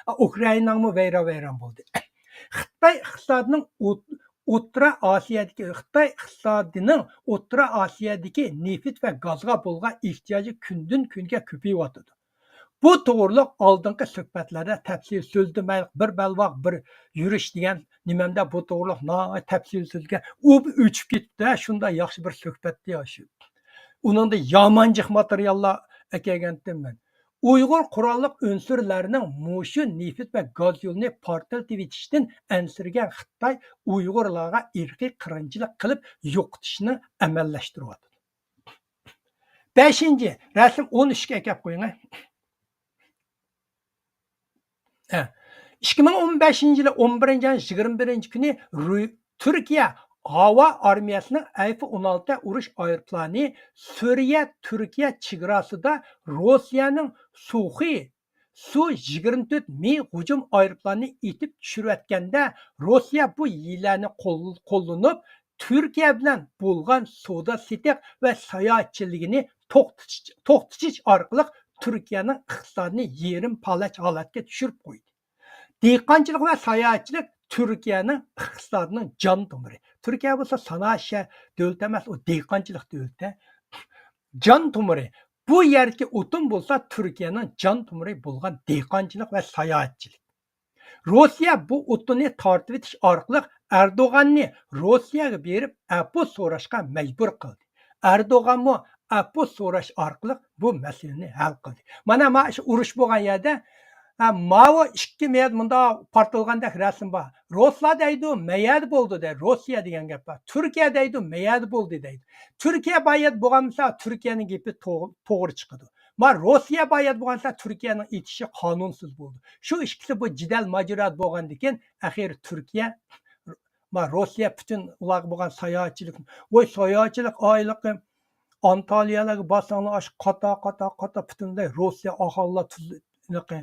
ئۇكرائىنانىڭمۇ ۋەيران-ۋەيران بولدى. خىتاي ئىقتىسادىنىڭ ئوت-، ئوتتۇرا ئاسىيادىكى، خىتاي ئىقتىسادىنىڭ ئوتتۇرا ئاسىيادىكى نېفىت ۋە گازغا بولغان ئېھتىياجى كۈندىن كۈنگە كۆپىيىۋاتىدۇ. بۇ توغرۇلۇق ئالدىنقى سۆھبەتلەردە تەپسىلىي سۆزلىدىم. بىر بەلباغ بىر يۈرۈش دېگەن نېمەمدە بۇ توغرۇلۇق ناھايىتى تەپسىلىي سۆزلىگەن. ئۇ ئۆچۈپ كېتىپتۇ، شۇنداق ياخشى بىر سۆھبەتتى شۇ. ئۇنىڭدا يامان جىق ماتېرىياللار ئەكەلگەنتىم مەن. ئۇيغۇر قوراللىق ئۇنسۇرلارنىڭ مۇشۇ نېفىت ۋە گاز يولىنى پارتلىتىۋېتىشتىن ئەنسىرىگەن خىتاي ئۇيغۇرلارغا ئىرقىي قىرغىنچىلىق قىلىپ يوقىتىشنى ئەمەلىيلەشتۈرۈۋاتىدۇ. بەشىنچى، رەسىم ئون ئۈچكە ئەكەپ قويۇڭ. ھە. ئىككى مىڭ ئون بەشىنچى يىلى ئون بىرىنچى ئاينىڭ يىگىرمە بىرىنچى كۈنى رۇ-، تۈركىيە ھاۋا ئارمىيەسىنىڭ ئەف ئون ئالتە ئۇرۇش ئايروپىلانى سۈرىيە تۈركىيە چېگراسىدا روسىيەنىڭ سۇخۇي سۇ يىگىرمە تۆت مى ھۇجۇم ئايروپىلانىنى ئېتىپ چۈشۈرۈۋەتكەندە، روسىيە بۇ ھىيلەنى قول-، قوللىنىپ، تۈركىيە بىلەن بولغان سودا سېتىق ۋە ساياھەتچىلىكىنى توختىتىش، توختىتىش ئارقىلىق تۈركىيەنىڭ ئىقتىسادىنى يېرىم پالەچ ھالەتكە چۈشۈرۈپ قويدى. دېھقانچىلىق ۋە ساياھەتچىلىك تۈركىيەنىڭ ئىقتىسادىنىڭ جان تومۇرى. تۈركىيە بولسا سانائەت شە-، دۆلىتى ئەمەس، ئۇ دېھقانچىلىق دۆلىتى. جان تومۇرى. بۇ يەردىكى ئوتۇن بولسا تۈركىيەنىڭ جان تومۇرى بولغان دېھقانچىلىق ۋە ساياھەتچىلىك. روسىيە بۇ ئوتۇننى تارتىۋېتىش ئارقىلىق ئەردوغاننى روسىيەگە بېرىپ ئەپۇ سوراشقا مەجبۇر قىلدى. ئەردوغانمۇ ئەپۇ سوراش ئارقىلىق بۇ مەسىلىنى ھەل قىلدى. مانا، مانا شۇ ئۇرۇش بولغان يەردە، ھە، ماۋۇ ئىككى مەيدان مۇنداق پارتلىغاندەك رەسىم بار. روسلار دەيدۇ، مەيەردە بولدى دەيدۇ. روسىيە دېگەن گەپ بار. تۈركىيە دەيدۇ، مەيەردە بولدى دەيدۇ. تۈركىيە بايەت بولغان بولسا، تۈركىيەنىڭ گېپى توغ-، توغرا چىقىدۇ. ما روسىيە بايەت بولغان بولسا، تۈركىيەنىڭ ئېيتىشى قانۇنسىز بولىدۇ. شۇ ئىككىسى بۇ جېدەل ماجىرا بولغاندىن كېيىن، ئەخىرى تۈركىيە، ما روسىيە پۈتۈن ئۇلارغا بولغان ساياھەتچىلىك، ۋاي ساياھەتچىلىك ئايلىقى، ئانتالىيەلەرگە بارساڭلار، ئاشۇ قاتا، قاتا، قاتا پۈتۈنلەي روسىيە ئاھالىلەر تۈز-، ھېلىقى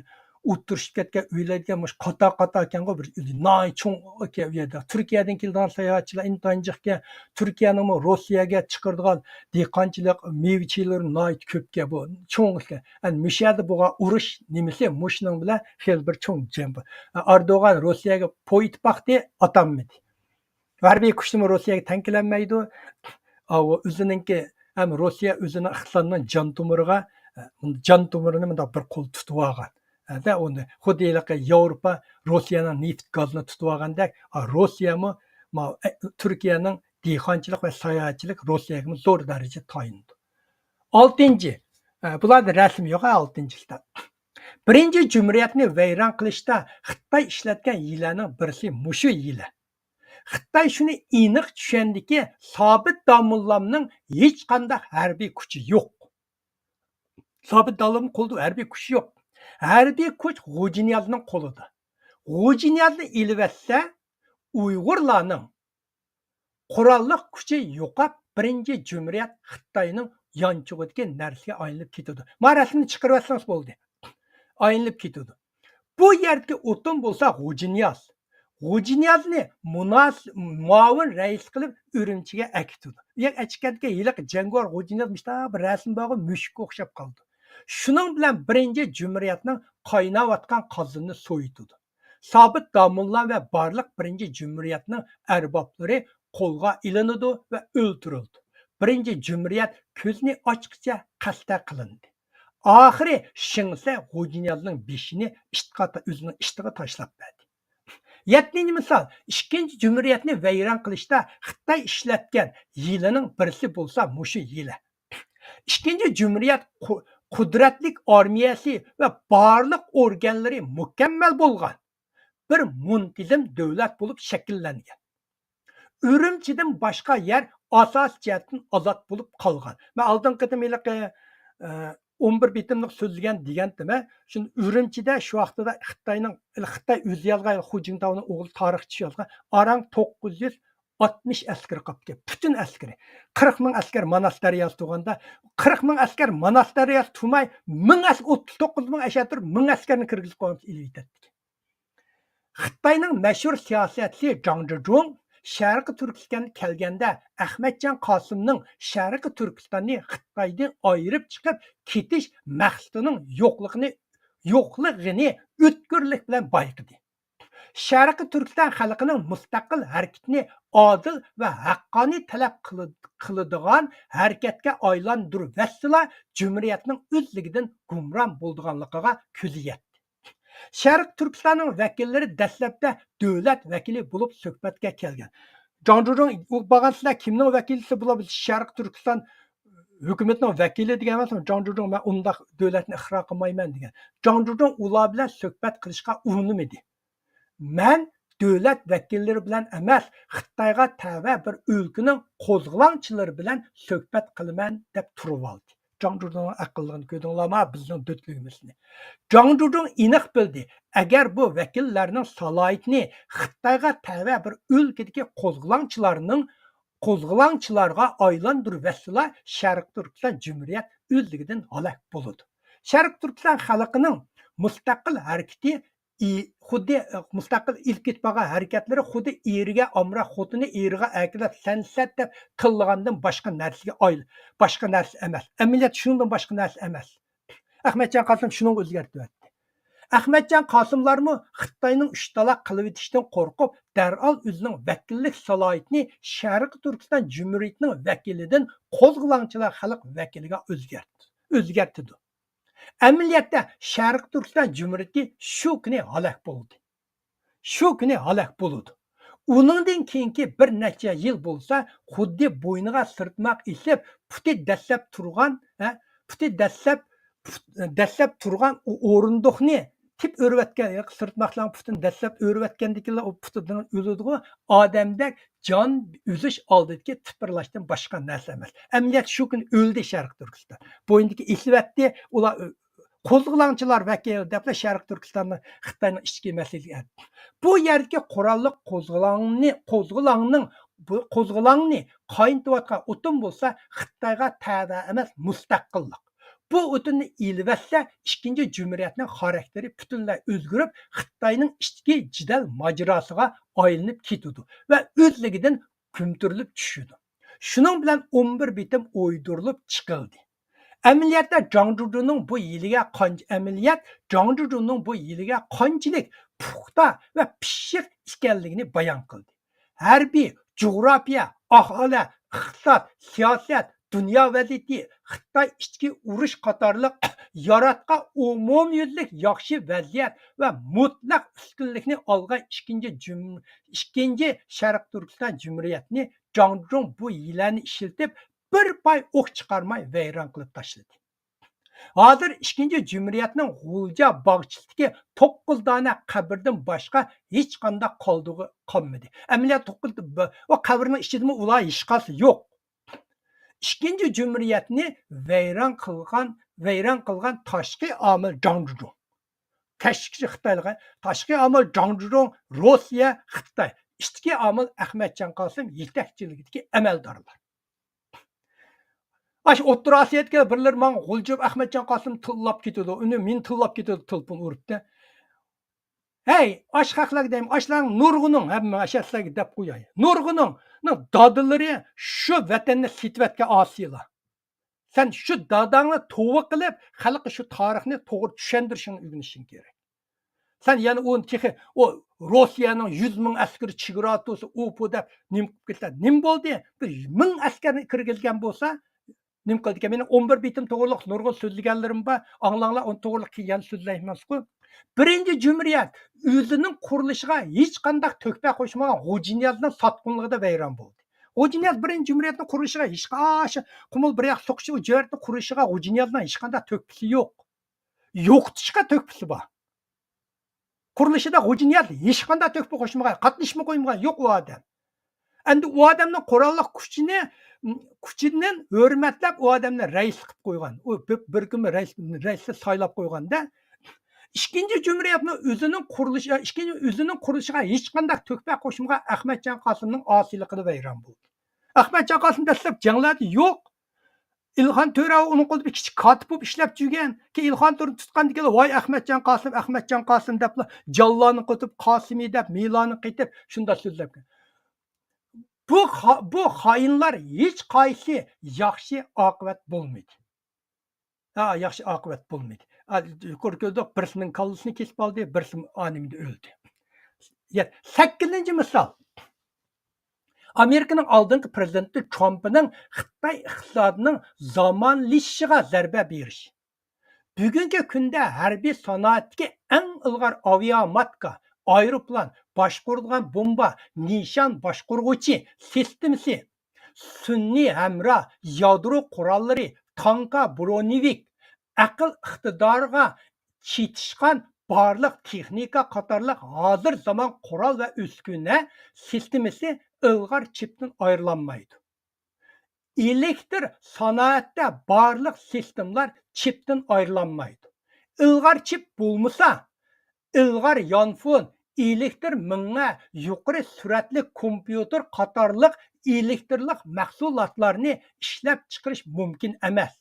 ئولتۇرۇشۇپ كەتكەن ئۆيلەرگە مۇشۇ قاتا، قاتا ئىكەنغۇ، بىر ناھايىتى چوڭ ئىكەن ئۇ يەردە. تۈركىيەدىن كېلىدىغان ساياھەتچىلەر ئىنتايىن جىقكەن. تۈركىيەنىڭمۇ روسىيەگە چىقىرىدىغان دېھقانچىلىق مېۋە چىلىرى ناھايىتى كۆپكەن، بۇ چوڭ ئىكەن. ئەنە مۇشۇ يەردە بولغان ئۇرۇش نېمىسى مۇشۇنىڭ بىلەن خېلى بىر چوڭ جەڭ بۇ. ئەردوغان روسىيەگە پوي ئىتتىپاق دە ئاتالمىدى. ھەربىي كۈچىمۇ روسىيەگە تەڭ كېلەلمەيدۇ. ئاۋۇ ئۆزىنىڭكى ھەم روسىيە ئۆزىنىڭ ئىقتىسادىنىڭ جان تومۇرىغا، جان تومۇرىنى مۇنداق بىر قول تۇتۇۋالغان. ھە، ئۇنى خۇددى ھېلىقى ياۋروپا روسىيەنىڭ نېفىت گازىنى تۇتۇۋالغاندەك، ئا، روسىيەمۇ ما-، ئە، تۈركىيەنىڭ دېھقانچىلىق ۋە ساياھەتچىلىك روسىيەگىمۇ زور دەرىجىدە تايىنىدۇ. ئالتىنچى، ئە، بۇلاردا رەسىم يوق، ئە، ئالتىنچىسىدا. بىرىنچى جۇمھۇرىيەتنى ۋەيران قىلىشتا خىتاي ئىشلەتكەن ھىيلەنىڭ بىرسى مۇشۇ ھىيلە. خىتاي شۇنى ئېنىق چۈشەندىكى، سابىت داموللامنىڭ ھېچقانداق ھەربىي كۈچى يوق. سابىت داموللامنىڭ قولىدا ھەربىي كۈچى يوق. ھەربىي كۈچ غۇجىنىيازنىڭ قولىدا. غۇجىنىيازنى ئېلىۋەتسە، ئۇيغۇرلارنىڭ قوراللىق كۈچى يوقاپ، بىرىنچى جۇمھۇرىيەت خىتاينىڭ يانچۇقىدىكى نەرسىگە ئايلىنىپ كېتىدۇ. مانا رەسىمنى چىقىرىۋەتسىڭىز بولدى. ئايلىنىپ كېتىدۇ. بۇ يەردىكى ئوتۇن بولسا غۇجىنىياز. غۇجىنىيازنى مۇناس-، مۇئاۋىن رەئىس قىلىپ ئۈرۈمچىگە ئەكېتىدۇ. ئۇ يەرگە ئەكەتكەندىكىن ھېلىقى جەڭگىۋار غۇجىنىياز مۇشۇنداق بىر رەسىم بارغۇ، مۈشۈككە ئوخشاپ قالىدۇ. شۇنىڭ بىلەن بىرىنچى جۇمھۇرىيەتنىڭ قايناۋاتقان قازىنىنى سوۋۇتىدۇ. سابىت داموللا ۋە بارلىق بىرىنچى جۇمھۇرىيەتنىڭ ئەربابلىرى قولغا ئېلىنىدۇ ۋە ئۆلتۈرۈلىدۇ. بىرىنچى جۇمھۇرىيەت كۆزىنى ئاچقىچە قەستە قىلىندى. ئاخىرى شېڭسە غۇجىنىيازنىڭ بېشىنى ئىتقا تا-، ئۆزىنىڭ ئىتىغا تاشلاپ بەردى. يەتتىنچى مىسال، ئىككىنچى جۇمھۇرىيەتنى ۋەيران قىلىشتا خىتاي ئىشلەتكەن ھىيلىنىڭ بىرسى بولسا مۇشۇ ھىيلە. ئىككىنچى جۇمھۇرىيەت قۇ-، قۇدرەتلىك ئارمىيەسى ۋە بارلىق ئورگانلىرى مۇكەممەل بولغان بىر مۇنتىزىم دۆلەت بولۇپ شەكىللەنگەن. ئۈرۈمچىدىن باشقا يەر ئاساسىي جەھەتتىن ئازاد بولۇپ قالغان. مەن ئالدىنقى قېتىم ھېلىقى، ئە، ئون بىر بېتىملىق سۆزلىگەن دېگەنتىم، ھە. شۇ ئۈرۈمچىدە شۇ ۋاقتىدا خىتاينىڭ، خىتاي ئۆزى يازغان، خۇ جىنتاۋنىڭ ئوغلى تارىخچى يازغان، ئاران توققۇز يۈز ئاتمىش ئەسكىرى قاپتىكەن، پۈتۈن ئەسكىرى. قىرىق مىڭ ئەسكەر ماناس دەرياسى تۇرغاندا، قىرىق مىڭ ئەسكەر ماناس دەرياسى تۇرماي، مىڭ ئەس-، ئوتتۇز توققۇز مىڭ ئەشەدە تۇرۇپ، مىڭ ئەسكەرنى كىرگۈزۈپ قويغانسا ئېلىۋېتەتتىكەن. خىتاينىڭ مەشھۇر سىياسەتچىسى جاڭ جۇجۇڭ شەرقىي تۈركىستانغا كەلگەندە، ئەخمەتجان قاسىمنىڭ شەرقىي تۈركىستاننى خىتايدىن ئايرىپ چىقىپ كېتىش مەقسىتىنىڭ يوقلۇقىنى، يوقلۇقىنى ئۆتكۈرلۈك بىلەن بايقىدى. شەرقىي تۈركىستان خەلقىنىڭ مۇستەقىل ھەرىكىتىنى ئادىل ۋە ھەققانىي تەلەپ قىلىد-، قىلىدىغان ھەرىكەتكە ئايلاندۇرۇۋەتسىلا، جۇمھۇرىيەتنىڭ ئۆزلۈكىدىن گۇمران بولىدىغانلىقىغا كۆزى يەتتى. شەرقىي تۈركىستاننىڭ ۋەكىللىرى دەسلەپتە دۆلەت ۋەكىلى بولۇپ سۆھبەتكە كەلگەن. جاڭ جۇجۇڭ، ئۇ بارغان سىلەر كىمنىڭ ۋەكىلچىسى بولۇپ، شەرقىي تۈركىستان ھۆكۈمىتىنىڭ ۋەكىلى دېگەن ئەمەس، جاڭ جۇجۇڭ، مەن ئۇنداق دۆلەتنى ئىقرار قىلمايمەن دېگەن. جاڭ جۇجۇڭ ئۇلار بىلەن سۆھبەت قىلىشقا ئۇنىمىدى. مەن دۆلەت ۋەكىللىرى بىلەن ئەمەس، خىتايغا تەۋە بىر ئۆلكىنىڭ قوزغىلاڭچىلىرى بىلەن سۆھبەت قىلىمەن دەپ تۇرۇۋالدى. جاڭ جۇجۇڭنىڭ ئەقىللىقىنى كۆردۈڭلارما، بىزنىڭ دۆتلۈگىمىزنى. جاڭ جۇجۇڭ ئېنىق بىلدى، ئەگەر بۇ ۋەكىللەرنىڭ سالاھىيىتىنى خىتايغا تەۋە بىر ئۆلكىدىكى قوزغىلاڭچىلارنىڭ، قوزغىلاڭچىلارغا ئايلاندۇرۇۋەتسىلا، شەرقىي تۈركىستان جۇمھۇرىيەت ئۆزلۈكىدىن ھالاك بولىدۇ. شەرقىي تۈركىستان خەلقىنىڭ مۇستەقىل ھەرىكىتى ئى-، خۇددى، ئە، مۇستەقىل ئېلىپ كېتىپ بارغان ھەرىكەتلىرى خۇددى ئېرىگە ئامراق خوتۇنى ئېرىغا ئەركىلەپ سەن سەت دەپ تىللىغاندىن باشقا نەرسىگە ئايل-، باشقا نەرسە ئەمەس. ئەمەلىيەت شۇنىڭدىن باشقا نەرسە ئەمەس. ئەخمەتجان قاسىم شۇنىڭغا ئۆزگەرتىۋەتتى. ئەخمەتجان قاسىملارمۇ خىتاينىڭ ئۈچ تالاق قىلىۋېتىشىدىن قورقۇپ، دەرھال ئۆزىنىڭ ۋەكىللىك سالاھىيىتىنى شەرقىي تۈركىستان جۇمھۇرىيىتىنىڭ ۋەكىلىدىن قوزغىلاڭچىلار خەلق ۋەكىلىگە ئۆزگەرت-، ئۆزگەرتىدۇ. ئەمەلىيەتتە شەرقىي تۈركىستان جۇمھۇرىيىتى شۇ كۈنى ھالاك بولدى. شۇ كۈنى ھالاك بولىدۇ. ئۇنىڭدىن كېيىنكى بىر نەچچە يىل بولسا، خۇددى بوينىغا سىرتماق ئېسىپ، پۇتى دەسسەپ تۇرغان، ھە، پۇتى دەسسەپ، پۇت-، دەسسەپ تۇرغان ئو-، ئورۇندۇقنى تىپ ئۆرۈۋەتكەن، سىرتماقلارنىڭ پۇتىنى دەسسەپ ئۆرۈۋەتكەندىكىنلا ئۇ پۇتىدىن ئۆلىدىغۇ، ئادەمدەك جان ئۈزۈش ئالدىدىكى تىپىرلاشتىن باشقا نەرسە ئەمەس. ئەمەلىيەتتە شۇ كۈنى ئۆلدى شەرقىي تۈركىستان. بوينىدىكى ئېسىۋەتتى، ئۇلار ئۆ-، قوزغىلاڭچىلار ۋەكىلى دەپلا شەرقىي تۈركىستاننى خىتاينىڭ ئىچكى مەسىلىسىگە ئەتتى. بۇ يەردىكى قوراللىق قوزغىلاڭنى، قوزغىلاڭنىڭ، بۇ قوزغىلاڭنى قاينىتىۋاتقان ئوتۇن بولسا خىتايغا تەۋە ئەمەس، مۇستەقىللىق. بۇ ئوتۇننى ئېلىۋەتسە، ئىككىنچى جۇمھۇرىيەتنىڭ خاراكتېرى پۈتۈنلەي ئۆزگىرىپ، خىتاينىڭ ئىچكى جېدەل ماجىراسىغا ئايلىنىپ كېتىدۇ ۋە ئۆزلۈكىدىن كۆمتۈرۈلۈپ چۈشىدۇ. شۇنىڭ بىلەن ئون بىر بېتىم ئويدۇرۇلۇپ چىقىلدى. ئەمەلىيەتتە جاڭ جۇجۇنىڭ بۇ ھىيلىگە قانچ-، ئەمەلىيەت جاڭ جۇجۇنىڭ بۇ ھىيلىگە قانچىلىك پۇختا ۋە پىششىق ئىكەنلىكىنى بايان قىلدى. ھەربىي، جۇغراپىيە، ئاھالە، ئىقتىساد، سىياسەت، دۇنيا ۋەزىيىتى، خىتاي ئىچكى ئۇرۇش قاتارلىق ياراتقان ئومۇميۈزلۈك ياخشى ۋەزىيەت ۋە مۇتلەق ئۈستۈنلۈكنى ئالغان ئىككىنچى جۇم-، ئىككىنچى شەرقىي تۈركىستان جۇمھۇرىيەتنى جاڭ جۇجۇڭ بۇ ھىيلەنى ئىشلىتىپ، بىر پاي ئوق چىقارماي ۋەيران قىلىپ تاشلىدى. ھازىر ئىككىنچى جۇمھۇرىيەتنىڭ غۇلجا باغچىسىدىكى توققۇز دانە قەبرىدىن باشقا ھېچقانداق قالدۇقى قالمىدى. ئەمەلىيەتتە توققۇز، ئۇ قەبرىنىڭ ئىچىدىمۇ ئۇلار ھېچقايسى يوق. ئىككىنچى جۇمھۇرىيەتنى ۋەيران قىلغان، ۋەيران قىلغان تاشقى ئامىل جاڭ جۇجۇڭ. تەشۋىقچى خىتايلىق، تاشقى ئامىل جاڭ جۇجۇڭ، روسىيە، خىتاي. ئىچكى ئامىل ئەخمەتجان قاسىم يېتەكچىلىكىدىكى ئەمەلدارلار. ئاشۇ ئوتتۇرا ئاسىيادىكى بىرلىرى ماڭا غۇلجا ئەخمەتجان قاسىم تىللاپ كېتىدۇ، ئۇنى مېنى تىللاپ كېتىدۇ، تېلېفون ئۇرۇپتۇ. ھەي، ئاشۇ خەقلەرگە دەيمەن، ئاشۇلارنىڭ نۇرغۇنۇڭ، ھەممە ئاشۇ سىلەرگە دەپ قوياي. نۇرغۇنۇڭنىڭ دادىلىرى شۇ ۋەتەننى سېتىۋەتكەن ئاسىيلار. سەن شۇ داداڭنى توۋا قىلىپ، خەلققە شۇ تارىخنى توغرا چۈشەندۈرۈشۈڭنى ئۆگىنىشىڭ كېرەك. سەن يەنە ئۇنى تېخى ئۇ روسىيەنىڭ يۈز مىڭ ئەسكىرى چېگرا تۇرسا، ئۇ پۇ دەپ نېمە قىلىپ كېتىسەن؟ نېمە بولدى؟ بىر مىڭ ئەسكەرنى كىرگۈزگەن بولسا، نېمە قىلىدىكەن؟ مېنىڭ ئون بىر بېتىم توغرىلىق نۇرغۇن سۆزلىگەنلىرىم بار. ئاڭلاڭلار، ئۇنى توغرىلىق كېيىن يەنە سۆزلەيمەنسىزغۇ. بىرىنچى جۇمھۇرىيەت ئۆزىنىڭ قۇرۇلۇشىغا ھېچقانداق تۆھپە قوشمىغان غوجىنىيازنىڭ ساتقۇنلۇقىدا ۋەيران بولدى. غوجىنىياز بىرىنچى جۇمھۇرىيەتنىڭ قۇرۇلۇشىغا ھېچقا-، قۇمۇل بىر ياق سوقۇشى، ئۇ جۇمھۇرىيەتنىڭ قۇرۇلۇشىغا غوجىنىيازنىڭ ھېچقانداق تۆھپىسى يوق. يوقىتىشقا تۆھپىسى بار. قۇرۇلۇشىدا غوجىنىياز ھېچقانداق تۆھپە قوشمىغان، قاتنىشىمۇ قويمىغان، يوق ئۇ ئادەم. ئەمدى ئۇ ئادەمنىڭ قوراللىق كۈچىنى، كۈچىدىن ھۆرمەتلەپ ئۇ ئادەمنى رەئىس قىلىپ قويغان. ئۇ بىر، بىر كۈنمۇ رەئىس، رەئىسلىك سايلاپ قويغاندا، ئىككىنچى جۇمھۇرىيەتنىڭ ئۆزىنىڭ قۇرۇلۇشى، ئىككىنچى ئۆزىنىڭ قۇرۇلۇشىغا ھېچقانداق تۆھپە قوشمىغان ئەخمەتجان قاسىمنىڭ ئاسىيلىقىدا ۋەيران بولدى. ئەخمەتجان قاسىم دەسلەپ جەڭلەردە يوق. ئىلھان تۆرە ئۇنىڭ قولىدا بىر كىچىك كاتىپ بولۇپ ئىشلەپ يۈرگەن. كېيىن ئىلھان تۆرىنى تۇتقاندىن كېيىن، ۋاي ئەخمەتجان قاسىم، ئەخمەتجان قاسىم دەپلا جاللانى قېتىپ، قاسىمى دەپ، مىلانى قېتىپ شۇنداق سۆزلەپ. بۇ خا-، بۇ خائىنلار ھېچ قايسى ياخشى ئاقىۋەت بولمىدى. ھا، ياخشى ئاقىۋەت بولمىدى. ھا، يۇقىرى كۆردۇق، بىرسىنىڭ كاللىسىنى كېسىپ ئالدى، بىرسى ئانىمىدە ئۆلدى. يە-، سەككىزىنچى مىسال. ئامېرىكىنىڭ ئالدىنقى پىرېزىدېنتى ترامپنىڭ خىتاي ئىقتىسادىنىڭ زامانلىشىشىغا زەربە بېرىش. بۈگۈنكى كۈندە ھەربىي سانائەتتىكى ئەڭ ئىلغار ئاۋىئاماتكا، ئايروپىلان، باشقۇرىدىغان بومبا، نىشان باشقۇرغۇچى سىستېمىسى، سۈنئىي ھەمراھ، يادرو قوراللىرى، تانكا، برونېۋىك، ئەقىل ئىقتىدارىغا چېتىشقان بارلىق تېخنىكا قاتارلىق ھازىر زامان قورال ۋە ئۈسكۈنە سىستېمىسى ئىلغار چىپتىن ئايرىلالمايدۇ. ئېلېكتر سانائەتتە بارلىق سىستېمىلار چىپتىن ئايرىلالمايدۇ. ئىلغار چىپ بولمىسا، ئىلغار يانفون، ئېلېكتر مېڭە، يۇقىرى سۈرئەتلىك كومپيۇتېر قاتارلىق ئېلېكترلىق مەھسۇلاتلارنى ئىشلەپچىقىرىش مۇمكىن ئەمەس.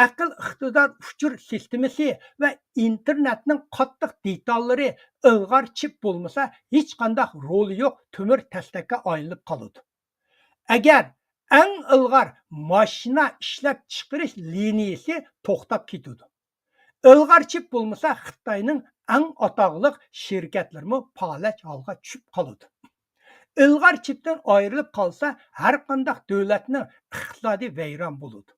ئەقىل ئىقتىدار ئۇچۇر سىستېمىسى ۋە ئىنتېرنېتنىڭ قاتتىق دېتاللىرى ئىلغار چىپ بولمىسا، ھېچقانداق رولى يوق تۆمۈر تەستەككە ئايلىنىپ قالىدۇ. ئەگەر ئەڭ ئىلغار ماشىنا ئىشلەپچىقىرىش لىنىيىسى توختاپ كېتىدۇ. ئىلغار چىپ بولمىسا، خىتاينىڭ ئەڭ ئاتاقلىق شىركەتلىرىمۇ پالەچ ھالغا چۈشۈپ قالىدۇ. ئىلغار چىپتىن ئايرىلىپ قالسا، ھەرقانداق دۆلەتنىڭ ئىقتىسادى ۋەيران بولىدۇ.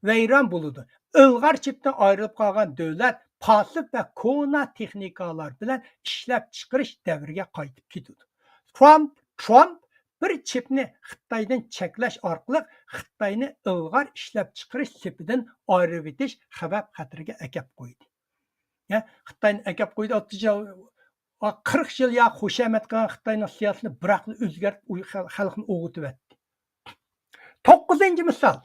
ۋەيران بولىدۇ. ئىلغار چىپتىن ئايرىلىپ قالغان دۆلەت پاسىپ ۋە كونا تېخنىكالار بىلەن ئىشلەپچىقىرىش دەۋرىگە قايتىپ كېتىدۇ. ترامپ، ترامپ بىر چىپنى خىتايدىن چەكلەش ئارقىلىق خىتاينى ئىلغار ئىشلەپچىقىرىش سېپىدىن ئايرىۋېتىش خەۋپ خەتىرىگە ئەكەپ قويدى. يا، خىتاينى ئەكەپ قويدى، ئوتتۇز يىل، قىرىق يىل يا خۇشامەت قىلغان خىتاينىڭ سىياسىتىنى بىراقلا ئۆزگەرتىپ، ئۇي-، خەل-، خەلقنى ئويغىتىۋەتتى. توققۇزىنچى مىسال.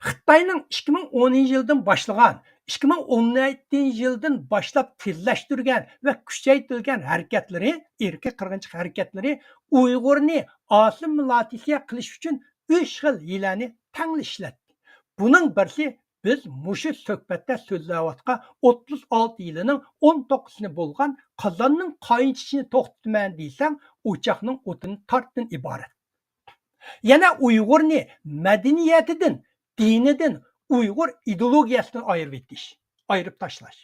خىتاينىڭ ئىككى مىڭ ئونىنچى يىلدىن باشلىغان، ئىككى مىڭ ئون يەتتىنچى يىلدىن باشلاپ تېزلەشتۈرگەن ۋە كۈچەيتىلگەن ھەرىكەتلىرى، ئىرقىي قىرغىنچىلىق ھەرىكەتلىرى ئۇيغۇرنى ئاسسىمىلياتسىيە قىلىش ئۈچۈن ئۈچ خىل ھىيلەنى تەڭلا ئىشلەتتى. بۇنىڭ بىرسى بىز مۇشۇ سۆھبەتتە سۆزلەۋاتقان ئوتتۇز ئالتە يىلىنىڭ ئون توققۇزىنى بولغان قازاننىڭ قاينىشىنى توختىتىمەن دېسەڭ، ئوچاقنىڭ ئوتىنى تارتتىن ئىبارەت. يەنە ئۇيغۇرنى مەدەنىيىتىدىن، دىنىدىن، ئۇيغۇر ئىدېئولوگىيەسىدىن ئايرىۋېتىش، ئايرىپ تاشلاش.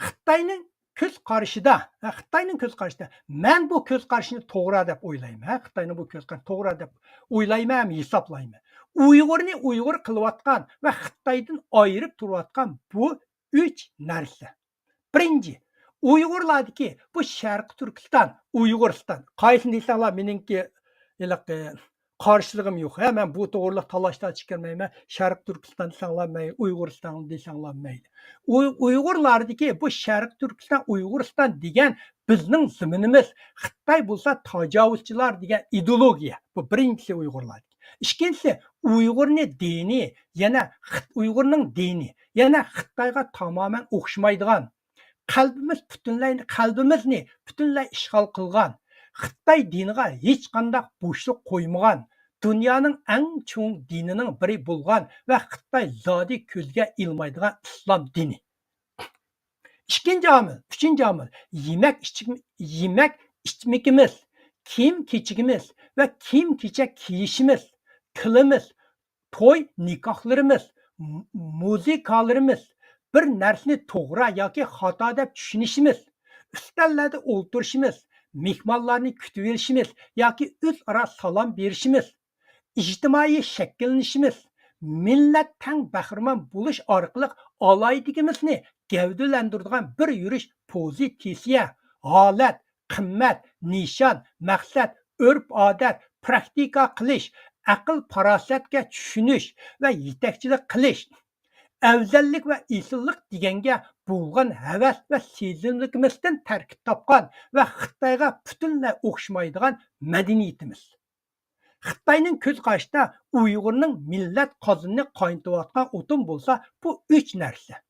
خىتاينىڭ كۆز قارىشىدا، ھە، خىتاينىڭ كۆز قارىشىدا، مەن بۇ كۆز قارىشنى توغرا دەپ ئويلايمەن، ھە، خىتاينىڭ بۇ كۆز قارىشىنى توغرا دەپ ئويلايمەن ھەم ھېسابلايمەن. ئۇيغۇرنى ئۇيغۇر قىلىۋاتقان ۋە خىتايدىن ئايرىپ تۇرۇۋاتقان بۇ ئۈچ نەرسە. بىرىنچى، ئۇيغۇرلاردىكى بۇ شەرقىي تۈركىستان، ئۇيغۇرىستان، قايسىنى دېسەڭلار مېنىڭكى ھېلىقى قارشىلىقىم يوق. ھە، مەن بۇ توغرىلىق تالاش-تارتىش چىقارمايمەن. شەرقىي تۈركىستان دېسەڭلار مەيلى، ئۇيغۇرىستان دېسەڭلار مەيلى. ئۇي-، ئۇيغۇرلاردىكى بۇ شەرقىي تۈركىستان، ئۇيغۇرىستان دېگەن بىزنىڭ زېمىنىمىز. خىتاي بولسا تاجاۋۇزچىلار دېگەن ئىدېئولوگىيە. بۇ بىرىنچىسى ئۇيغۇرلار. ئىككىنچىسى، ئۇيغۇرنى دىنى، يەنە خىت-، ئۇيغۇرنىڭ دىنى، يەنە خىتايغا تامامەن ئوخشىمايدىغان، قەلبىمىز پۈتۈنلەي، قەلبىمىزنى پۈتۈنلەي ئىشغال قىلغان، خىتاي دىنىغا ھېچقانداق بوشلۇق قويمىغان، دۇنيانىڭ ئەڭ چوڭ دىنىنىڭ بىرى بولغان ۋە خىتاي زادى كۆزگە ئىلمايدىغان ئىسلام دىنى. ئىككىنچى ئامىل، ئۈچىنچى ئامىل، يېمەك ئىچىم-، يېمەك ئىچمىكىمىز، كىيىم كېچىكىمىز ۋە كىيىم كېچەك كىيىشىمىز، تىلىمىز، توي نىكاھلىرىمىز، مۇ-، مۇزىكالىرىمىز، بىر نەرسىنى توغرا ياكى خاتا دەپ چۈشىنىشىمىز، ئۈستەللەردە ئولتۇرۇشىمىز، مېھمانلارنى كۈتۈۋېلىشىمىز ياكى ئۆزئارا سالام بېرىشىمىز، ئىجتىمائىي شەكىللىنىشىمىز، مىللەت تەڭ بەھرىمەن بولۇش ئارقىلىق ئالاھىدىلىكىمىزنى گەۋدىلەندۈرىدىغان بىر يۈرۈش پوزىتسىيە، ھالەت، قىممەت، نىشان، مەقسەت، ئۆرپ-ئادەت، پراكتىكا قىلىش، ئەقىل-پاراسەتكە چۈشىنىش ۋە يېتەكچىلىك قىلىش، ئەۋزەللىك ۋە ئېسىللىق دېگەنگە بولغان ھەۋەس ۋە سېزىملىكىمىزدىن تەركىب تاپقان ۋە خىتايغا پۈتۈنلەي ئوخشىمايدىغان مەدەنىيىتىمىز. خىتاينىڭ كۆز قارىشىدا ئۇيغۇرنىڭ مىللەت قازىنىنى قاينىتىۋاتقان ئوتۇن بولسا بۇ ئۈچ نەرسە.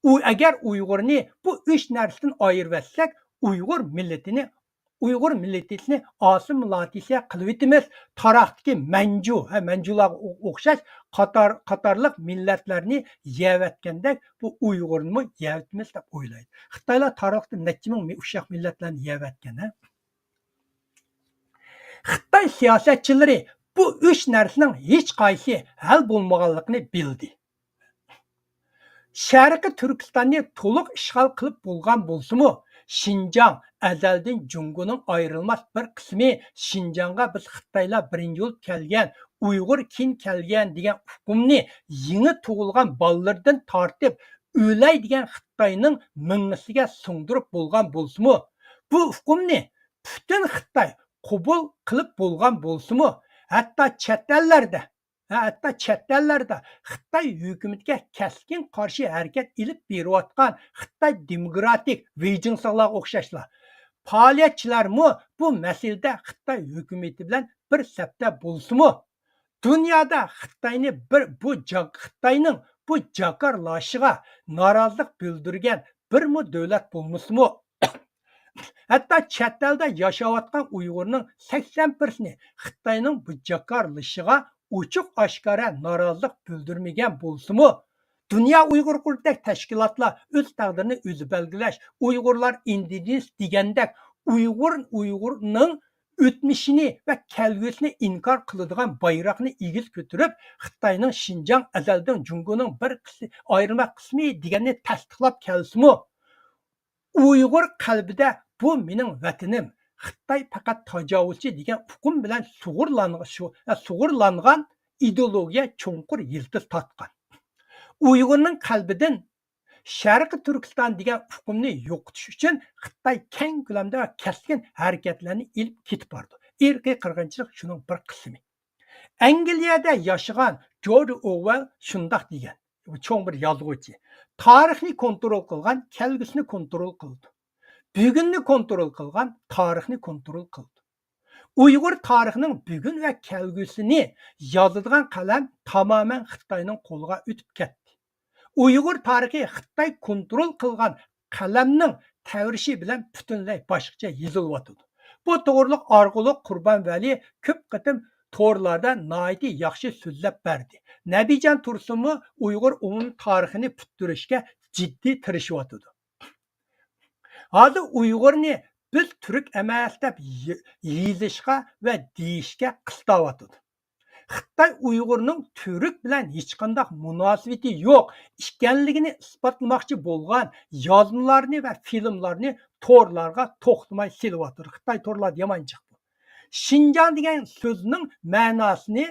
ئۇ، ئەگەر ئۇيغۇرنى بۇ ئۈچ نەرسىدىن ئايرىۋەتسەك، ئۇيغۇر مىللىتىنى، ئۇيغۇر مىللىتىنى ئاسسىمىلاتسىيە قىلىۋېتىمىز، تاراختىكى مەنجۇ، ھە، مەنجۇلارغا ئو-، ئوخشاش قاتار-، قاتارلىق مىللەتلەرنى يەۋەتكەندەك بۇ ئۇيغۇرنىمۇ يەۋېتىمىز دەپ ئويلايدۇ. خىتايلار تارىختا نەچچە مىڭ مى-، ئۇششاق مىللەتلەرنى يەۋەتكەن، ھە؟ خىتاي سىياسەتچىلىرى بۇ ئۈچ نەرسىنىڭ ھېچقايسى ھەل بولمىغانلىقىنى بىلدى. شەرقىي تۈركىستاننى تولۇق ئىشغال قىلىپ بولغان بولسىمۇ، شىنجاڭ ئەزەلدىن جۇڭگونىڭ ئايرىلماس بىر قىسمى، شىنجاڭغا بىز خىتايلار بىرىنچى بولۇپ كەلگەن، ئۇيغۇر كېيىن كەلگەن دېگەن ئۇقۇمنى يېڭى تۇغۇلغان بالىلىرىدىن تارتىپ ئۆلەي دېگەن خىتاينىڭ مېڭىسىگە سىڭدۈرۈپ بولغان بولسىمۇ، بۇ ئۇقۇمنى پۈتۈن خىتاي قوبۇل قىلىپ بولغان بولسىمۇ، ھەتتا چەت ئەللەردە، ھە، ھەتتا چەت ئەللەردە خىتاي ھۆكۈمىتىگە كەسكىن قارشى ھەرىكەت ئېلىپ بېرىۋاتقان خىتاي دېموكراتىك ۋېيجىڭساڭلارغا ئوخشاشلا پائالىيەتچىلەرمۇ بۇ مەسىلىدە خىتاي ھۆكۈمىتى بىلەن بىر سەپتە بولسىمۇ، دۇنيادا خىتاينى بىر، بۇ جا-، خىتاينىڭ بۇ جاكارلىشىغا نارازىلىق بىلدۈرگەن بىرمۇ دۆلەت بولمىسىمۇ، ھەتتا چەت ئەلدە ياشاۋاتقان ئۇيغۇرنىڭ سەكسەن پىرسېنتى خىتاينىڭ بۇ جاكارلىشىغا ئوچۇق ئاشكارا نارازىلىق بىلدۈرمىگەن بولسىمۇ، دۇنيا ئۇيغۇر قۇرۇلتىيى تەشكىلاتلار ئۆز تەقدىرىنى ئۆزى بەلگىلەش، ئۇيغۇرلار ئىندىجېنىس دېگەندەك ئۇيغۇر، ئۇيغۇرنىڭ ئۆتمۈشىنى ۋە كەلگۈسىنى ئىنكار قىلىدىغان بايراقنى ئېگىز كۆتۈرۈپ، خىتاينىڭ شىنجاڭ ئەزەلدىن جۇڭگونىڭ بىر قىس-، ئايرىلماس قىسمى دېگەننى تەستىقلاپ كەلسىمۇ، ئۇيغۇر قەلبىدە بۇ مېنىڭ ۋەتىنىم، خىتاي پەقەت تاجاۋۇزچى دېگەن ئۇقۇم بىلەن سۇغۇرلانغ-، شۇ-، سۇغۇرلانغان ئىدېئولوگىيە چوڭقۇر يىلتىز تارتقان. ئۇيغۇرنىڭ قەلبىدىن شەرقىي تۈركىستان دېگەن ئۇقۇمنى يوقىتىش ئۈچۈن خىتاي كەڭ كۆلەمدە ۋە كەسكىن ھەرىكەتلەرنى ئېلىپ كېتىپ بارىدۇ. ئىرقىي قىرغىنچىلىق شۇنىڭ بىر قىسمى. ئەنگلىيەدە ياشىغان جورج ئوۋېل شۇنداق دېگەن، بۇ چوڭ بىر يازغۇچى. تارىخنى كونترول قىلغان كەلگۈسىنى كونترول قىلىدۇ. بۈگۈننى كونترول قىلغان تارىخنى كونترول قىلىدۇ. ئۇيغۇر تارىخىنىڭ بۈگۈن ۋە كەلگۈسىنى يازىدىغان قەلەم تامامەن خىتاينىڭ قولىغا ئۆتۈپ كەتتى. ئۇيغۇر تارىخى خىتاي كونترول قىلغان قەلەمنىڭ تەۋرىشى بىلەن پۈتۈنلەي باشقىچە يېزىلىۋاتىدۇ. بۇ توغرىلىق ئارخېئولوگ قۇربان ۋەلى كۆپ قېتىم تورلاردا ناھايىتى ياخشى سۆزلەپ بەردى. نەبىجان تۇرسۇنمۇ ئۇيغۇر ئومۇمىي تارىخىنى پۈتتۈرۈشكە جىددىي تىرىشىۋاتىدۇ. ھازىر ئۇيغۇرنى بىز تۈرك ئەمەس دەپ يېزىشقا ۋە دېيىشكە قىستاۋاتىدۇ. خىتاي ئۇيغۇرنىڭ تۈرك بىلەن ھېچقانداق مۇناسىۋىتى يوق ئىكەنلىكىنى ئىسپاتلىماقچى بولغان يازمىلارنى ۋە فىلىملارنى تورلارغا توختىماي سېلىۋاتىدۇ. خىتاي تورلاردا يامان جىق بۇ. شىنجاڭ دېگەن سۆزنىڭ مەناسىنى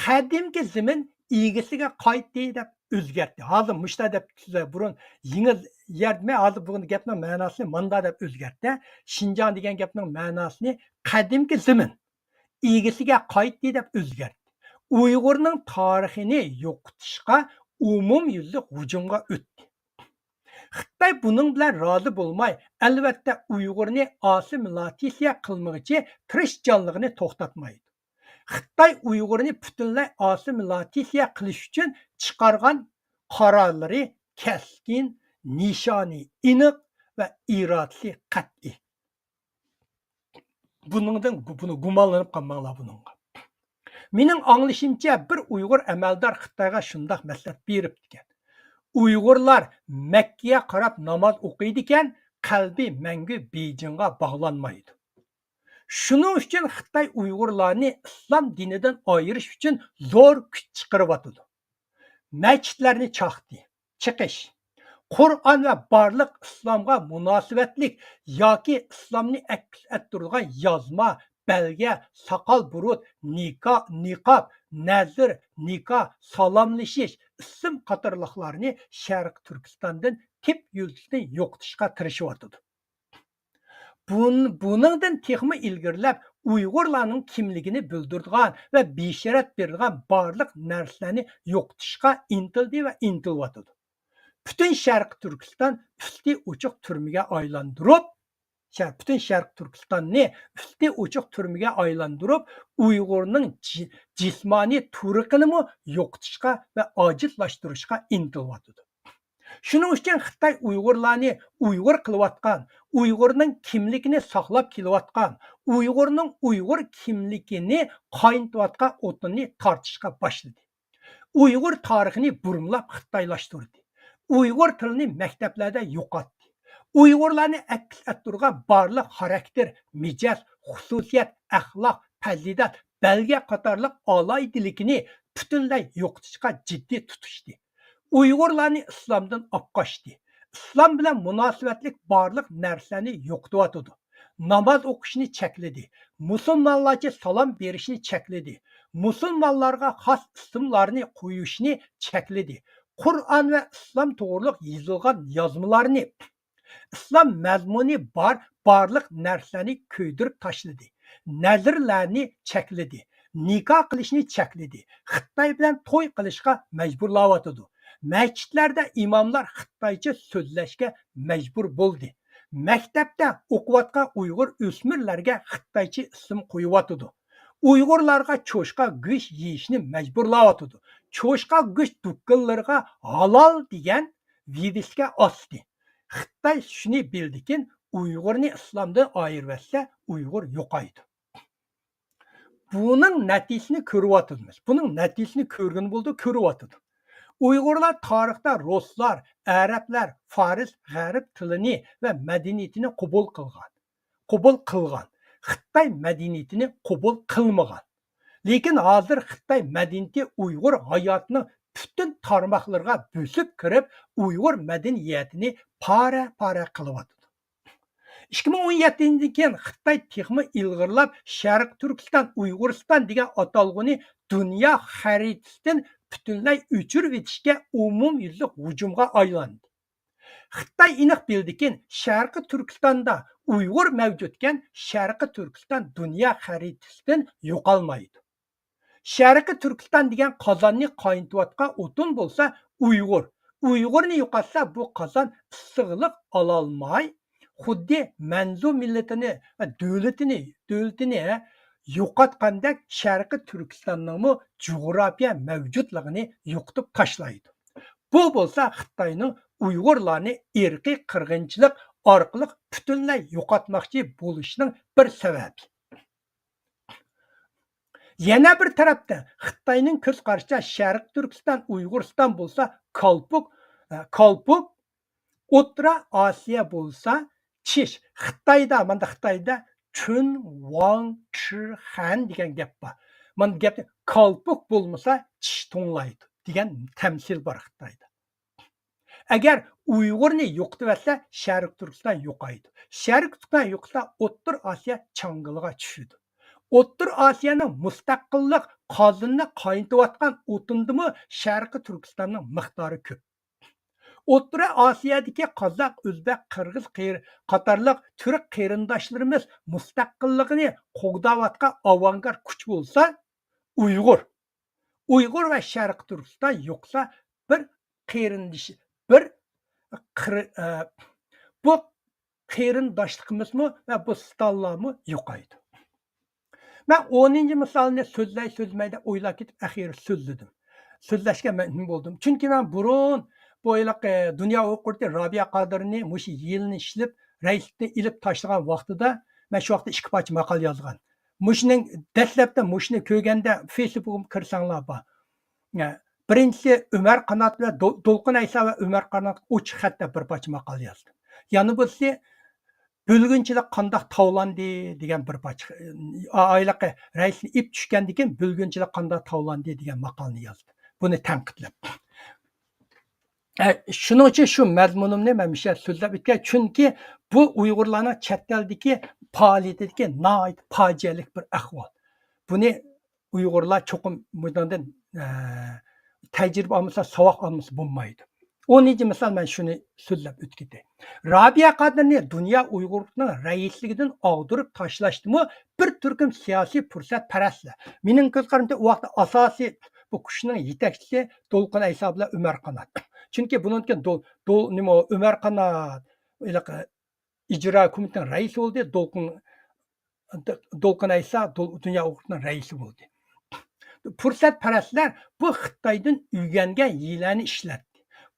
قەدىمكى زېمىن ئىگىسىگە قايتتى دەپ ئۆزگەرتتى. ھازىر مۇشۇنداق دەپ، بۇرۇن يېڭى يەر دېمەي، ھازىر بۇ گەپنىڭ مەناسىنى ماندا دەپ ئۆزگەرتتى. شىنجاڭ دېگەن گەپنىڭ مەناسىنى قەدىمكى زېمىن ئىگىسىگە قايتتى دەپ ئۆزگەرتتى. ئۇيغۇرنىڭ تارىخىنى يوقىتىشقا ئومۇميۈزلۈك ھۇجۇمغا ئۆتتى. خىتاي بۇنىڭ بىلەن رازى بولماي، ئەلۋەتتە، ئۇيغۇرنى ئاسسىمىلياتسىيە قىلمىغۇچە تىرىشچانلىقىنى توختاتمايدۇ. خىتاي ئۇيغۇرنى پۈتۈنلەي ئاسسىمىلياتسىيە قىلىش ئۈچۈن چىقارغان قارارلىرى كەسكىن، نىشانى ئېنىق ۋە ئىرادىسى قەتئىي. بۇنىڭدىن گۇ-، بۇنى گۇمانلىنىپ قالماڭلار بۇنىڭغا. مېنىڭ ئاڭلىشىمچە، بىر ئۇيغۇر ئەمەلدار خىتايغا شۇنداق مەسلىھەت بېرىپتىكەن. ئۇيغۇرلار مەككىگە قاراپ ناماز ئوقۇيدىكەن، قەلبى مەڭگۈ بېيجىڭغا باغلانمايدۇ. شۇنىڭ ئۈچۈن خىتاي ئۇيغۇرلارنى ئىسلام دىنىدىن ئايرىش ئۈچۈن زور كۈچ چىقىرىۋاتىدۇ. مەچىتلەرنى چاقتى. چېقىش. قۇرئان ۋە بارلىق ئىسلامغا مۇناسىۋەتلىك ياكى ئىسلامنى ئەكس ئەتتۈرىدىغان يازما، بەلگە، ساقال بۇرۇت، نىكا-، نىقاب، نەزىر، نىكاھ، سالاملىشىش، ئىسىم قاتارلىقلارنى شەرقىي تۈركىستاندىن تىپ يۈزىسىدىن يوقىتىشقا تىرىشىۋاتىدۇ. بۇن-، بۇنىڭدىن تېخىمۇ ئىلگىرىلەپ، ئۇيغۇرلارنىڭ كىملىكىنى بىلدۈرىدىغان ۋە بېشارەت بېرىدىغان بارلىق نەرسىلەرنى يوقىتىشقا ئىنتىلدى ۋە ئىنتىلىۋاتىدۇ. پۈتۈن شەرقىي تۈركىستان ئۈستى ئوچۇق تۈرمىگە ئايلاندۇرۇپ، شەر-، پۈتۈن شەرقىي تۈركىستاننى ئۈستى ئوچۇق تۈرمىگە ئايلاندۇرۇپ، ئۇيغۇرنىڭ جى-، جىسمانىي تۇرقىنىمۇ يوقىتىشقا ۋە ئاجىزلاشتۇرۇشقا ئىنتىلىۋاتىدۇ. شۇنىڭ ئۈچۈن خىتاي ئۇيغۇرلارنى ئۇيغۇر قىلىۋاتقان، ئۇيغۇرنىڭ كىملىكىنى ساقلاپ كېلىۋاتقان، ئۇيغۇرنىڭ ئۇيغۇر كىملىكىنى قاينىتىۋاتقان ئوتۇننى تارتىشقا باشلىدى. ئۇيغۇر تارىخىنى بۇرمىلاپ خىتايلاشتۇردى. ئۇيغۇر تىلىنى مەكتەپلەردە يوقاتتى. ئۇيغۇرلارنى ئەكس ئەتتۈرگەن بارلىق خاراكتېر، مىجەز، خۇسۇسىيەت، ئەخلاق، پەزىلەت، بەلگە قاتارلىق ئالاھىدىلىكىنى پۈتۈنلەي يوقىتىشقا جىددىي تۇتۇشتى. ئۇيغۇرلارنى ئىسلامدىن ئاپقاچتى. ئىسلام بىلەن مۇناسىۋەتلىك بارلىق نەرسىلەرنى يوقىتىۋاتىدۇ. ناماز ئوقۇشنى چەكلىدى. مۇسۇلمانلارچە سالام بېرىشنى چەكلىدى. مۇسۇلمانلارغا خاس ئىسىملارنى قويۇشنى چەكلىدى. قۇرئان ۋە ئىسلام توغرۇلۇق يېزىلغان يازمىلارنى، ئىسلام مەزمۇنى بار بارلىق نەرسىلەرنى كۆيدۈرۈپ تاشلىدى. نەزىرلەرنى چەكلىدى. نىكاھ قىلىشنى چەكلىدى. خىتاي بىلەن توي قىلىشقا مەجبۇرلاۋاتىدۇ. مەسچىتلەردە ئىماملار خىتايچە سۆزلەشكە مەجبۇر بولدى. مەكتەپتە ئوقۇۋاتقان ئۇيغۇر ئۆسمۈرلەرگە خىتايچە ئىسىم قويۇۋاتىدۇ. ئۇيغۇرلارغا چوشقا گۆش يېيىشنى مەجبۇرلاۋاتىدۇ. چوشقا گۆش دۇكانلىرىغا ھالال دېگەن ۋىۋىسكا ئاستى. خىتاي شۇنى بىلدىكىن، ئۇيغۇرنى ئىسلامدىن ئايرىۋەتسە، ئۇيغۇر يوقايدۇ. بۇنىڭ نەتىجىسىنى كۆرۈۋاتىمىز. بۇنىڭ نەتىجىسىنى كۆرگىنى بولدى، كۆرۈۋاتىدۇ. ئۇيغۇرلار تارىختا رۇسلار، ئەرەبلەر، فارس، غەرب تىلىنى ۋە مەدەنىيىتىنى قوبۇل قىلغان. قوبۇل قىلغان. خىتاي مەدەنىيىتىنى قوبۇل قىلمىغان. لېكىن ھازىر خىتاي مەدەنىيىتى ئۇيغۇر ھاياتىنىڭ پۈتۈن تارماقلىرىغا بۆسۈپ كىرىپ، ئۇيغۇر مەدەنىيىتىنى پارە-پارە قىلىۋاتىدۇ. ئىككى مىڭ ئون يەتتىنچى يىلدىن كېيىن خىتاي تېخىمۇ ئىلغىرلاپ، شەرقىي تۈركىستان، ئۇيغۇرىستان دېگەن ئاتالغۇنى دۇنيا خەرىتىسىدىن پۈتۈنلەي ئۆچۈرۈۋېتىشكە ئومۇميۈزلۈك ھۇجۇمغا ئايلاندى. خىتاي ئېنىق بىلدىكىن، شەرقىي تۈركىستاندا ئۇيغۇر مەۋجۇتكەن، شەرقىي تۈركىستان دۇنيا خەرىتىسىدىن يوقالمايدۇ. شەرقىي تۈركىستان دېگەن قازاننى قاينىتىۋاتقان ئوتۇن بولسا ئۇيغۇر. ئۇيغۇرنى يوقاتسا، بۇ قازان ئىسسىقلىق ئالالماي، خۇددى مەنزۇ مىللىتىنى، دۆلىتىنى، دۆلىتىنى يوقاتقاندەك، شەرقىي تۈركىستاننىڭمۇ جۇغراپىيە مەۋجۇتلۇقىنى يوقىتىپ تاشلايدۇ. بۇ بولسا خىتاينىڭ ئۇيغۇرلارنى ئىرقىي قىرغىنچىلىق ئارقىلىق پۈتۈنلەي يوقاتماقچى بولۇشىنىڭ بىر سەۋەبى. يەنە بىر تەرەپتە، خىتاينىڭ كۆز قارىشىچە، شەرقىي تۈركىستان، ئۇيغۇرىستان بولسا كالپۇك، ئە، كالپۇك، ئوتتۇرا ئاسىيا بولسا چىش. خىتايدا، ماندا خىتايدا چۈن ۋاڭ چى خەن دېگەن گەپ بار. مانا گەپنى، كالپۇك بولمىسا چىش توڭلايدۇ دېگەن تەمسىل بار خىتايدا. ئەگەر ئۇيغۇرنى يوقىتىۋەتسە، شەرقىي تۈركىستان يوقايدۇ. شەرقىي تۈركىستان يوقىسا، ئوتتۇرا ئاسىيا چاڭگىلىغا چۈشىدۇ. ئوتتۇرا ئاسىيانىڭ مۇستەقىللىق قازىنىنى قاينىتىۋاتقان ئوتۇندىمۇ شەرقىي تۈركىستاننىڭ مىقدارى كۆپ. ئوتتۇرا ئاسىيادىكى قازاق، ئۆزبەك، قىرغىز قېر-، قاتارلىق تۈرك قېرىنداشلىرىمىز مۇستەقىللىقىنى قوغداۋاتقان ئاۋانگارت كۈچ بولسا، ئۇيغۇر. ئۇيغۇر ۋە شەرقىي تۈركىستان يوقىسا، بىر قېرىندىشى، بىر قىر-، ئە، بۇ قېرىنداشلىقىمىزمۇ ۋە بۇ ستانلارمۇ يوقايدۇ. مەن ئونىنچى مىسالنى سۆزلەي سۆزلىمەي دەپ ئويلاپ كېتىپ، ئەخىرى سۆزلىدىم. سۆزلەشكە مەجبۇر بولدۇم. چۈنكى مەن بۇرۇن بۇ ھېلىقى دۇنيا ئۇيغۇر قۇرۇلتىيى رابىيە قادىرنى مۇشۇ يىلنى ئىشلىتىپ، رەئىسلىكتىن ئېلىپ تاشلىغان ۋاقتىدا مەن شۇ ۋاقىتتا ئىككى پارچە ماقالە يازغان. مۇشۇنىڭ دەسلەپتە مۇشۇنى كۆرگەندە فېيسبۇكىمغا كىرسەڭلار بار. بىرىنچىسى ئۆمەر قانات ۋە دول-، دولقۇن ئەيسا ۋە ئۆمەر قانات ئوچۇق خەتتە بىر پارچە ماقالە يازدىم. يەنە بىرسى بۆلگۈنچىلىك قانداق تاۋلاندى دېگەن بىر پارچە، ئا-، ئايلىقى رەئىسنى ئېپ چۈشكەندىن كېيىن بۆلگۈنچىلىك قانداق تاۋلاندى دېگەن ماقالىنى يازدىم. بۇنى تەنقىدلەپ. ئە، شۇنىڭ ئۈچۈن شۇ مەزمۇنۇمنى مەن مۇشۇ يەردە سۆزلەپ ئۆتكەن. چۈنكى بۇ ئۇيغۇرلارنىڭ چەت ئەلدىكى پائالىيىتىدىكى ناھايىتى پاجىئەلىك بىر ئەھۋال. بۇنى ئۇيغۇرلار چوقۇم بۇنىڭدىن، ئە، تەجرىبە ئالمىسا، ساۋاق ئالمىسا بولمايدۇ. ئونىنچى مىسال، مەن شۇنى سۆزلەپ ئۆتكۈدە. رابىيە قادىرنى دۇنيا ئۇيغۇرلۇقىنىڭ رەئىسلىكىدىن ئاغدۇرۇپ تاشلاشتىمۇ بىر تۈركۈم سىياسىي پۇرسەتپەرەسلەر. مېنىڭ كۆز قارىشىمچە، ئۇ ۋاقىتتا ئاساسىي بۇ كۈچنىڭ يېتەكچىسى دولقۇن ئەيسا بىلەن ئۆمەر قانات. چۈنكى بۇنىڭدىن كېيىن دول-، دول-، نېمە، ئۆمەر قانات، ھېلىقى ئىجرا كومىتېتنىڭ رەئىسى بولدى، دولقۇن، دولقۇن ئەيسا دول-، دۇنيا ئۇيغۇرلۇقىنىڭ رەئىسى بولدى. پۇرسەتپەرەسلەر بۇ خىتايدىن ئۆگەنگەن ھىيلەنى ئىشلەتتى.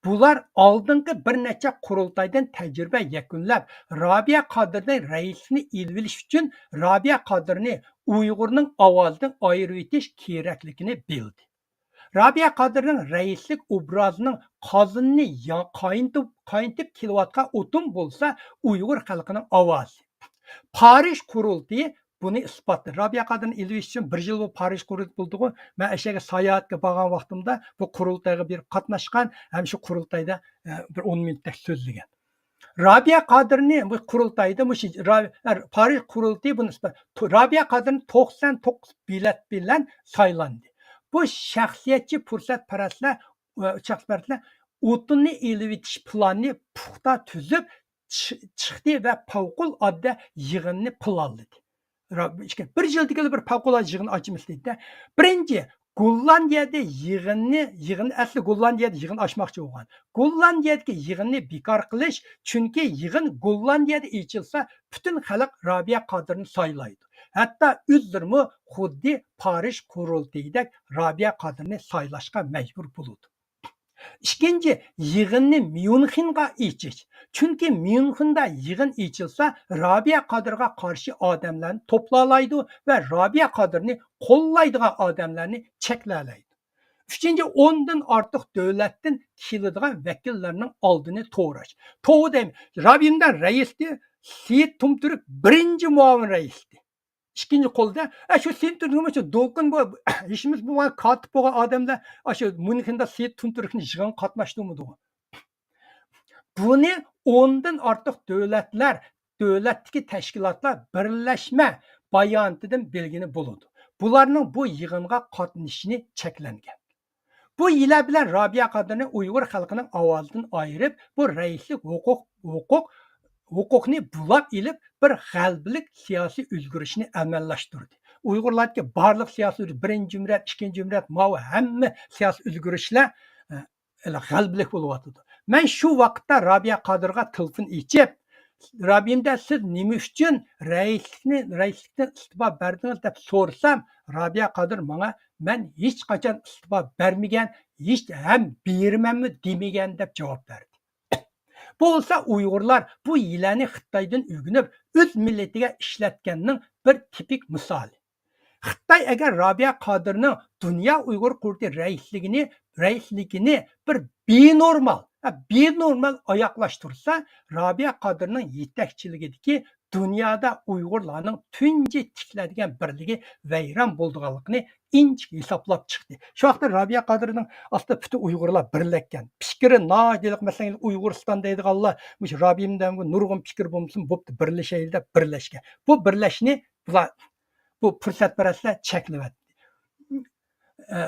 بۇلار ئالدىنقى بىر نەچچە قۇرۇلتايدىن تەجرىبە يەكۈنلەپ، رابىيە قادىرنى رەئىسنى ئېلىۋېلىش ئۈچۈن رابىيە قادىرنى ئۇيغۇرنىڭ ئاۋازىدىن ئايرىۋېتىش كېرەكلىكىنى بىلدى. رابىيە قادىرنىڭ رەئىسلىك ئوبرازىنىڭ قازىنىنى يا-، قاينىتىپ، قاينىتىپ كېلىۋاتقان ئوتۇن بولسا ئۇيغۇر خەلقىنىڭ ئاۋازى. پارىژ قۇرۇلتىيى بۇنى ئىسپاتلىدى. رابىيە قادىرنى ئېلىۋېلىش ئۈچۈن بىر يىل بۇ پارىژ قۇرۇلتىيى بولدىغۇ. مەن ئەشەگە ساياھەتكە بارغان ۋاقتىمدا بۇ قۇرۇلتايغا بېرىپ قاتناشقان ھەم شۇ قۇرۇلتايدا، ئە، بىر ئون مىنۇتتەك سۆزلىگەن. رابىيە قادىرنى بۇ قۇرۇلتايدا مۇشۇ را-، پارىژ قۇرۇلتىيى بۇنى ئىسپات-، تو-، رابىيە قادىرنى توقسان توققۇز بېلەت بىلەن سايلاندى. بۇ شەخسىيەتچى پۇرسەتپەرەسلەر، ئە، شەخسپەرەسلەر ئوتۇننى ئېلىۋېتىش پىلانىنى پۇختا تۈزۈپ چى-، چىقتى ۋە پەۋقۇلئاددە يىغىننى پىلانلىدى. را-، بىر يىلدىكىلا بىر پەۋقۇلئاددە يىغىن ئاچىمىز دېدى. بىرىنچى، گوللاندىيەدە يىغىننى، يىغىن ئەسلى گوللاندىيەدە يىغىن ئاچماقچى بولغان. گوللاندىيەدىكى يىغىننى بىكار قىلىش، چۈنكى يىغىن گوللاندىيەدە ئېچىلسا، پۈتۈن خەلق رابىيە قادىرنى سايلايدۇ. ھەتتا ئۆزلىرىمۇ خۇددى پارىژ قۇرۇلتىيىدەك رابىيە قادىرنى سايلاشقا مەجبۇر بولىدۇ. ئىككىنچى، يىغىننى ميۇنخېنغا ئېچىش. چۈنكى ميۇنخېندا يىغىن ئېچىلسا، رابىيە قادىرغا قارشى ئادەملەرنى توپلالايدۇ ۋە رابىيە قادىرنى قوللايدىغان ئادەملەرنى چەكلەلەيدۇ. ئۈچىنچى، ئوندىن ئارتۇق دۆلەتتىن كېلىدىغان ۋەكىللەرنىڭ ئالدىنى توراش. توۋا دەيمەن، رابىيەمدە رەئىسلىكى سېيىت تۇمتۈرك بىرىنچى مۇئاۋىن رەئىسلىكى. ئىككىنچى قولدا، ئە، شۇ سېيىت تۇمتۈرك، شۇ دولقۇن بۇ، ھېچىمىز بولمىغان كاتىپ بولغان ئادەملەر، ئاشۇ ميۇنخېندا سېيىت تۇمتۈركنى يىغىنغا قاتناشتۇرمىدىغۇ. بۇنى ئوندىن ئارتۇق دۆلەتلەر، دۆلەتتىكى تەشكىلاتلار بىرلەشمە باياناتىدىن بىلگىلى بولىدۇ. بۇلارنىڭ بۇ يىغىنغا قاتنىشىشىنى چەكلەنگەن. بۇ ھىيلە بىلەن رابىيە قادىرنى ئۇيغۇر خەلقىنىڭ ئاۋازىدىن ئايرىپ، بۇ رەئىسلىك ھوقۇق، ھوقۇق، ھوقۇقنى بۇلاپ ئېلىپ، بىر غەلىبىلىك سىياسىي ئۆزگىرىشنى ئەمەللەشتۈردى. ئۇيغۇرلاردىكى بارلىق سىياسىي ئۆزگىرىش، بىرىنچى جۇمھۇرىيەت، ئىككىنچى جۇمھۇرىيەت، ماۋۇ ھەممە سىياسىي ئۆزگىرىشلەر، ئە، غەلىبىلىك بولۇۋاتىدۇ. مەن شۇ ۋاقىتتا رابىيە قادىرغا تېلېفون ئېچىپ، رابىيەمدە سىز نېمە ئۈچۈن رەئىسلىكنى، رەئىسلىكتىن ئىستېپا بەردىڭىز دەپ سورىسام، رابىيە قادىر ماڭا، مەن ھېچقاچان ئىستېپا بەرمىگەن، ھېچ ھەم بېرىمەنمۇ دېمىگەن دەپ جاۋاب بەردى. بولسا ئۇيغۇرلار بۇ ھىيلەنى خىتايدىن ئۆگىنىپ، ئۆز مىللىتىگە ئىشلەتكەننىڭ بىر تىپىك مىسالى. خىتاي ئەگەر رابىيە قادىرنىڭ دۇنيا ئۇيغۇر قۇرۇلتىيى رەئىسلىكىنى، رەئىسلىكىنى بىر بىنورمال، ھە، بىنورمال ئاياغلاشتۇرسا، رابىيە قادىرنىڭ يېتەكچىلىكىدىكى دۇنيادا ئۇيغۇرلارنىڭ تۇنجى تىكلەيدىغان بىرلىكى ۋەيران بولىدىغانلىقىنى ئىنچىكە ھېسابلاپ چىقتى. شۇ ۋاقىتتا رابىيە قادىرنىڭ ئاستىدا پۈتۈن ئۇيغۇرلار بىرلەشكەن. پىكرى ناھايىتى، مەسىلەن، ئۇيغۇرىستان دەيدىغانلار مۇشۇ رابىيەمدە نۇرغۇن پىكىر بولمىسۇن، بوپتۇ، بىرلىشەيلى دەپ بىرلەشكەن. بۇ بىرلەشنى بۇلار، بۇ پۇرسەتپەرەسلەر چەكلىۋەتتى. ئە،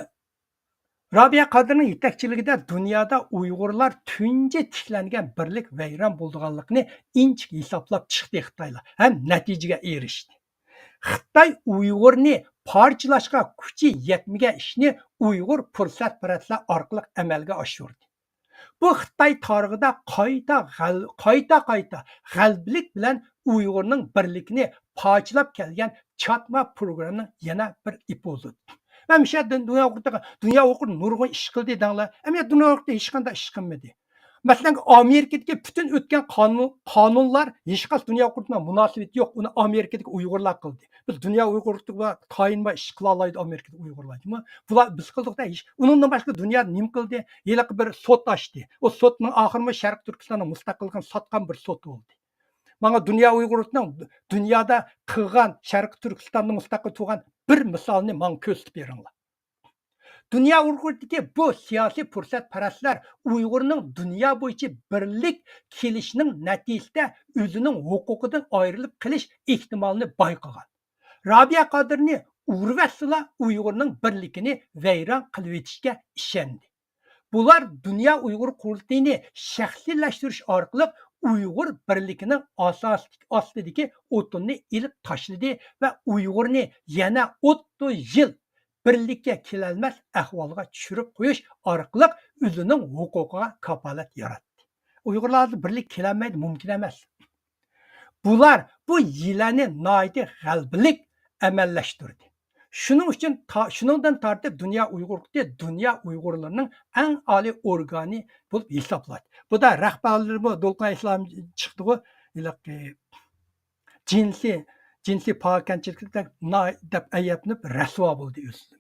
رابىيە قادىرنىڭ يېتەكچىلىكىدە دۇنيادا ئۇيغۇرلار تۇنجى تىكلەنگەن بىرلىك ۋەيران بولىدىغانلىقىنى ئىنچىكە ھېسابلاپ چىقتى خىتايلار ھەم نەتىجىگە ئېرىشتى. خىتاي ئۇيغۇرنى پارچىلاشقا كۈچى يەتمىگەن ئىشنى ئۇيغۇر پۇرسەتپەرەسلەر ئارقىلىق ئەمەلگە ئاشۇردى. بۇ خىتاي تارىخىدا قايتا غەل-، قايتا قايتا غەلىبىلىك بىلەن ئۇيغۇرنىڭ بىرلىكىنى پارچىلاپ كەلگەن چاتما پروگرامنىڭ يەنە بىر ئېپىزودى. مەن مۇشۇ يەردە دۇنيا ئۇيغۇر، دۇنيا ئۇيغۇر نۇرغۇن ئىش قىلدى دەڭلار. ئەمما دۇنيا ئۇيغۇردا ھېچقانداق ئىش قىلمىدى. مەسىلەن، ئامېرىكىدىكى پۈتۈن ئۆتكەن قانۇن، قانۇنلار ھېچقايسى دۇنيا ئۇيغۇرى بىلەن مۇناسىۋىتى يوق. ئۇنى ئامېرىكىدىكى ئۇيغۇرلار قىلدى. بىز دۇنيا ئۇيغۇرلۇقى بار، تايىنماي ئىش قىلالايدۇ ئامېرىكىدا ئۇيغۇرلار. جۇمۇ، بۇلار بىز قىلدۇق دە ئىش. ئۇنىڭدىن باشقا دۇنيا نېمە قىلدى؟ ھېلىقى بىر سوت ئاچتى. ئۇ سوتنىڭ ئاخىرىمۇ شەرقىي تۈركىستاننىڭ مۇستەقىللىقىنى ساتقان بىر سوت بولدى. ماڭا دۇنيا ئۇيغۇرلۇقىنىڭ دۇنيادا قىلغان، شەرقىي تۈركىستاندا مۇستەقىل تۇرغان بىر مىسالنى ماڭا كۆرسىتىپ بېرىڭلار. دۇنيا ئۇيغۇرىدىكى بۇ سىياسىي پۇرسەتپەرەسلەر ئۇيغۇرنىڭ دۇنيا بويىچە بىرلىك كېلىشىنىڭ نەتىجىسىدە ئۆزىنىڭ ھوقۇقىدىن ئايرىلىپ قېلىش ئېھتىمالىنى بايقىغان. رابىيە قادىرنى ئۇرۇۋەتسىلا، ئۇيغۇرنىڭ بىرلىكىنى ۋەيران قىلىۋېتىشكە ئىشەندى. بۇلار دۇنيا ئۇيغۇر قۇرۇلتىيىنى شەخسىيلەشتۈرۈش ئارقىلىق ئۇيغۇر بىرلىكىنىڭ ئاساس-، ئاستىدىكى ئوتۇننى ئېلىپ تاشلىدى ۋە ئۇيغۇرنى يەنە ئوتتۇز يىل بىرلىككە كېلەلمەس ئەھۋالغا چۈشۈرۈپ قويۇش ئارقىلىق ئۆزىنىڭ ھوقۇقىغا كاپالەت ياراتتى. ئۇيغۇرلار ھازىر بىرلىككە كېلەلمەيدۇ، مۇمكىن ئەمەس. بۇلار بۇ ھىيلەنى ناھايىتى غەلىبىلىك ئەمەللەشتۈردى. شۇنىڭ ئۈچۈن تا-، شۇنىڭدىن تارتىپ دۇنيا ئۇيغۇر قۇرۇلتىيى دۇنيا ئۇيغۇرلىرىنىڭ ئەڭ ئالىي ئورگانى بولۇپ ھېسابلىنىدۇ. بۇدا رەھبەرلىرىمۇ دولقۇن ئەلەيھىسسالام چىقتىغۇ، ھېلىقى جىنسىي، جىنسىي پاكەنچىلىك دەپ ئەيىبلىنىپ رەسۋا بولدى ئۆزى.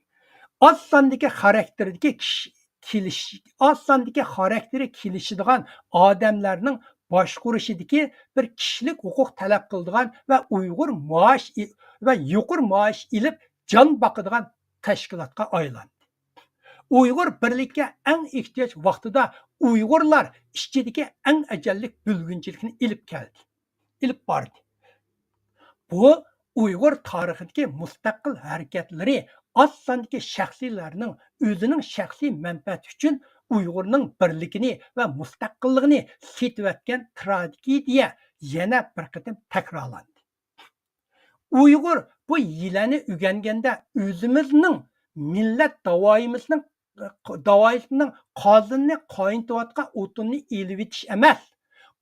ئاز ساندىكى خاراكتېرىدىكى كىشى، كېلىش-، ئاز ساندىكى خاراكتېرى كېلىشىدىغان ئادەملەرنىڭ باشقۇرۇشىدىكى بىر كىشىلىك ھوقۇق تەلەپ قىلىدىغان ۋە ئۇيغۇر مائاش ئى-، ۋە يۇقىرى مائاش ئېلىپ جان باقىدىغان تەشكىلاتقا ئايلاندى. ئۇيغۇر بىرلىككە ئەڭ ئېھتىياج ۋاقتىدا ئۇيغۇرلار ئىچىدىكى ئەڭ ئەجەللىك بۆلگۈنچىلىكنى ئېلىپ كەلدى، ئېلىپ باردى. بۇ ئۇيغۇر تارىخىدىكى مۇستەقىل ھەرىكەتلىرى ئاز ساندىكى شەخسلەرنىڭ ئۆزىنىڭ شەخسىي مەنپەئەتى ئۈچۈن ئۇيغۇرنىڭ بىرلىكىنى ۋە مۇستەقىللىقىنى سېتىۋەتكەن تراگېدىيە يەنە بىر قېتىم تەكرارلاندى. ئۇيغۇر بۇ ھىيلەنى ئۆگەنگەندە ئۆزىمىزنىڭ مىللەت داۋايىمىزنىڭ، داۋايىسىنىڭ قازىنىنى قاينىتىۋاتقان ئوتۇننى ئېلىۋېتىش ئەمەس،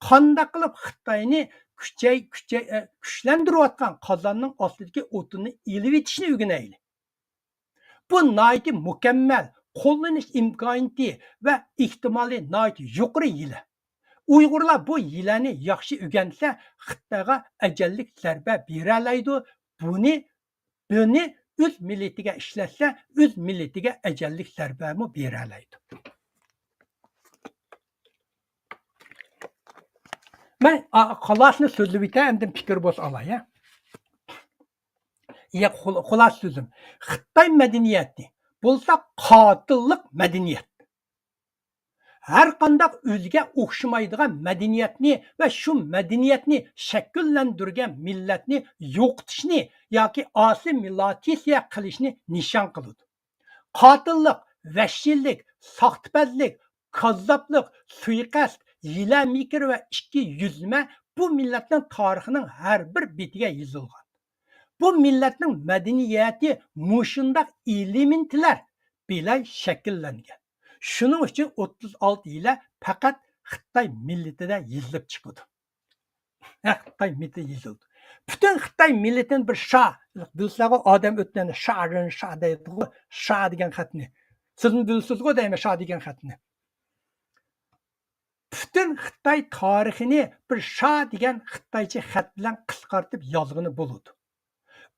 قانداق قىلىپ خىتاينى كۈچەي-، كۈچەي-، ئە، كۈچلەندۈرۈۋاتقان قازاننىڭ ئاستىدىكى ئوتۇننى ئېلىۋېتىشنى ئۆگىنەيلى. بۇ ناھايىتى مۇكەممەل، قوللىنىش ئىمكانىيىتى ۋە ئېھتىمالى ناھايىتى يۇقىرى ھىيلە. ئۇيغۇرلار بۇ ھىيلەنى ياخشى ئۆگەنسە، خىتايغا ئەجەللىك زەربە بېرەلەيدۇ. بۇنى، بۇنى ئۆز مىللىتىگە ئىشلەتسە، ئۆز مىللىتىگە ئەجەللىك زەربەمۇ بېرەلەيدۇ. مەن، ئا، خۇلاسىنى سۆزلىۋېتەي، ئاندىن پىكىر بولسا ئالاي، ھە؟ يە، خۇل-، خۇلاسە سۆزۈم. خىتاي مەدەنىيەتنى بولسا قاتىللىق مەدەنىيەت. ھەر قانداق ئۆزىگە ئوخشىمايدىغان مەدەنىيەتنى ۋە شۇ مەدەنىيەتنى شەكىللەندۈرگەن مىللەتنى يوقىتىشنى ياكى ئاسسىمىلاتىزىيە قىلىشنى نىشان قىلىدۇ. قاتىللىق، ۋەھشىيلىك، ساختىپەزلىك، كاززاپلىق، سۇيىقەست، ھىيلە-مىكىر ۋە ئىككى يۈزلىمە بۇ مىللەتنىڭ تارىخىنىڭ ھەر بىر بېتىگە يېزىلغان. بۇ مىللەتنىڭ مەدەنىيىتى مۇشۇنداق ئېلېمېنتلەر بىلەن شەكىللەنگەن. شۇنىڭ ئۈچۈن ئوتتۇز ئالتە ھىيلە پەقەت خىتاي مىللىتىدە يېزىلىپ چىقىدۇ. ھە، خىتاي مىللىتى يېزىلدى. پۈتۈن خىتاي مىللىتىنى بىر شا، بىلسىلەرغۇ ئادەم ئۆتكەندە شا، رېن شا دەيدىغۇ، شا دېگەن خەتنى. سىزمۇ بىلىسىزغۇ دەيمەن شا دېگەن خەتنى. پۈتۈن خىتاي تارىخىنى بىر شا دېگەن خىتايچە خەت بىلەن قىسقارتىپ يازغىنى بولىدۇ.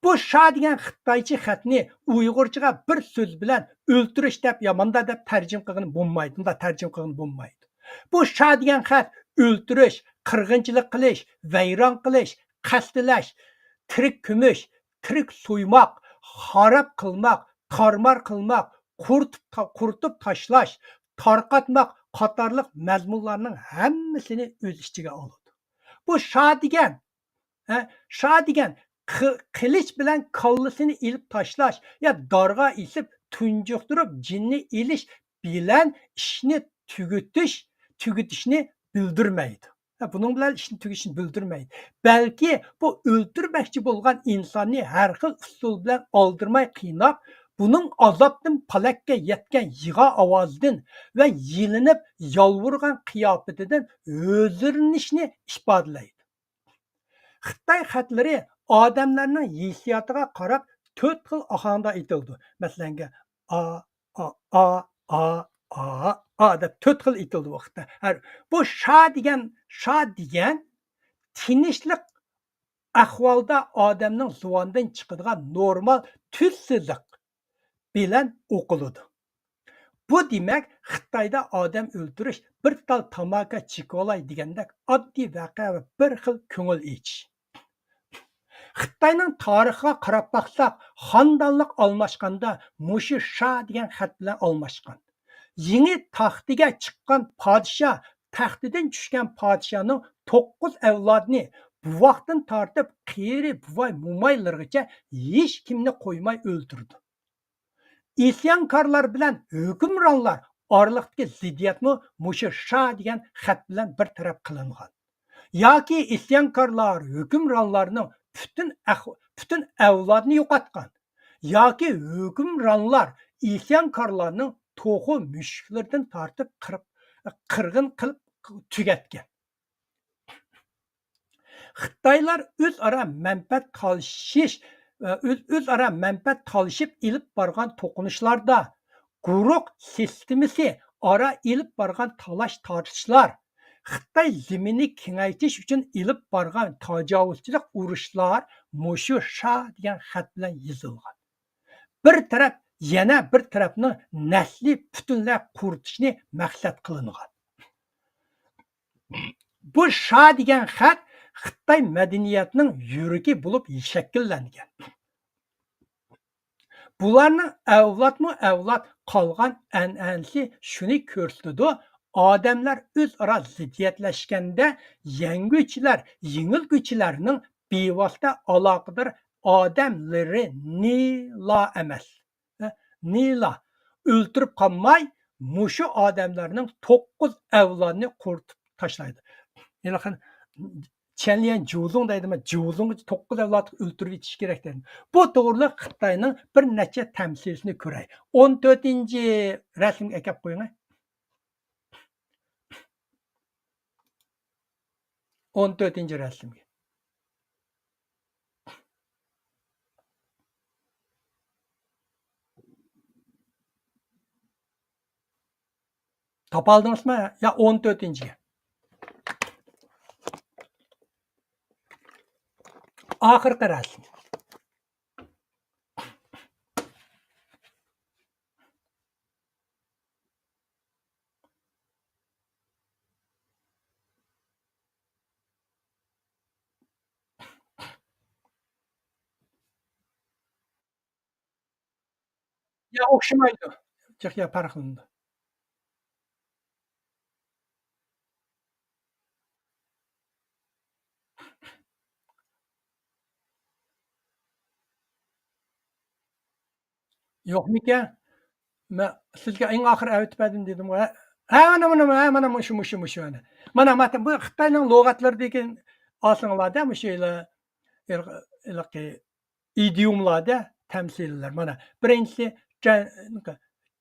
بۇ شا دېگەن خىتايچە خەتنى ئۇيغۇرچىغا بىر سۆز بىلەن ئۆلتۈرۈش دەپ يا ماندا دەپ تەرجىمە قىلغىلى بولمايدۇ، مۇنداق تەرجىمە قىلغىلى بولمايدۇ. بۇ شا دېگەن خەت ئۆلتۈرۈش، قىرغىنچىلىق قىلىش، ۋەيران قىلىش، قەستلەش، تىرىك كۆمۈش، تىرىك سويماق، خاراب قىلماق، تارمار قىلماق، قۇرۇتۇپ تا-، قۇرۇتۇپ تاشلاش، تارقاتماق قاتارلىق مەزمۇنلارنىڭ ھەممىسىنى ئۆز ئىچىگە ئالىدۇ. بۇ شا دېگەن ھە، شا دېگەن قى-، قىلىچ بىلەن كاللىسىنى ئېلىپ تاشلاش يا دارغا ئېسىپ تۇنجۇقتۇرۇپ جېنىنى ئېلىش بىلەن ئىشنى تۈگىتىش، تۈگىتىشنى بىلدۈرمەيدۇ. ھە، بۇنىڭ بىلەن ئىشنى تۈگىتىشنى بىلدۈرمەيدۇ. بەلكى بۇ ئۆلتۈرمەكچى بولغان ئىنساننى ھەر خىل ئۇسۇل بىلەن ئالدىرىماي قىيناپ، بۇنىڭ ئازابتىن پالەككە يەتكەن يىغا ئاۋازىدىن ۋە يېلىنىپ يالۋۇرغان قىياپىتىدىن ھۆزۈرلىنىشنى ئىپادىلەيدۇ. خىتاي خەتلىرى ئادەملەرنىڭ ھېسسىياتىغا قاراپ تۆت خىل ئاھاڭدا ئېيتىلىدۇ. مەسىلەنگە، ئا، ئا، ئا، ئا، ئا، ئا دەپ تۆت خىل ئېيتىلىدۇ بۇ خىتاي. ھەر، بۇ شا دېگەن، شا دېگەن تىنچلىق ئەھۋالدا ئادەمنىڭ زۇۋانىدىن چىقىدىغان نورمال تۈز سىزىق بىلەن ئوقۇلىدۇ. بۇ دېمەك، خىتايدا ئادەم ئۆلتۈرۈش بىر تال تاماكا چېكىۋالاي دېگەندەك ئاددىي ۋەقە ۋە بىر خىل كۆڭۈل ئېچىش. خىتاينىڭ تارىخىغا قاراپ باقساق، خاندانلىق ئالماشقاندا مۇشۇ شا دېگەن خەت بىلەن ئالماشقان. يېڭى تەختىگە چىققان پادىشاھ، تەختىدىن چۈشكەن پادىشاھنىڭ توققۇز ئەۋلادىنى بوۋاقتىن تارتىپ قېرى بوۋاي مومايلىرىغىچە ھېچكىمنى قويماي ئۆلتۈرىدۇ. ئىسيانكارلار بىلەن ھۆكۈمرانلار ئارىلىقتىكى زىددىيەتمۇ مۇشۇ شا دېگەن خەت بىلەن بىر تەرەپ قىلىنغان. ياكى ئىسيانكارلار ھۆكۈمرانلارنىڭ پۈتۈن ئەخ-، پۈتۈن ئەۋلادىنى يوقاتقان. ياكى ھۆكۈمرانلار ئىسيانكارلارنىڭ توخۇ مۈشۈكلىرىدىن تارتىپ قىرىپ، قىرغىن قىلىپ تۈگەتكەن. خىتايلار ئۆزئارا مەنپەئەت تالىشىش، ئۆز-، ئۆزئارا مەنپەئەت تالىشىپ ئېلىپ بارغان توقۇنۇشلاردا، گۇرۇھ سىستېمىسى ئارا ئېلىپ بارغان تالاش-تارتىشلار، خىتاي زېمىنى كېڭەيتىش ئۈچۈن ئېلىپ بارغان تاجاۋۇزچىلىق ئۇرۇشلار مۇشۇ شا دېگەن خەت بىلەن يېزىلغان. بىر تەرەپ يەنە بىر تەرەپنىڭ نەسلى پۈتۈنلەي قۇرۇتۇشنى مەقسەت قىلىنغان. بۇ شا دېگەن خەت خىتاي مەدەنىيەتنىڭ يۈرىكى بولۇپ شەكىللەنگەن. بۇلارنىڭ ئەۋلادمۇ ئەۋلاد قالغان ئەنئەنىسى شۇنى كۆرسىتىدۇ، ئادەملەر ئۆزئارا زىددىيەتلەشكەندە يەڭگۈچىلەر يېڭىلگۈچىلەرنىڭ بىۋاسىتە ئالاقىدار ئادەملىرىنىلا ئەمەس، نىلا ئۆلتۈرۈپ قالماي، مۇشۇ ئادەملەرنىڭ توققۇز ئەۋلادىنى قۇرۇتۇپ تاشلايدۇ. ھېلىقى چيەنليەن جيۇزۇڭ دەيدۇ، مەن جيۇزۇڭغا توققۇز ئەۋلاد ئۆلتۈرۈپ يېتىش كېرەك دەيدۇ. بۇ توغرىلىق خىتاينىڭ بىر نەچچە تەمسىلىسىنى كۆرەي. ئون تۆتىنچى رەسىمگە ئەكەپ قويۇڭ. ئون تۆتىنچى رەسىمگە. تاپالدىڭىزمۇ؟ يا ئون تۆتىنچىگە. ئاخىرقى رەسىم. يا ئوخشىمايدۇ. جىق يا پەرقلىنىدۇ. يوقمىكەن؟ مەن سىزگە ئەڭ ئاخىر ئەۋېتىپ بەردىم دېدىمغۇ. ھە، ھە، مانا، مانا، ھە، مانا مۇشۇ، مۇشۇ، مۇشۇ، مانا. مانا، مانا، بۇ خىتاينىڭ لۇغەتلىرىدىكى ئالسىڭلار-دە، مۇشۇ ھېلى، ھېلىقى ئىدىيوملاردا تەمسىللەر. مانا، بىرىنچىسى، جەن،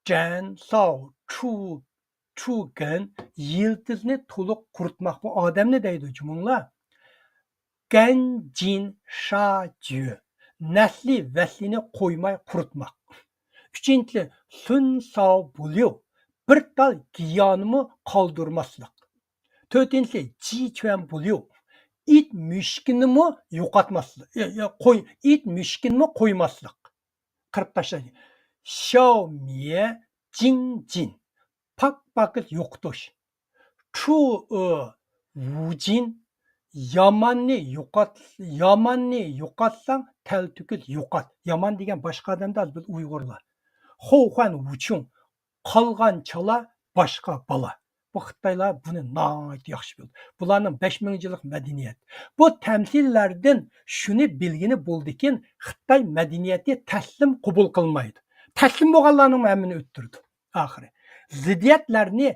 جەن ساۋ چۇ، چۇ گەن، يىلتىزنى تولۇق قۇرۇتماق. بۇ ئادەمنى دەيدۇ جۇمۇڭلار. گەن جىن شا جۈ، نەسلى ۋەسلىنى قويماي قۇرۇتماق. ئۈچىنچىسى، سۈن ساۋ بۇليۇ، بىر تال گىيانىمۇ قالدۇرماسلىق. تۆتىنچىسى، جى چۈەن بۇليۇ، ئىت مۈشۈكىنىمۇ يوقاتماسلىق، ئى، ئى، قوي-، ئىت مۈشۈكىنىمۇ قويماسلىق. قىرىپ تاشلايدۇ. شياۋ ميې جىڭ جىن، پاك پاكىز يوقىتىش. چۇ ئۆ ۋۇ جىن، ياماننى يوقات-، ياماننى يوقاتساڭ، تەلتۆكۈس يوقات. يامان دېگەن باشقا ئادەمدە، بىز ئۇيغۇرلار. خو خۇەن ۋۇ چۇڭ، قالغان چالا باشقا بالا. بۇ خىتايلار بۇنى ناھايىتى ياخشى بىلىدۇ. بۇلارنىڭ بەش مىڭ يىللىق مەدەنىيەت. بۇ تەمسىللەردىن شۇنى بىلگىلى بولىدۇكى، خىتاي مەدەنىيىتى تەسلىم قوبۇل قىلمايدۇ. تەسلىم بولغانلارنىڭ ھەممىنى ئۆلتۈرىدۇ ئاخىرى. زىددىيەتلەرنى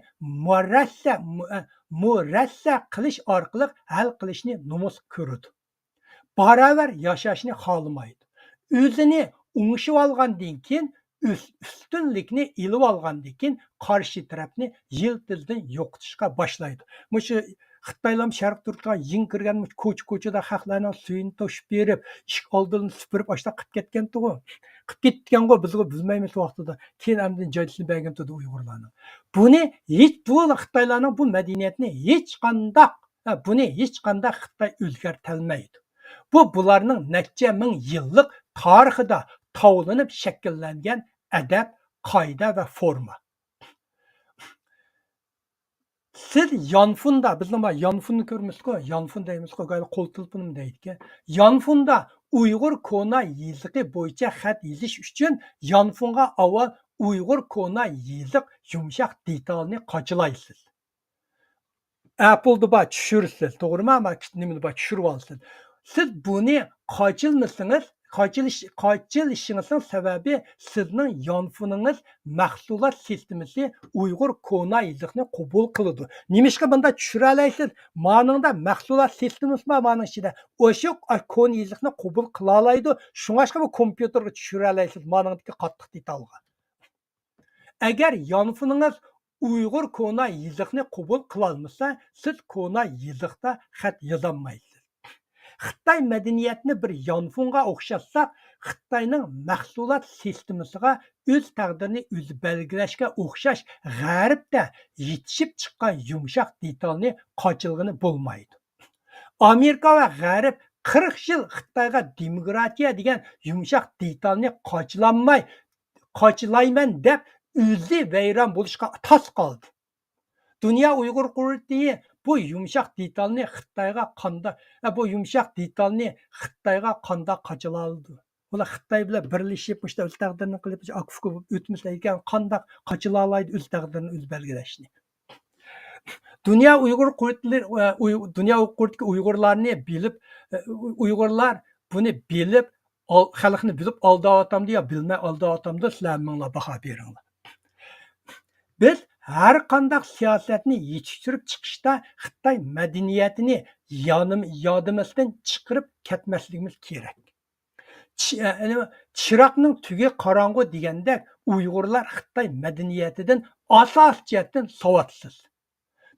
مۇرەسسە، مۇ-، مۇرەسسە قىلىش ئارقىلىق ھەل قىلىشنى نومۇس كۆرىدۇ. باراۋەر ياشاشنى خالىمايدۇ. ئۆزىنى ئوڭشىۋالغاندىن كېيىن، ئۈس-، ئۈستۈنلۈكنى ئېلىۋالغاندىن كېيىن، قارشى تەرەپنى يىلتىزىدىن يوقىتىشقا باشلايدۇ. مۇشۇ خىتايلام شەرقىي تۈركىستان يېڭى كىرگەن مۇشۇ كوچا-كوچىدا خەقلەرنىڭ سۈيىنى توشۇپ بېرىپ، ئىشىك ئالدىنى سۈپۈرۈپ، ئاشۇنداق قىلىپ كەتكەنتىغۇ. قىلىپ كېتىدىكەنغۇ، بىزغۇ بىلمەيمىز ۋاقتىدا. كېيىن ئاندىن جايلىشىپ بەرگەنتىدۇ ئۇيغۇرلارنىڭ. بۇنى ھېچ، بۇ خىتايلارنىڭ بۇ مەدەنىيەتنى ھېچقانداق، بۇنى ھېچقانداق خىتاي ئۆزگەرتەلمەيدۇ. بۇ بۇلارنىڭ نەچچە مىڭ يىللىق تارىخىدا تاۋلىنىپ شەكىللەنگەن ئەدەپ، قائىدە ۋە فورما. سىز يانفوندا، بىزنىڭ بار يانفوننى كۆرىمىزكۇ، يانفون دەيمىزكۇ، قول تېلېفونۇم دەيدىكەن. يانفوندا ئۇيغۇر كونا يېزىقى بويىچە خەت يېزىش ئۈچۈن يانفونغا ئاۋۋال ئۇيغۇر كونا يېزىق يۇمشاق دېتالنى قاچىلايسىز. ئەپلدا بار چۈشۈرىسىز، توغرىمۇ؟ ئەمما نېمىدە بار چۈشۈرۈۋالىسىز. سىز بۇنى قاچىلىمىسىڭىز، قاچىلىش-، قاچىلىشىڭىزنىڭ سەۋەبى سىزنىڭ يانفونىڭىز مەھسۇلات سىستېمىسى ئۇيغۇر كونا يېزىقنى قوبۇل قىلىدۇ. نېمىشقا بۇنداق چۈشۈرەلەيسىز؟ مانىڭدا مەھسۇلات سىستېمىسى بار، مانىڭ ئىچىدە. ئوشۇق كونا يېزىقنى قوبۇل قىلالايدۇ. شۇڭاشقا بۇ كومپيۇتېرغا چۈشۈرەلەيسىز، مانىڭدىكى قاتتىق دېتالغا. ئەگەر يانفونىڭىز ئۇيغۇر كونا يېزىقنى قوبۇل قىلالمىسا، سىز كونا يېزىقتا خەت يازالمايسىز. خىتاي مەدەنىيەتنى بىر يانفونغا ئوخشاتساق، خىتاينىڭ مەھسۇلات سىستېمىسىغا ئۆز تەقدىرىنى ئۆزى بەلگىلەشكە ئوخشاش غەربتە يېتىشىپ چىققان يۇمشاق دېتالنى قاچىلىغىلى بولمايدۇ. ئامېرىكا ۋە غەرب قىرىق يىل خىتايغا دېموكراتىيە دېگەن يۇمشاق دېتالنى قاچىلانماي، قاچىلايمەن دەپ ئۆزى ۋەيران بولۇشقا تاس قالدى. دۇنيا ئۇيغۇر قۇرۇلتىيى بۇ يۇمشاق دېتالنى خىتايغا قاندا-، ئە، بۇ يۇمشاق دېتالنى خىتايغا قانداق قاچىلالىدۇ؟ بۇلار خىتاي بىلەن بىرلىشىپ، مۇشۇنداق ئۆز تەقدىرىنى قىلىپ، ئاكا-ئۇكا بولۇپ ئۆتمىسە ئىكەن، قانداق قاچىلالايدۇ ئۆز تەقدىرىنى ئۆزى بەلگىلەشنى؟ دۇنيا ئۇيغۇر قۇرۇلتىيى، ئۇي-، دۇنيا ئۇيغۇر قۇرۇلتىيىدىكى ئۇيغۇرلارنى بىلىپ، ئۇيغۇرلار بۇنى بىلىپ، ئال-، خەلقنى بىلىپ ئالداۋاتامدۇ يا بىلمەي ئالداۋاتامدۇ، سىلەر ھەممىڭلار باھا بېرىڭلار. بىز ھەر قانداق سىياسەتنى يېتىشتۈرۈپ چىقىشتا خىتاي مەدەنىيەتىنى يانىم-، يادىمىزدىن چىقىرىپ كەتمەسلىكىمىز كېرەك. چى-، ئە، ئە، چىراغنىڭ تۈگى قاراڭغۇ دېگەندەك، ئۇيغۇرلار خىتاي مەدەنىيەتىدىن ئاساسىي جەھەتتىن ساۋاتسىز.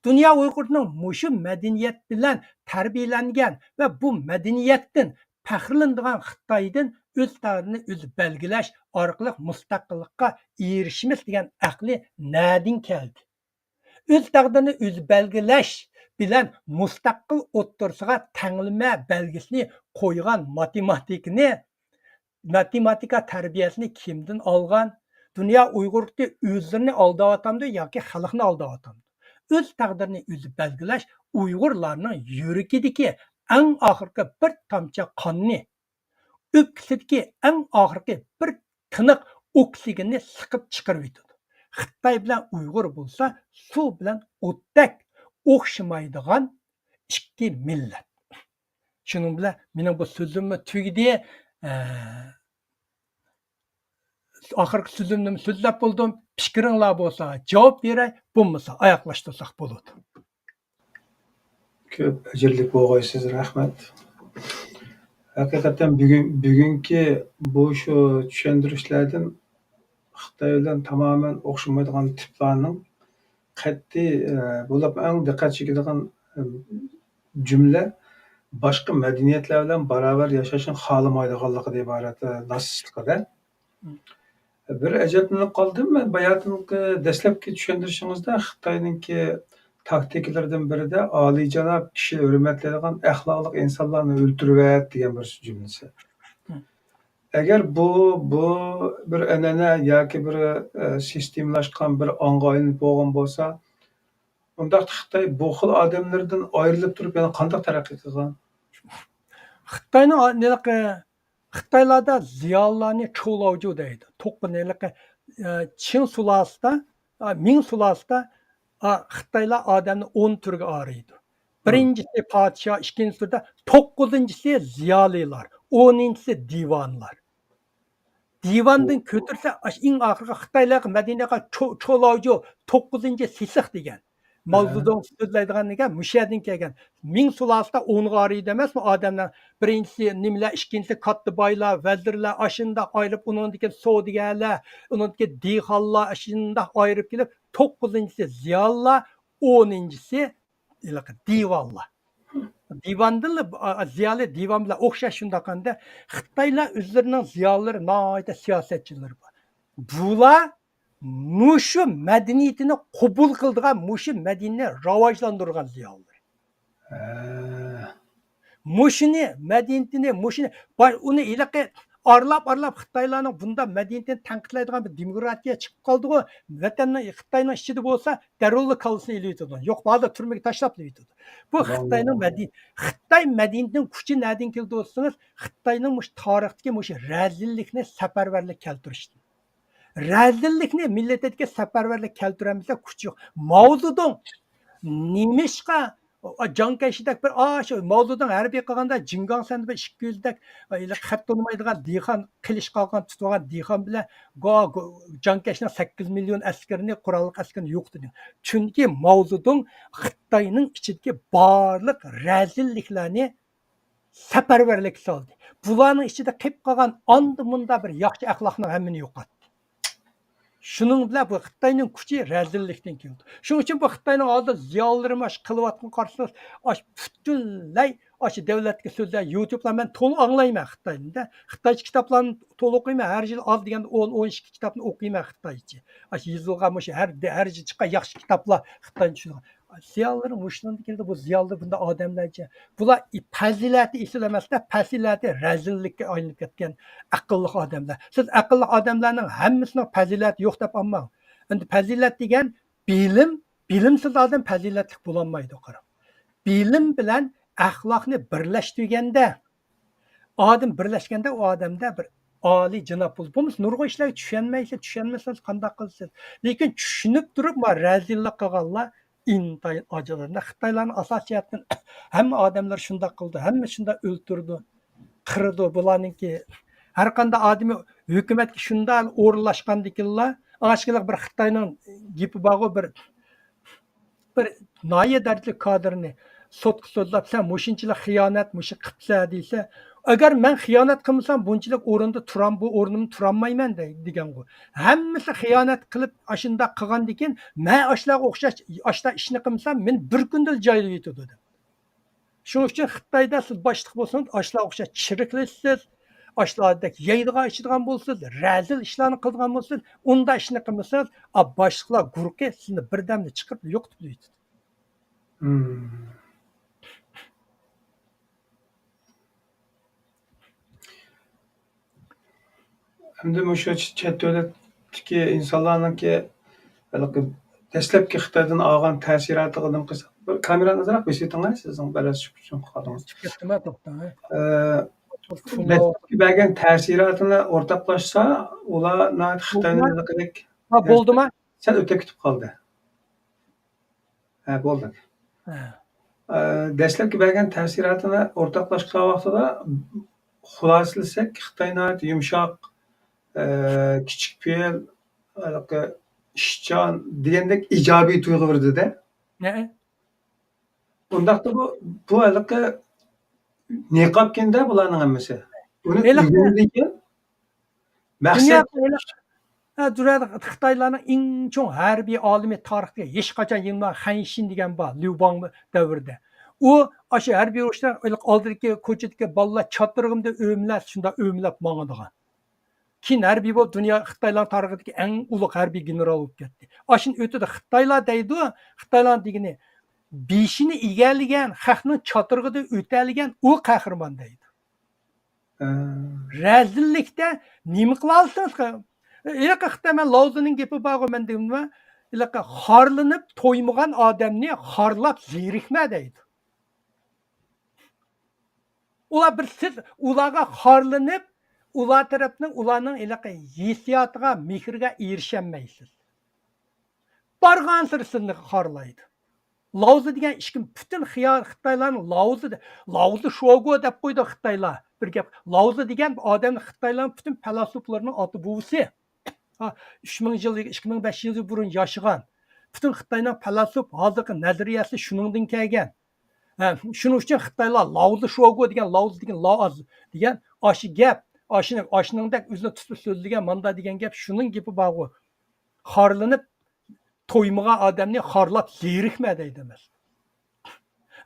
دۇنيا ئۇيغۇرىنىڭ مۇشۇ مەدەنىيەت بىلەن تەربىيەلەنگەن ۋە بۇ مەدەنىيەتتىن پەخىرلىنىدىغان خىتايدىن ئۆز تەقدىرىنى ئۆزى بەلگىلەش ئارقىلىق مۇستەقىللىققا ئېرىشىمىز دېگەن ئەقلى نەدىن كەلدى؟ ئۆز تەقدىرىنى ئۆزى بەلگىلەش بىلەن مۇستەقىل ئوتتۇرىسىغا تەڭلىمە بەلگىسىنى قويغان ماتېماتىكىنى، ماتېماتىكا تەربىيەسىنى كىمدىن ئالغان؟ دۇنيا ئۇيغۇرلۇقى ئۆزلىرىنى ئالداۋاتامدۇ ياكى خەلقنى ئالداۋاتامدۇ؟ ئۆز تەقدىرىنى ئۆزى بەلگىلەش ئۇيغۇرلارنىڭ يۈرىكىدىكى ئەڭ ئاخىرقى بىر تامچە قاننى، ئۆپكىسىدىكى ئەڭ ئاخىرقى بىر تىنىق ئوكسىگېننى سىقىپ چىقىرىۋېتىدۇ. خىتاي بىلەن ئۇيغۇر بولسا سۇ بىلەن ئوتتەك ئوخشىمايدىغان ئىككى مىللەت. شۇنىڭ بىلەن مېنىڭ بۇ سۆزۈممۇ تۈگىدى. ئە، ئاخىرقى سۆزۈمنىمۇ سۆزلەپ بولدۇم. پىكرىڭلار بولسا جاۋاب بېرەي، بولمىسا ئاياغلاشتۇرساق بولىدۇ. كۆپ ئەجىرلىك بولغايسىز، رەھمەت. ھەقىقەتەن بۈگۈن، بۈگۈنكى بۇ شۇ چۈشەندۈرۈشلەردىن خىتاي بىلەن تامامەن ئوخشىمايدىغان تىپلارنىڭ قەتئىي، ئە، بولۇپ ئەڭ دىققەت چېكىدىغان، ئە، جۈملە باشقا مەدەنىيەتلەر بىلەن باراۋەر ياشاشنى خالىمايدىغانلىقىدىن ئىبارەت، ئە، ناسىزلىقىدا. بىر ئەجەبلىنىپ قالدىم مەن باياتىنقى دەسلەپكى چۈشەندۈرۈشىڭىزدە خىتاينىڭكى تاكتىكىلىرىدىن بىرىدە ئالىيجاناب كىشى ھۆرمەتلەيدىغان ئەخلاقلىق ئىنسانلارنى ئۆلتۈرۈۋەت دېگەن بىر جۈملىسى. ئەگەر بۇ، بۇ بىر ئەنئەنە ياكى بىر، ئە، سىستېمىلاشقان بىر ئاڭغا ئايلىنىپ بولغان بولسا، ئۇنداقتا خىتاي بۇ خىل ئادەملەردىن ئايرىلىپ تۇرۇپ يەنە قانداق تەرەققىي قىلغان؟ خىتاينىڭ ھېلىقى خىتايلاردا زىيالىيلارنى چولاۋجۇ دەيدۇ. توققۇزىنچى ھېلىقى، ئە، چىڭ سۇلالىسىدا، ئا، مىڭ سۇلالىسىدا، ئا، خىتايلار ئادەمنى ئون تۈرگە ئايرىيدۇ. بىرىنچىسى پادىشاھ، ئىككىنچى تۈردە، توققۇزىنچىسى زىيالىيلار، ئونىنچىسى دىۋانىلار. دىۋاندىن كۆتۈرسە، ئاشۇ ئەڭ ئاخىرقى خىتايلارغا مەدىنىدە چو-، چولاۋجۇ، توققۇزىنچى سېسىق دېگەن. ماۋزېدۇڭ سۆزلەيدىغان دېگەن مۇشۇ يەردىن كەلگەن. مىڭ سۇلالىسىدە ئون غارى ئىدى ئەمەسمۇ ئادەملەر؟ بىرىنچىسى نېمىلەر، ئىككىنچىسى كاتتا بايلار، ۋەزىرلەر، ئاشۇنداق ئايرىپ، ئۇنىڭدىن كېيىن سودىگەرلەر، ئۇنىڭدىن كېيىن دېھقانلار، ئاشۇنداق ئايرىپ كېلىپ، توققۇزىنچىسى زىيالىيلار، ئونىنچىسى ھېلىقى دىۋانلار. دىۋاندىنلا، ئا، زىيالىي دىۋان بىلەن ئوخشاش شۇنداق ئەمدى. خىتايلار ئۆزلىرىنىڭ زىيالىيلىرى ناھايىتى سىياسەتچىلىرى بار. بۇلار مۇشۇ مەدەنىيىتىنى قوبۇل قىلىدىغان، مۇشۇ مەدەنىيەتنى راۋاجلاندۇرغان زىيالىيلار. ھە. مۇشۇنى، مەدەنىيىتىنى، مۇشۇنى، باي-، ئۇنى ھېلىقى ئارىلاپ-ئارىلاپ خىتايلارنىڭ بۇنداق مەدەنىيىتىنى تەنقىدلەيدىغان بىر دېموكراتىيە چىقىپ قالدىغۇ، ۋەتەننىڭ، خىتاينىڭ ئىچىدە بولسا، دەررۇللا كاللىسىنى ئېلىۋېتىدۇ. يوق، باردا تۈرمىگە تاشلاپلا ئېتىدۇ. بۇ خىتاينىڭ مەدەنىي-، خىتاي مەدەنىيىتىنىڭ كۈچى نەدىن كېلىدۇ دېسىڭىز، خىتاينىڭ مۇشۇ تارىختىكى مۇشۇ رەزىللىكنى سەپەرۋەرلىك كەلتۈرۈشتىن. رەزىللىكنى مىللىتىدىكى سەپەرۋەرلىك كەلتۈرەلمىسە، كۈچى يوق. ماۋزېدۇڭ نېمىشقا جاڭ كەيشىدەك بىر، ئا، شۇ ماۋزېدۇڭ ھەربىي قىلغاندا جىنگاڭسەندە بىر ئىككى يۈزدەك، ئا، ھېلىقى خەت تونۇمايدىغان دېھقان، قىلىچ قالغان، تۇتۇۋالغان دېھقان بىلەن گو-، گو-، جاڭ كەيشىنىڭ سەككىز مىليون ئەسكىرىنى، قوراللىق ئەسكىرىنى يوقىتىدۇ. چۈنكى ماۋزېدۇڭ خىتاينىڭ ئىچىدىكى بارلىق رەزىللىكلەرنى سەپەرۋەرلىككە سالدى. بۇلارنىڭ ئىچىدە قېلىپ قالغان ئاندا مۇندا بىر ياخشى ئەخلاقنىڭ ھەممىنى يوقاتتى. شۇنىڭ بىلەن بۇ خىتاينىڭ كۈچى رەزىللىكتىن كېلىدۇ. شۇنىڭ ئۈچۈن بۇ خىتاينىڭ ھازىر زىيالىيلىرىمۇ ئاشۇ قىلىۋاتقىنىنى قارىسىڭىز، ئاشۇ پۈتۈنلەي ئاشۇ دەۋلەتكە سۆزلەر، يۇتۇبلار مەن تولا ئاڭلايمەن خىتاينى-دە. خىتايچە كىتابلارنى تولا ئوقۇيمەن، ھەر يىلى ئاز دېگەندە ئون، ئون ئىككى كىتابنى ئوقۇيمەن خىتايچە. ئاشۇ يېزىلغان مۇشۇ ھەر، ھەر يىلى چىققان ياخشى كىتابلار خىتايچە. زىيالىيلىرى مۇشۇنىڭدىن كېلىدۇ، بۇ زىيالىيلار بۇنداق ئادەملەرچە. بۇلار پەزىلەتى ئېسىل ئەمەستە، پەزىلەتى رەزىللىككە ئايلىنىپ كەتكەن ئەقىللىق ئادەملەر. سىز ئەقىللىق ئادەملەرنىڭ ھەممىسىنىڭ پەزىلەتى يوق دەپ ئالماڭ. ئەمدى پەزىلەت دېگەن بىلىم، بىلىمسىز ئادەم پەزىلەتلىك بولالمايدۇ، قاراڭ. بىلىم بىلەن ئەخلاقنى بىرلەشتۈرگەندە، ئادەم بىرلەشكەندە ئۇ ئادەمدە بىر ئالىي جاناب بولىدۇ. بولمىسا نۇرغۇن ئىشلارغا چۈشەنمەيسىز، چۈشەنمىسىڭىز قانداق قىلىسىز؟ لېكىن چۈشىنىپ تۇرۇپ، ما رەزىللىك قىلغانلار ئىنتايىن ئاجىز. خىتايلارنىڭ ئاساسىي جەھەتتىن ھەممە ئادەملەر شۇنداق قىلىدۇ، ھەممە شۇنداق ئۆلتۈرىدۇ، قىرىدۇ. بۇلارنىڭكى ھەر قانداق ئادىمى ھۆكۈمەتكە شۇنداق ئورۇنلاشقاندىكىنلا، ئاشۇنداق بىر خىتاينىڭ گېپى بارغۇ، بىر بىر ناھىيە دەرىجىلىك كادىرنى سوتقا سوزلاپ، سەن مۇشۇنچىلىك خىيانەت، مۇشۇ قىپسەن دېسە، ئەگەر مەن خىيانەت قىلمىسام، بۇنچىلىك ئورۇندا تۇرام، بۇ ئورنۇمدا تۇرالمايمەن دەي-، دېگەنغۇ. ھەممىسى خىيانەت قىلىپ، ئاشۇنداق قىلغاندىكىن، مەن ئاشۇلارغا ئوخشاش، ئاشۇنداق ئىشنى قىلمىسام، مېنى بىر كۈندىلا جايلاپ يېتىدۇ دەپ. شۇنىڭ ئۈچۈن خىتايدا سىز باشلىق بولسىڭىز، ئاشۇلارغا ئوخشاش چىرىكلىشىسىز، ئاشۇلاردەك يەيدىغان، ئىچىدىغان بولىسىز، رەزىل ئىشلارنى قىلىدىغان بولىسىز، ئۇنداق ئىشنى قىلمىسىڭىز، ئا، باشلىقلار گۇرۇقى سىزنى بىردەمدە چىقىرىپ يوقىتىپ يېتىدۇ. مم. ئەمدى مۇشۇ چەت دۆلەتتىكى ئىنسانلارنىڭكى ھېلىقى دەسلەپكى خىتايدىن ئالغان تەسىراتىغا نېمە قىلساق، بىر كامېرانى ئازراق بېسىۋېتىڭلار، سىزنىڭ بەلەس چۈشۈپ قالدىڭىز. چۈشۈپ كەتتىمە، توختاڭ. ئە، دەسلەپكى بەرگەن تەسىراتىنى ئورتاقلاشسا، ئۇلار ناھايىتى خىتاينىڭ ھېلىقىدەك ھا، بولدىما؟ سەل ئۆتۈپ كېتىپ قالدى. ھە، بولدى. ھە. ئە، دەسلەپكى بەرگەن تەسىراتىنى ئورتاقلاشقان ۋاقتىدا خۇلاسىلىسەك، خىتاي ناھايىتى يۇمشاق، ئە، كىچىك پېئىل، ھېلىقى ئىشچان دېگەندەك ئىجابىي تۇيغۇ بېرىدۇ-دە. ھە. ئۇنداقتا بۇ، بۇ ھېلىقى نىقابكەن-دە بۇلارنىڭ ھەممىسى. ئۇنى ھېلىقى ئۆگەندىكىن مەقسەت دۇنيا ھە، دۇنيادا خىتايلارنىڭ ئەڭ چوڭ ھەربىي ئالىمى، تارىختا ھېچقاچان يېڭىلمىغان خەنشىن دېگەن بار، ليۇ باڭ دەۋرىدە. ئۇ ئاشۇ ھەربىي ئۇرۇشتا ئالدىدىكى كوچىدىكى بالىلار چاتىرىغىمدا ئۆمىلەپ، شۇنداق ئۆمىلەپ ماڭىدىغان. كېيىن ھەربىي بولۇپ دۇنيا خىتايلارنىڭ تارىخىدىكى ئەڭ ئۇلۇغ ھەربىي گېنېرال بولۇپ كەتتى. ئاشۇنى ئۆتىدۇ خىتايلار دەيدۇ، خىتايلار دېگىنى بېشىنى ئىگىلىگەن، خەقنىڭ چاتىرىغىدا ئۆتەلىگەن ئۇ قەھرىمان دەيدۇ. ھە. رەزىللىكتە نېمە قىلالىسىڭىز؟ ھېلىقى خىتاي، مەن لاۋزىنىڭ گېپى بارغۇ، مەن دېدىممۇ، ھېلىقى خارلىنىپ تويمىغان ئادەمنى خارلاپ زېرىكمە دەيدۇ. ئۇلار بىر سىز ئۇلارغا خارلىنىپ، ئۇلار تەرەپنىڭ، ئۇلارنىڭ ھېلىقى ھېسسىياتىغا، مېھرىگە ئېرىشەلمەيسىز. بارغانسېرى سىزنى خارلايدۇ. لاۋزى دېگەن ئىككى پۈتۈن خىيال خىتايلارنىڭ لاۋزى، لاۋزى شوگو دەپ قويدى خىتايلار. بىر گەپ، لاۋزى دېگەن ئادەمنى خىتايلارنىڭ پۈتۈن پەلاسۇپلىرىنىڭ ئاتا بوۋىسى. ھا، ئۈچ مىڭ يىل، ئىككى مىڭ بەش يىل بۇرۇن ياشىغان. پۈتۈن خىتاينىڭ پەلاسۇپ ھازىرقى نەزەرىيەسى شۇنىڭدىن كەلگەن. ھە، شۇنىڭ ئۈچۈن خىتايلار لاۋزى شوگو دېگەن، لاۋزى دېگەن، لاۋز دېگەن ئاشۇ گەپ، ئاشۇنى، ئاشۇنىڭدەك ئۆزىنى تۇتۇپ سۆزلىگەن، ماندا دېگەن گەپ، شۇنىڭ گېپى بارغۇ. خارلىنىپ تويمىغان ئادەمنى خارلاپ زېرىكمە دەيدۇ، مەسىلەن.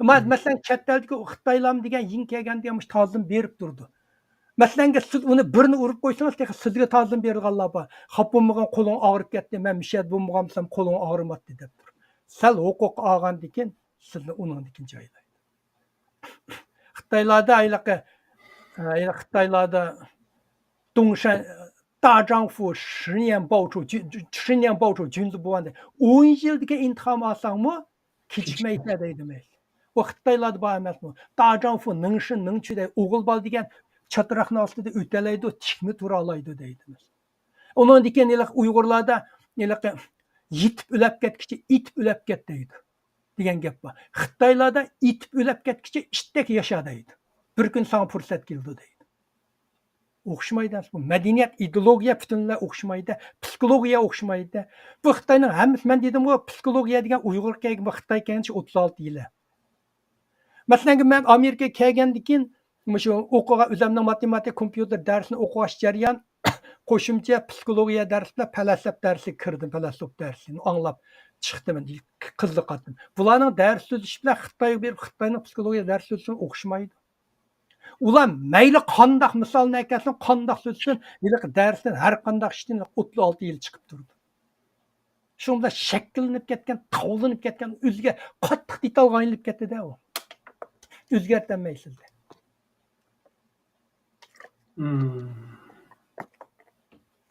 ئەمما، مم. مەسىلەن، چەت ئەلدىكى ئۇ خىتايلارمۇ دېگەن يېڭى كەلگەن دېگەن مۇشۇ تازىلىنى بېرىپ تۇرىدۇ. مەسىلەنگە، سىز ئۇنى بىرنى ئۇرۇپ قويسىڭىز، تېخى سىزگە تازىلىنى بېرىدىغانلار بار. خاپا بولمىغىن، قولۇڭ ئاغرىپ كەتتى، مەن مۇشۇ يەردە بولمىغان بولسام، قولۇڭ ئاغرىماتتى دەپ تۇرۇپ. سەل ھوقۇق ئالغاندىن كېيىن سىزنى ئۇنىڭدىن كېيىن جايلايدۇ. خىتايلاردا ھېلىقى، ھېلىقى خىتايلاردا دۇڭشەن، 大丈夫十年报仇، 十年报仇君子不忘. 十年报仇君子不忘 دەيدۇ. ئون يىلدىكى ئىنتىقام ئالساڭمۇ، كېچىكمەيسەن دەيدۇ، مەيلى. ئۇ خىتايلاردا بار ئەمەسمۇ؟ 大丈夫能伸能屈 دەيدۇ. ئوغۇل بالا دېگەن چاتراقنىڭ ئاستىدا ئۆتەلەيدۇ، تىكمۇ تۇرالايدۇ دەيدۇ. ئۇنىڭدىن كېيىن ھېلىقى ئۇيغۇرلاردا ھېلىقى يېتىپ ئۆلەپ كەتكۈچە ئېتىپ ئۆلەپ كەت دەيدۇ دېگەن گەپ بار. خىتايلاردا ئېتىپ ئۆلەپ كەتكۈچە ئىتتەك ياشا دەيدۇ. بىر كۈن ساڭا پۇرسەت كېلىدۇ دەيدۇ. ئوخشىمايدۇ. بۇ مەدەنىيەت، ئىدېئولوگىيە پۈتۈنلەي ئوخشىمايدۇ، پسىخولوگىيە ئوخشىمايدۇ. بۇ خىتاينىڭ ھەممىسى، مەن دېدىمغۇ، پسىخولوگىيە دېگەن ئۇيغۇر كەلگەن، بۇ خىتاي كەلگەنچە ئوتتۇز ئالتە يىلى. مەسىلەن، مەن ئامېرىكىغا كەلگەندىن كېيىن، مۇشۇ ئوقۇغان ئۆزۈمنىڭ ماتېماتىكا، كومپيۇتېر دەرسىنى ئوقۇغاچ جەريان، قوشۇمچە پسىخولوگىيە دەرسى بىلەن پەلسەپ دەرسىگە كىردىم، پەلسەپ دەرسىنى ئاڭلاپ چىقتىم، قىزىقاتتىم. بۇلارنىڭ دەرس سۆزلىشى بىلەن خىتايغا بېرىپ خىتاينىڭ پسىخولوگىيە دەرس سۆزلىشى ئوخشىمايدۇ. ئۇلار مەيلى قانداق مىسالنى ئەكەلسۇن، قانداق سۆزلىسۇن، ھېلىقى دەرستىن، ھەر قانداق ئىشتىن ئوتتۇز ئالتە يىل چىقىپ تۇرىدۇ. شۇنىڭ بىلەن شەكىللىنىپ كەتكەن، تاۋلىنىپ كەتكەن، ئۆزىگە قاتتىق دېتالغا ئايلىنىپ كەتتى-دە ئۇ. ئۆزگەرتەلمەيسىز. مم.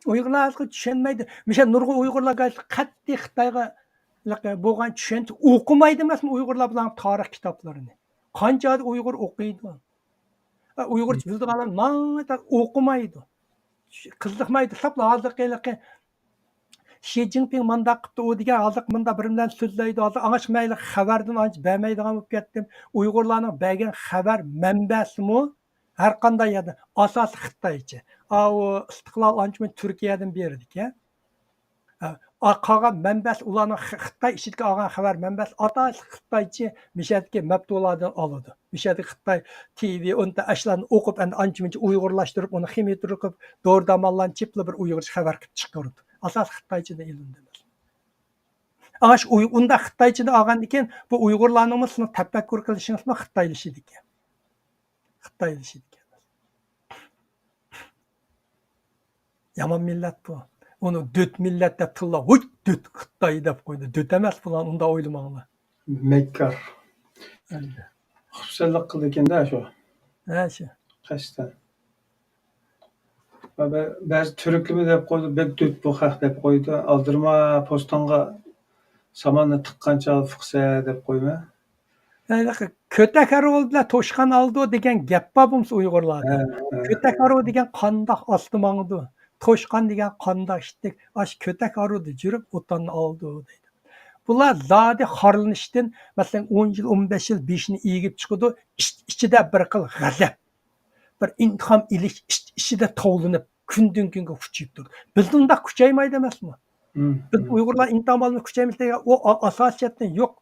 ئۇيغۇرلار ھازىر چۈشەنمەيدۇ. مىشە نۇرغۇن ئۇيغۇرلار قەتئىي خىتايغا بولغان چۈشەنچە ئوقۇمايدۇ ئەمەسمۇ ئۇيغۇرلار بۇلارنىڭ تارىخ كىتابلىرىنى. قانچە ئادەم ئۇيغۇر ئوقۇيدۇ؟ ئۇيغۇرچە بىلىدىغانلار ناھايىتى ئوقۇمايدۇ. قىزىقمايدۇ. ساپلا ھازىرقى ھېلىقى شى جىنپىڭ مانداق قىپتۇ، ئۇ دېگەن ھازىر مۇنداق بىر بىلەن سۆزلەيدۇ. ھازىر ئاڭاش مەيلى خەۋەردىن ئانچە بەرمەيدىغان بولۇپ كەتتىم. ئۇيغۇرلارنىڭ بەرگەن خەۋەر مەنبەسىمۇ ھەر قانداق يەردىن، ئاساسىي خىتايچە. ئاۋۇ ئىستىقلال ئانچە مۇنچە تۈركىيەدىن بېرىدىكەن. ھە، قالغان مەنبەسى ئۇلارنىڭ خىتاي ئىچىدىكى ئالغان خەۋەر مەنبەسى ئاساسىي خىتايچە، مىشەدىكى مەبتۇلاردىن ئالىدۇ. مىشەدىكى خىتاي تىۋى، ئۇندا ئاشۇلارنى ئوقۇپ، ئەمدى ئانچە مۇنچە ئۇيغۇرلاشتۇرۇپ، ئۇنى خىمىيە قىلىپ، دورا دارمانلارنى چېپىلا بىر ئۇيغۇرچە خەۋەر قىلىپ چىقىرىدۇ. ئاساسىي خىتايچىدىن ئېلىندى. ئاش ئۇنداق خىتايچىدىن ئالغاندىكىن، بۇ ئۇيغۇرلارنىڭمۇ سىزنىڭ تەپەككۇر قىلىشىڭىزمۇ خىتايلىشىدىكەن. خىتايلىشىدىكەن. يامان مىللەت بۇ. ئۇنى دۆت مىللەت دەپ تىللاپ، ھۇي، دۆت خىتاي دەپ قويدى. دۆت ئەمەس بۇلار، ئۇنداق ئويلىماڭلار. مەككار. ئەمدى. خۇپسەنلىك قىلىدىكەن-دە شۇ. ھە، شۇ. قەستەن. بە-، بەزى تۈركلىمە دەپ قويدى، بەك دۆت بۇ خەق دەپ قويدى. ئالدىرىما پوستاڭغا ساماننى تىققانچە ئالفىقسە دەپ قويما. ھېلىقى كۆتەك ئارۇ بىلەن توشقان ئالىدۇ دېگەن گەپ بار بولمىسا ئۇيغۇرلاردا. ھە، ھە، كۆتەك ھە. ئارۇ دېگەن قانداق ئاستا ماڭىدۇ؟ توشقان دېگەن قانداق ئىتتىك؟ ئاشۇ كۆتەك ئارۇدا يۈرۈپ ئوتاننى ئالىدۇ دەيدۇ. بۇلار زادى خارلىنىشتىن، مەسىلەن، ئون يىل، ئون بەش يىل بېشىنى ئېگىپ چىقىدۇ، ئىچ-، ئىچىدە بىر خىل غەزەپ، بىر ئىنتىقام ئېلىش، ئىچ-، ئىچىدە توۋلىنىپ، كۈندىن كۈنگە كۈچىيىپ تۇرىدۇ. بىزدە ئۇنداق كۈچەيمەيدۇ ئەمەسمۇ؟ مم، بىز مم. ئۇيغۇرلار ئىنتىقام ئالماي كۈچەيمىز دېگەن، ئۇ ئا-، ئاساسىيەتتىن يوق.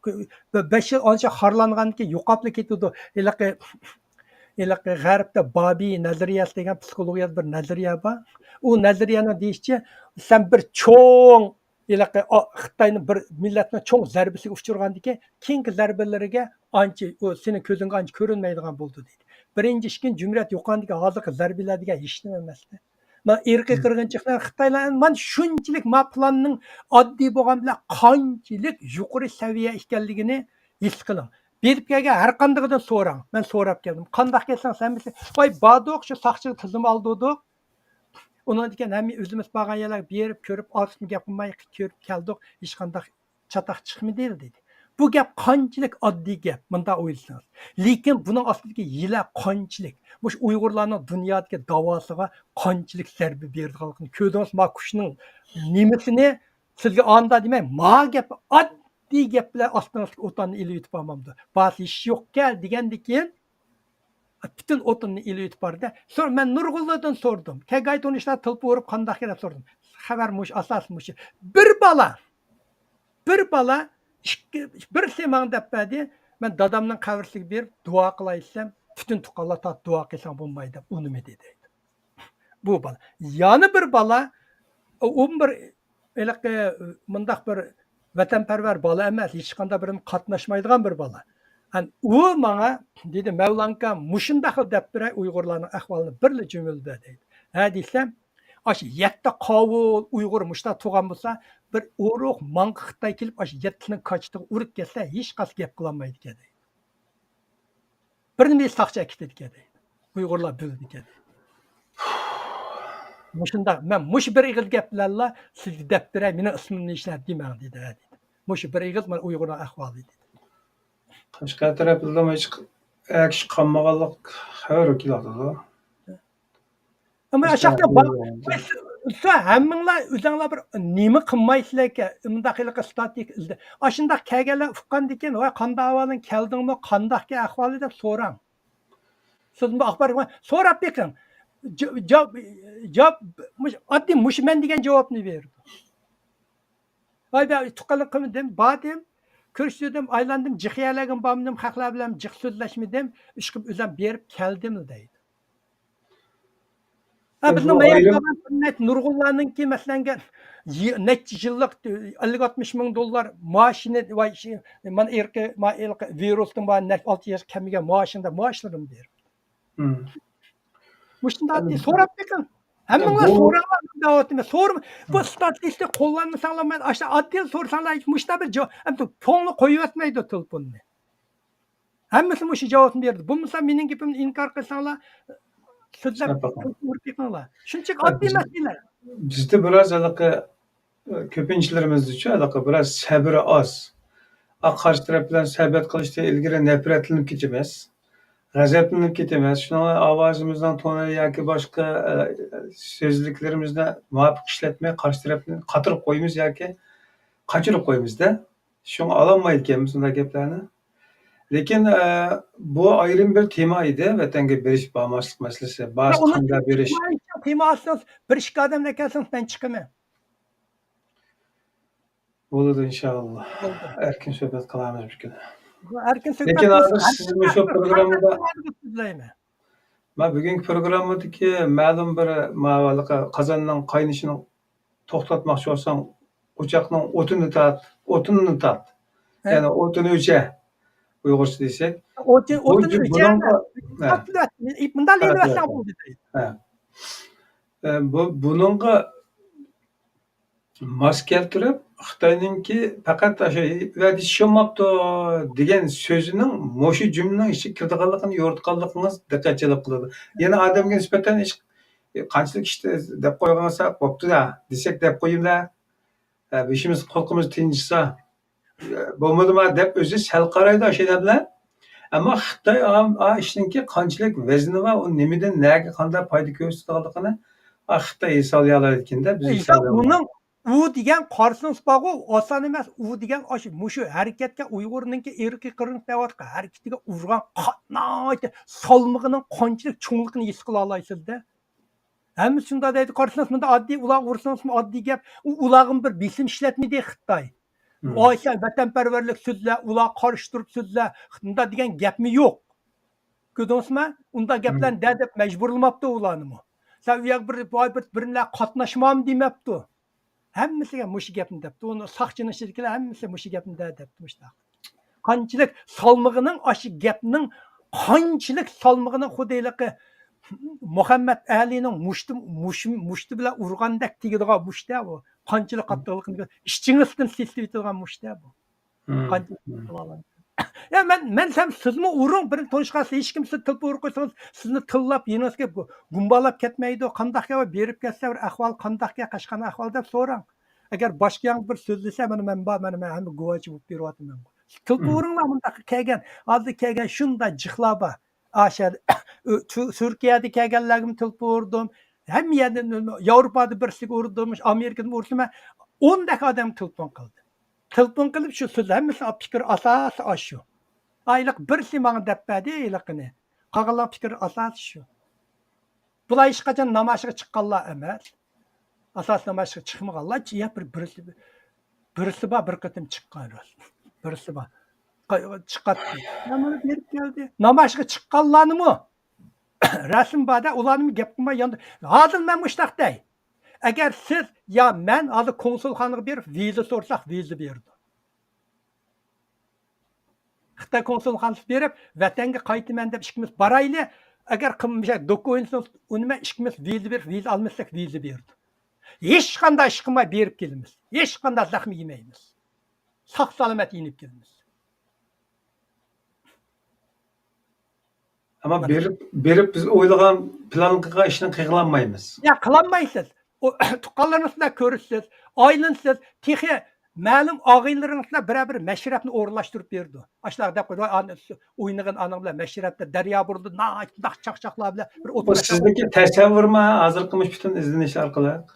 بە-، بەش يىل ئانچە خارلانغاندىن كېيىن يوقاپلا كېتىدۇ. ھېلىقى، ھېلىقى غەربتە بابىي نەزەرىيەسى دېگەن پسىخولوگىيەدە بىر نەزەرىيە بار. ئۇ نەزەرىيەنىڭ دېيىشىچە، سەن بىر چوڭ ھېلىقى ئا-، خىتاينىڭ بىر مىللەتنىڭ چوڭ زەربىسىگە ئۇچرىغاندىكىن، كېيىنكى زەربىلىرىگە ئانچە، ئۇ سېنىڭ كۆزۈڭگە ئانچە كۆرۈنمەيدىغان بولىدۇ دەيدۇ. بىرىنچى، ئىككىنچى، جۇمھۇرىيەت يوقىغاندىكىن ھازىرقى زەربىلەر دېگەن ھېچنېمە ئەمەستە. مانا ئىرقىي مم. قىرغىنچىلىقلار خىتايلار مانا شۇنچىلىك ما پىلاننىڭ ئاددىي بولغان بىلەن قانچىلىك يۇقىرى سەۋىيە ئىكەنلىكىنى ھېس قىلىڭ. بېرىپ كەلگەن ھەر قاندىقىدىن سوراڭ. مەن سوراپ كەلدىم. قانداق كەلسەڭ ھەممىسى، ۋاي باردۇق، شۇ ساقچىغا تىزىم ئالدۇردۇق. ئۇنىڭدىن كېيىن ھەممە ئۆزىمىز بارغان يەرلەرگە بېرىپ كۆرۈپ، ئارتۇقمۇ گەپ قىلماي كۆرۈپ كەلدۇق، ھېچقانداق چاتاق چىقمىدى دېدى. بۇ گەپ قانچىلىك ئاددىي گەپ، مۇنداق ئويلىسىڭىز. لېكىن بۇنىڭ ئاستىدىكى ھىيلە قانچىلىك. مۇشۇ ئۇيغۇرلارنىڭ دۇنيادىكى داۋاسىغا قانچىلىك زەربە بېرىدىغانلىقىنى كۆردىڭىز. ما كۈچنىڭ نېمىسىنى سىزگە ئاندا دېمەي، ما گەپ ئاد-، ئاددىي گەپ بىلەن ئاستىڭىزدىكى ئوتۇننى ئېلىۋېتىپ ئالمامدۇ. بارسا ھېچ يوقكەن دېگەندىن كېيىن، پۈتۈن ئوتۇننى ئېلىۋېتىپ باردى. سوڭرا مەن نۇرغۇنلاردىن سورىدىم. كەلگەن تونۇشلار تېلېفون ئۇرۇپ قانداق دەپ سورىدىم. خەۋەر مۇشۇ، ئاساسى مۇشۇ. بىر بالا، بىر بالا، ئىككى، بىرسى ماڭا دەپ بەردى. مەن دادامنىڭ قەبرىسىگە بېرىپ دۇئا قىلاي دېسەم، پۈتۈن تۇغقانلار تارتىپ دۇئا قىلساڭ بولمايدۇ دەپ ئۇنىمىدى دەيدۇ. بۇ بالا. يەنە بىر بالا، ئۇمۇ بىر ھېلىقى مۇنداق بىر ۋەتەنپەرۋەر بالا ئەمەس، ھېچقانداق بىر قاتناشمايدىغان بىر بالا. ئەن-، ئۇ ماڭا دېدى، مەۋلانكا، مۇشۇنداق دەپ بېرەي ئۇيغۇرلارنىڭ ئەھۋالىنى بىرلا جۈملىدە دەيدۇ. ھە دېسەم، ئاشۇ يەتتە قاۋۇل ئۇيغۇر مۇشتا تۇغان بولسا، بىر ئورۇق ماڭقا خىتاي كېلىپ، ئاشۇ يەتتىنىڭ كاچىتىغا ئۇرۇپ كەتسە، ھېچقايسى گەپ قىلالمايدىكەن دەيدۇ. بىر نېمە ساقچى ئەكېتىدىكەن دەيدۇ. ئۇيغۇرلار بۆلىدىكەن دەيدۇ. مۇشۇنداق، مەن مۇشۇ بىر ئېغىز گەپ بىلەنلا سىزگە دەپ بېرەي، مېنىڭ ئىسمىمنى ھېچنەرسە دېمەڭ دېدى، ھە دېدى. مۇشۇ بىر ئېغىز مانا ئۇيغۇرنىڭ ئەھۋالى دېدى. قەشقەر تەرەپلىرىمۇ ھېچ ئەكىش قالمىغانلىق خەۋەر كېلىۋاتىدۇ. ئەمما ئاشاقتا با-، سىلەر ھەممىڭلار ئۆزۈڭلار بىر نېمە قىلمايسىلەركەن، مۇنداق ھېلىقى ستاتىك ئىزدە-، ئاشۇنداق كەلگەنلەر ئۇققاندىكىن، ۋاي قانداق ئەھۋالىڭ، كەلدىڭمۇ، قانداقكەن ئەھۋالى دەپ سوراڭ. سىزمۇ ئاخبار سوراپ بېقىڭ. جا-، جاۋاب، جاۋاب، مۇش-، ئاددىي مۇشۇ مەن دېگەن جاۋابنى بېرىدۇ. ۋاي، بە-، تۇغقانلىق قىلمىدىم، باردىم، كۆرۈشتۈردۈم، ئايلاندىم، جىق يەرلەرگىمۇ بارمىدىم، خەقلەر بىلەن جىق سۆزلەشمىدىم، ئىشقىلىپ ئۆزۈم بېرىپ كەلدىم دەيدۇ. ھە، بىزنىڭ بۇ مەيەر ئايرىم- بارغان نەچچە نۇرغۇنلارنىڭكى، مەسىلەن، يى-، نەچچە يىللىق، ئەللىك ئاتمىش مىڭ دوللار مائاشىنى، ۋاي، شى-، مانا ئىرقى، ما-، ئىرقى ۋىرۇستىن بار نەچچە ئالتە ياشقا كەلمىگەن مائاشىنى، مائاشلىرىنى بېرىپ. مم. مۇشۇنداق ئەمدى سوراپ بېقىڭ. ھەممىڭلار بۇ سوراڭلار دەۋاتىمەن. سورىما-، بۇ ستاتىستىكا قوللانمىساڭلار، مەن ئاشۇ ئاددىي سورىساڭلار، مۇشۇنداق بىر جاۋاب، ئەمدى پوڭلا قويۇۋەتمەيدۇ تېلېفوننى. ھەممىسى مۇشۇ جاۋابنى بېرىدۇ. بولمىسا مېنىڭ گېپىمنى ئىنكار قىلساڭلار، سۆزلەپ سۆزلەپ بېقىڭ. ئۇرۇپ بېقىڭلار. شۇنچىلىك ئاددىي مەسىلە. بىزدە بىراز ھېلىقى كۆپىنچىلىرىمىزدىچۇ ھېلىقى بىراز سەبرى ئاز. ئا، قارشى تەرەپ بىلەن سۆھبەت قىلىشتىن ئىلگىرى نەپرەتلىنىپ كېتىمىز. غەزەپلىنىپ كېتىمىز. شۇنىڭ بىلەن ئاۋازىمىزنىڭ تونى ياكى باشقا، ئە، سۆزلۈكلىرىمىزنى مۇۋاپىق ئىشلەتمەي قارشى تەرەپنى قاتۇرۇپ قويىمىز ياكى قاچۇرۇپ قويىمىز-دە. شۇڭا ئالالمايدىكەنمىز ئۇنداق گەپلەرنى. لېكىن، ئە، بۇ ئايرىم بىر تېما ئىدى، ۋەتەنگە بېرىش، بارماسلىق مەسىلىسى. بارسا قانداق بېرىش؟ بىر ئىككى ئادەمنى ئەكەلسىڭىز مەن چىقىمەن. بولىدۇ، ئىنشائاللا. بولدى. ئەركىن سۆھبەت قىلارمىز بىر كۈنى. بۇ ئەركىن سۆھبەت لېكىن ھازىر سىز مۇشۇ پروگراممىدا، مەن بۈگۈنكى پروگراممىدىكى مەلۇم بىر، ماۋۇ قازاننىڭ قاينىشىنى توختاتماقچى بولساڭ، ئوچاقنىڭ ئوتىنى تارت، ئوتۇنىنى تارت. ھە. يەنى ئوتۇنى ئۆچە، ئۇيغۇرچە دېسەك. ئوتى-، بۇ، ئوتۇنى ئۆچە. بۇنىڭغا، ھە. مۇنداق ھە، دېيىۋەتسەڭ ھە. بولدى. ھە. ئە، بۇ، بۇنىڭغا ماس كەلتۈرۈپ، خىتاينىڭكى پەقەت ئاشۇ ۋەدىسى چۈشۈرمەپتۇ دېگەن سۆزىنىڭ مۇشۇ جۈملىنىڭ ئىچىگە كىرىدىغانلىقىنى يورۇتقانلىقىڭىز دىققەت جەلپ قىلىدۇ. يەنە ئادەمگە نىسبەتەن ھېچ، قانچىلىك ئىشتا دەپ قويغانساق، بوپتۇ-دە دېسەك دەپ قويۇڭلار. ھە، بېشىمىز، قۇلىقىمىز تىنچىسا، بولمىدىما دەپ ئۆزى سەل قارايدۇ ئاشۇ بىلەن. ئەمما خىتاي ئا، ئا ئىشنىڭكى قانچىلىك ۋەزنى بار، ئۇ نېمىدىن، نەگە، قانداق پايدا كۆرسىتىدىغانلىقىنى ئا خىتاي ھېس ئالىيالايدىكىن-دە، بىز ھېس ئالىيالمايمىز. ئۇنىڭ، ئۇ دېگەن قارىسىڭىز بارغۇ، ئاسان ئەمەس. ئۇ دېگەن ئاشۇ، مۇشۇ ھەرىكەتكە، ئۇيغۇرنىڭكى ئىرقىي قىرغىنلىق دەۋاتقان ھەرىكىتىگە ئۇرغان قاتنايتتى سالمىقىنىڭ قانچىلىك چوڭلۇقىنى ھېس قىلالايسىز-دە. ھەممىسى شۇنداق دەيدۇ، قارىسىڭىز مۇنداق ئاددىي، ئۇلارغا ئۇرسىڭىزمۇ ئاددىي گەپ. ئۇ، ئۇلارغىمۇ بىر بېسىم ئىشلەتمىدى خىتاي. مم. ئاي، سەن ۋەتەنپەرۋەرلىك سۆزلە، ئۇلارغا قارشى تۇرۇپ سۆزلە، مۇنداق دېگەن گەپمۇ يوق. كۆردىڭىزمۇ؟ ئۇنداق گەپلەرنى دە دەپ مەجبۇرلىماپتۇ ئۇلارنىمۇ. سەن ئۇ يەرگە بىر، بىر، بىر نېمە بىلەن قاتناشماڭ دېمەپتۇ. ھەممىسىگە مۇشۇ گەپنى دەپتۇ. ئۇنى ساقچىنىڭ ئىچىدىكىلەر ھەممىسى مۇشۇ گەپنى دە دەپتۇ مۇشۇنداق. قانچىلىك سالمىقىنىڭ ئاشۇ گەپنىڭ، قانچىلىك سالمىقىنىڭ خۇددى ھېلىقى مۇھەممەد ئەلىنىڭ مۇشتى، مۇشۇ، مۇشتى بىلەن ئۇرغاندەك تېگىدىغان مۇشتە بۇ. قانچىلىك قاتتىقلىقىنى ئىچىڭىزدىن سېسىتىۋېتىدىغان مۇشتە بۇ. مم. قانچىلىك مم. قىلالايسىز؟ يا مەن، مەن سەن سىزمۇ ئۇرۇڭ، بىر تونۇشقان ھېچكىم سىز تېلېفون ئۇرۇپ قويسىڭىز، سىزنى تىللاپ، يېنىڭىزغا كېلىپ گۇمبالاپ كەتمەيدۇ. قانداق گەپ بېرىپ كەتسە بىر ئەھۋال، قانداق گەپ، قەشقەرنىڭ ئەھۋالى دەپ سوراڭ. ئەگەر باشقا ياڭ بىر سۆزلىسە، مانا مەن بار، مانا مەن ھەممە گۇۋاھچى بولۇپ بېرىۋاتىمەن. تېلېفون مم. ئۇرۇڭلار، مۇنداق كەلگەن، ھازىر كەلگەن شۇنداق جىقلار بار. ئاشۇ تۈ-، تۈركىيەدە كەلگەنلەرگىمۇ تېلېفون ئۇردۇم. ھەممە يەردىن، ياۋروپادا بىرسىگە ئۇردۇم، ئامېرىكىدىمۇ ئۇردۇم. مەن ئوندەك ئادەمگە تېلېفون قىلدىم. تېلېفون قىلىپ شۇ سۆزلەر ھەممىسىنى پىكىر ئاساسى ئاشۇ. ئايلىق بىرسى ماڭا دەپ بەردى ھېلىقىنى. قالغانلار پىكىر ئاساسى شۇ. بۇلار ھېچقاچان نامايىشقا چىققانلار ئەمەس. ئاساسىي نامايىشقا چىقمىغانلار، يا بىر، بىرسى، بىرسى بار، بىر قېتىم چىققان راست. بىرسى بار. قا-، چىقاتتى. يا مانا بېرىپ كەلدى. نامايىشقا چىققانلارنىمۇ رەسىم بار-دە، ئۇلارنىمۇ گەپ قىلماي ياندى. ھازىر مەن مۇشۇنداق دەي. ئەگەر سىز يا مەن ھازىر كونسۇلخانىغا بېرىپ ۋىزا سورىساق، ۋىزا بېرىدۇ. خىتاي كونسۇلخانىسىغا بېرىپ، ۋەتەنگە قايتىمەن دەپ ئىككىمىز بارايلى. ئەگەر قىلمىسا، دوكۇمېنتنى ئۇنىمەن ئىككىمىز ۋىزا بېرىپ، ۋىزا ئالمىساق، ۋىزا بېرىدۇ. ھېچقانداق ئىش قىلماي بېرىپ كېلىمىز. ھېچقانداق زەخمە يېمەيمىز. ساق سالامەت يېنىپ كېلىمىز. ئەمما بېرىپ، بېرىپ بىز ئويلىغان، پىلان قىلغان ئىشنى قىلالمايمىز. يا، قىلالمايسىز. ئۇ، تۇغقانلىرىڭىز بىلەن كۆرۈشىسىز، ئايلىنىسىز، تېخى مەلۇم ئاغىنىلىرىڭىز بىلەن بىرەر بىر مەشرەپنى ئورۇنلاشتۇرۇپ بېرىدۇ. ئاشۇنداق دەپ قويىدۇ، ئانا، ئوينىغىن ئاناڭ بىلەن مەشرەپتە دەريا بۇرۇلدى، ناھايىتى چاقچاقلار بىلەن بىر ئوتتۇرا. بۇ سىزنىڭكى تەسەۋۋۇرمۇ؟ ھازىرقى مۇشۇ پۈتۈن ئىزدىنىش ئارقىلىق.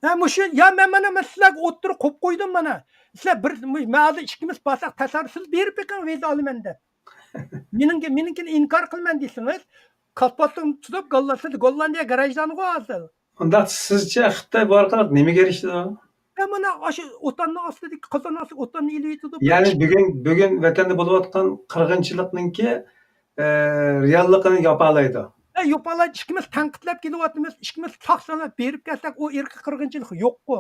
ھە، مۇشۇ، يا، مەن مانا، مەن سىلەرگە ئوتتۇرا قويۇپ قويدۇم مانا. سىلەر بىر، مۇ-، مەن ھازىر ئىككىمىز بارساق، تەسەۋۋۇر، سىز بېرىپ بېقىڭ، ۋىزا ئالىمەن دەپ. مېنىڭكى، مېنىڭكىنى ئىنكار قىلىمەن دېسىڭىز، كالپاتلىقنى تۇتۇپ، گوللا-، سىز گوللاندىيە گراژدانىغۇ ھازىر. ئۇنداق سىزچە خىتاي بۇ ئارقىلىق نېمىگە ئېرىشىدۇ؟ ھە، مانا ئاشۇ ئوتاننىڭ ئاستىدىكى، قازاننىڭ ئاستىدىكى ئوتاننى ئېلىۋېتىدۇ. يەنى بۈگۈن، بۈگۈن ۋەتەندە بولۇۋاتقان قىرغىنچىلىقنىڭكى، ئە، رېئاللىقىنى ياپالايدۇ. ھە، ياپالايدۇ. ئىككىمىز تەنقىدلەپ كېلىۋاتىمىز، ئىككىمىز ساق سالامەت بېرىپ كەلسەك، ئۇ ئىرقىي قىرغىنچىلىق يوققۇ.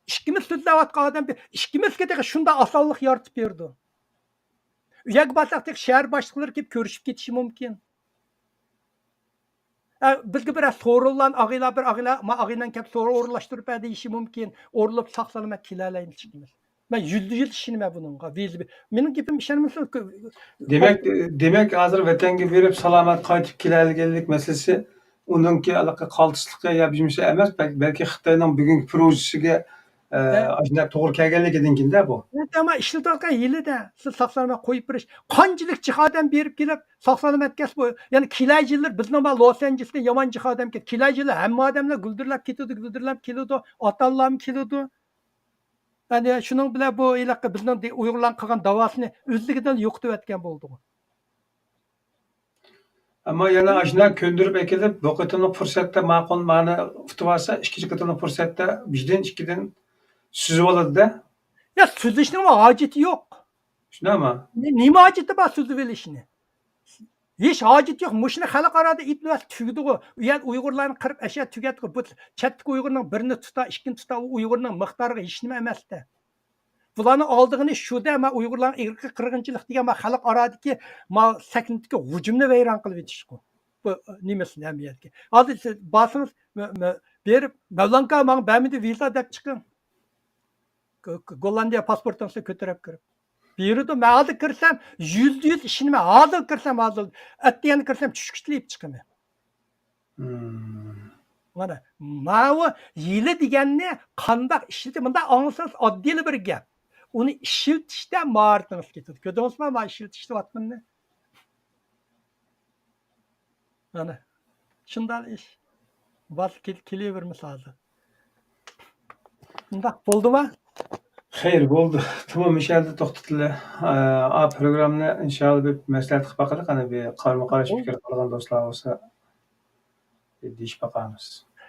ئىككىمىز سۆزلەۋاتقان ئادەم، ئىككىمىزگە تېخى شۇنداق ئاسانلىق يارىتىپ بېرىدۇ. ئۇ يەرگە بارساق، تېخى شەھەر باشلىقلىرى كېلىپ كۆرۈشۈپ كېتىشى مۇمكىن. ئە، بىزگە بىرەر سورۇنلارنى ئاغىنىلار، بىر ئاغىنىلار، ما ئاغىنىلەرنى كەپ سورۇن ئورۇنلاشتۇرۇپ بەر دېيىشى مۇمكىن. ئورۇنلاپ ساق سالامەت كېلەلەيمىز ئىككىمىز. مەن يۈزدە يۈز ئىشىنىمەن بۇنىڭغا. ۋىزا بېرىپ، مېنىڭ گېپىم ئىشەنمىسىڭىز، كۆ-، دېمەك، دېمەك، ھازىر ۋەتەنگە بېرىپ سالامەت قايتىپ كېلەلىگەنلىك مەسىلىسى ئۇنىڭكى ھېلىقى قالتىسلىقى يا بىر نېمىسى ئەمەس، بەلكى، بەلكى خىتاينىڭ بۈگۈنكى پروژىسىگە، ئە، ھە. ئاشۇنداق توغرا كەلگەنلىكىدىن كېيىن-دە بۇ. ھە، ئەمما ئىشلىتىۋاتقان ھىيلىدە، سىز ساق سالامەت قويۇپ بېرىش. قانچىلىك جىق ئادەم بېرىپ كېلىپ، ساق سالامەت كەلسە بۇ، يەنى كېلەر يىللىرى بىزنىڭ بار لوس ئانژېلېستىن يامان جىق ئادەم كېلىدۇ. كېلەر يىللىرى ھەممە ئادەملەر گۈلدۈرلەپ كېتىدۇ، گۈلدۈرلەپ كېلىدۇ، ئاتا-ئانىلارمۇ كېلىدۇ. يەنى شۇنىڭ بىلەن بۇ ھېلىقى بىزنىڭ دې-، ئۇيغۇرلارنىڭ قىلغان داۋاسىنى ئۆزلۈكىدىن يوقىتىۋەتكەن بولدىغۇ. ئەمما يەنە ئاشۇنداق كۆندۈرۈپ ئەكېلىپ، بۇ قېتىملىق پۇرسەتتە ماقۇل، مانا ئۇتۇۋالسا، ئىككىنچى قېتىملىق پۇرسەتتە بىردىن، ئىككىدىن سۈزۈۋالىدۇ-دە. يا، سۈزۈشنىڭ ھاجىتى يوق. شۇنداقمۇ؟ نېمە ھاجىتى بار سۈزۈۋېلىشنى؟ ھېچ ھاجىتى يوق. مۇشۇنى خەلقئارادا ئېيتىۋەتسە تۈگىدىغۇ. ئۇ يەر ئۇيغۇرلارنى قىرىپ ئەشە تۈگەتتىغۇ. بۇ چەتتىكى ئۇيغۇرنىڭ بىرىنى تۇتا، ئىككىنى تۇتا، ئۇ ئۇيغۇرنىڭ مىقدارىغا ھېچنېمە ئەمەس-دە. بۇلارنىڭ ئالىدىغىنى شۇ-دە، ما ئۇيغۇرلارنىڭ ئىرقىي قىرغىنچىلىق دېگەن ما خەلقئارادىكى ما سەھنىدىكى ھۇجۇمنى ۋەيران قىلىۋېتىشقۇ. بۇ نېمىسىنى ھەممە يەردىكى. ھازىر سىز بارسىڭىز، مە-، مە-، بېرىپ، مەۋلانكا ماڭا بەرمىدى ۋىزا دەپ چىقىڭ. گ-، گ-، گوللاندىيە پاسپورتىڭىزنى كۆتۈرۈپ كىرىپ. بېرىدۇ. مەن ھازىر كىرسەم، يۈزدە يۈز ئىشىنىمەن. ھازىر كىرسەم، ھازىر. ئەتىگەن كىرسەم، چۈشكە تىلىپ چىقىمەن. مم. مانا، ماۋۇ ھىيلە دېگەننى قانداق ئىشلىتىپ، مۇنداق ئاڭلىسىڭىز ئاددىيلا بىر گەپ. ئۇنى ئىشلىتىشتە ماھارىتىڭىز كېتىدۇ. كۆردىڭىزمۇ، مانا ئىشلىتىشتە ئاتمىنى؟ مانا، شۇنداق ئىش. بار كېل-، كېلىۋېرىمىز ھازىر. شۇنداق بولدىما؟ خەير، بولدى. تامام، مۇشۇ يەردە توختىتىلى. ئا، پروگراممىنى ئىنشاللا بىر مەسلىھەت قىلىپ باقىلى، قانا بىر قارىمۇ قارشى پىكىر قىلغان دوستلار بولسا دېيىشىپ باقارمىز.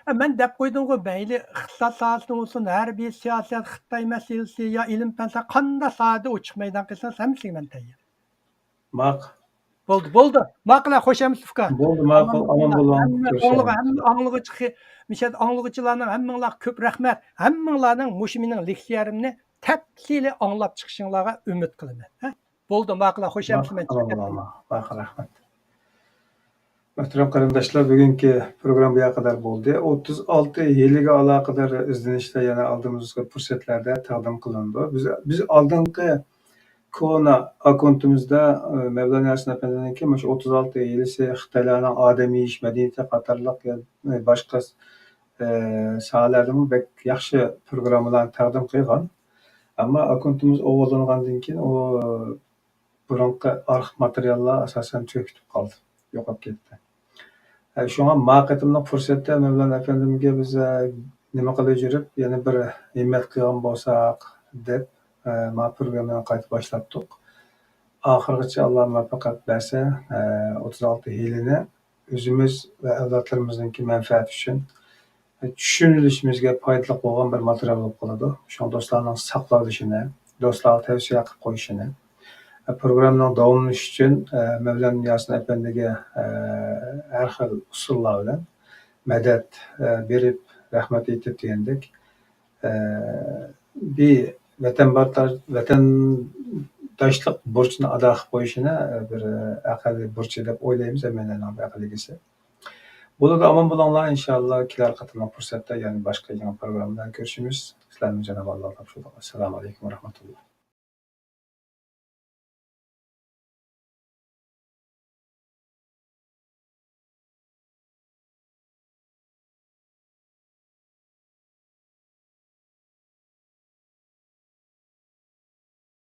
ئە، مەن دەپ قويدۇمغۇ، مەيلى ئىقتىساد ساھەسىدە بولسۇن، ھەربىي سىياسەت، خىتاي مەسىلىسى يا ئىلىم پەن ساھە، قانداق ساھەدە ئوچۇق مەيدان قىلسىڭىز، ھەممىسىگە مەن تەييار. ماق. بولدى، بولدى. ماقۇل، خوش ئەمىس ئۇكا. بولدى، ماقۇل، ئامان بولۇڭ. ھەممە ئاڭلىغۇ-، ھەممە ئاڭلىغۇچى، مىشەدە ئاڭلىغۇچىلارنىڭ ھەممىڭلارغا كۆپ رەھمەت. ھەممىڭلارنىڭ مۇشۇ مېنىڭ لېكسىيەمنى تەپسىلىي ئاڭلاپ چىقىشىڭلارغا ئۈمىد قىلىمەن. ھە؟ بولدى، ماقۇل، خوش ئەمىس، مەن چىقىپ كېتىمەن. ماقۇل، رەھمەت. مۆھتەرەم قېرىنداشلار، بۈگۈنكى پروگرامما بۇ يەرگە قەدەر بولدى. ئوتتۇز ئالتە ھىيلىگە ئالاقىدار ئىزدىنىشلەر يەنە ئالدىمىزدىكى پۇرسەتلەردە تەقدىم قىلىنىدۇ. بىز، بىز ئالدىنقى كونا ئاككونتىمىزدا، ئى، مەۋلانا ياسىن ئەپەندىنىڭكى مۇشۇ ئوتتۇز ئالتە ھىيلىسى، خىتايلارنىڭ ئادەم يېيىش مەدەنىيىتى قاتارلىق يا-، باشقا، ئى، ساھەلەردىمۇ بەك ياخشى پروگراممىلارنى تەقدىم قىلغان. ئەمما ئاككونتىمىز ئوغرىلانغاندىن كېيىن ئۇ بۇرۇنقى ئارخىپ ماتېرىياللار ئاساسەن چۆكۈپ قالدى، يوقاپ كەتتى. ئە، شۇڭا ما قېتىملىق پۇرسەتتە مەۋلانا ئەپەندىمگە بىز، ئە، نېمە قىلىپ يۈرۈپ، يەنە بىر ھىممەت قىلغان بولساق دەپ، ئە، ما پروگراممىنى قايتا باشلاتتۇق. ئاخىرغىچە ئاللا مۇۋەپپەقىيەت بەرسە، ئە، ئوتتۇز ئالتە ھىيلىنى ئۆزىمىز ۋە ئەۋلادلىرىمىزنىڭكى مەنپەئەتى ئۈچۈن، ئە، چۈشىنىۋېلىشىمىزگە پايدىلىق بولغان بىر ماتېرىيال بولۇپ قالىدۇ. شۇڭا دوستلارنىڭ ساقلاۋېلىشىنى، دوستلارغا تەۋسىيە قىلىپ قويۇشىنى، ئە، پروگراممىنىڭ داۋاملىشىشى ئۈچۈن، ئە، مەۋلان ياسىن ئەپەندىگە، ئە، ھەر خىل ئۇسۇللار بىلەن مەدەت، ئە، بېرىپ، رەھمەت ئېيتىپ دېگەندەك، ئە، بىر ۋەتەنبارداش-، ۋەتەنداشلىق بۇرچىنى ئادا قىلىپ قويۇشىنى، ئە، بىر، ئە، ئەقەللىي بۇرچى دەپ ئويلايمىز، ھەممەيلەننىڭ بىر ئەقەللىگىسى. بولىدۇ، ئامان بولۇڭلار، ئىنشاللا كېلەر قېتىملىق پۇرسەتتە يەنە باشقا يېڭى پروگراممىدا كۆرۈشىمىز. سىلەرنى جانابى ئاللاغا تاپشۇردۇق. ئەسسالامۇ ئەلەيكۇم ۋە رەھمەتۇللا.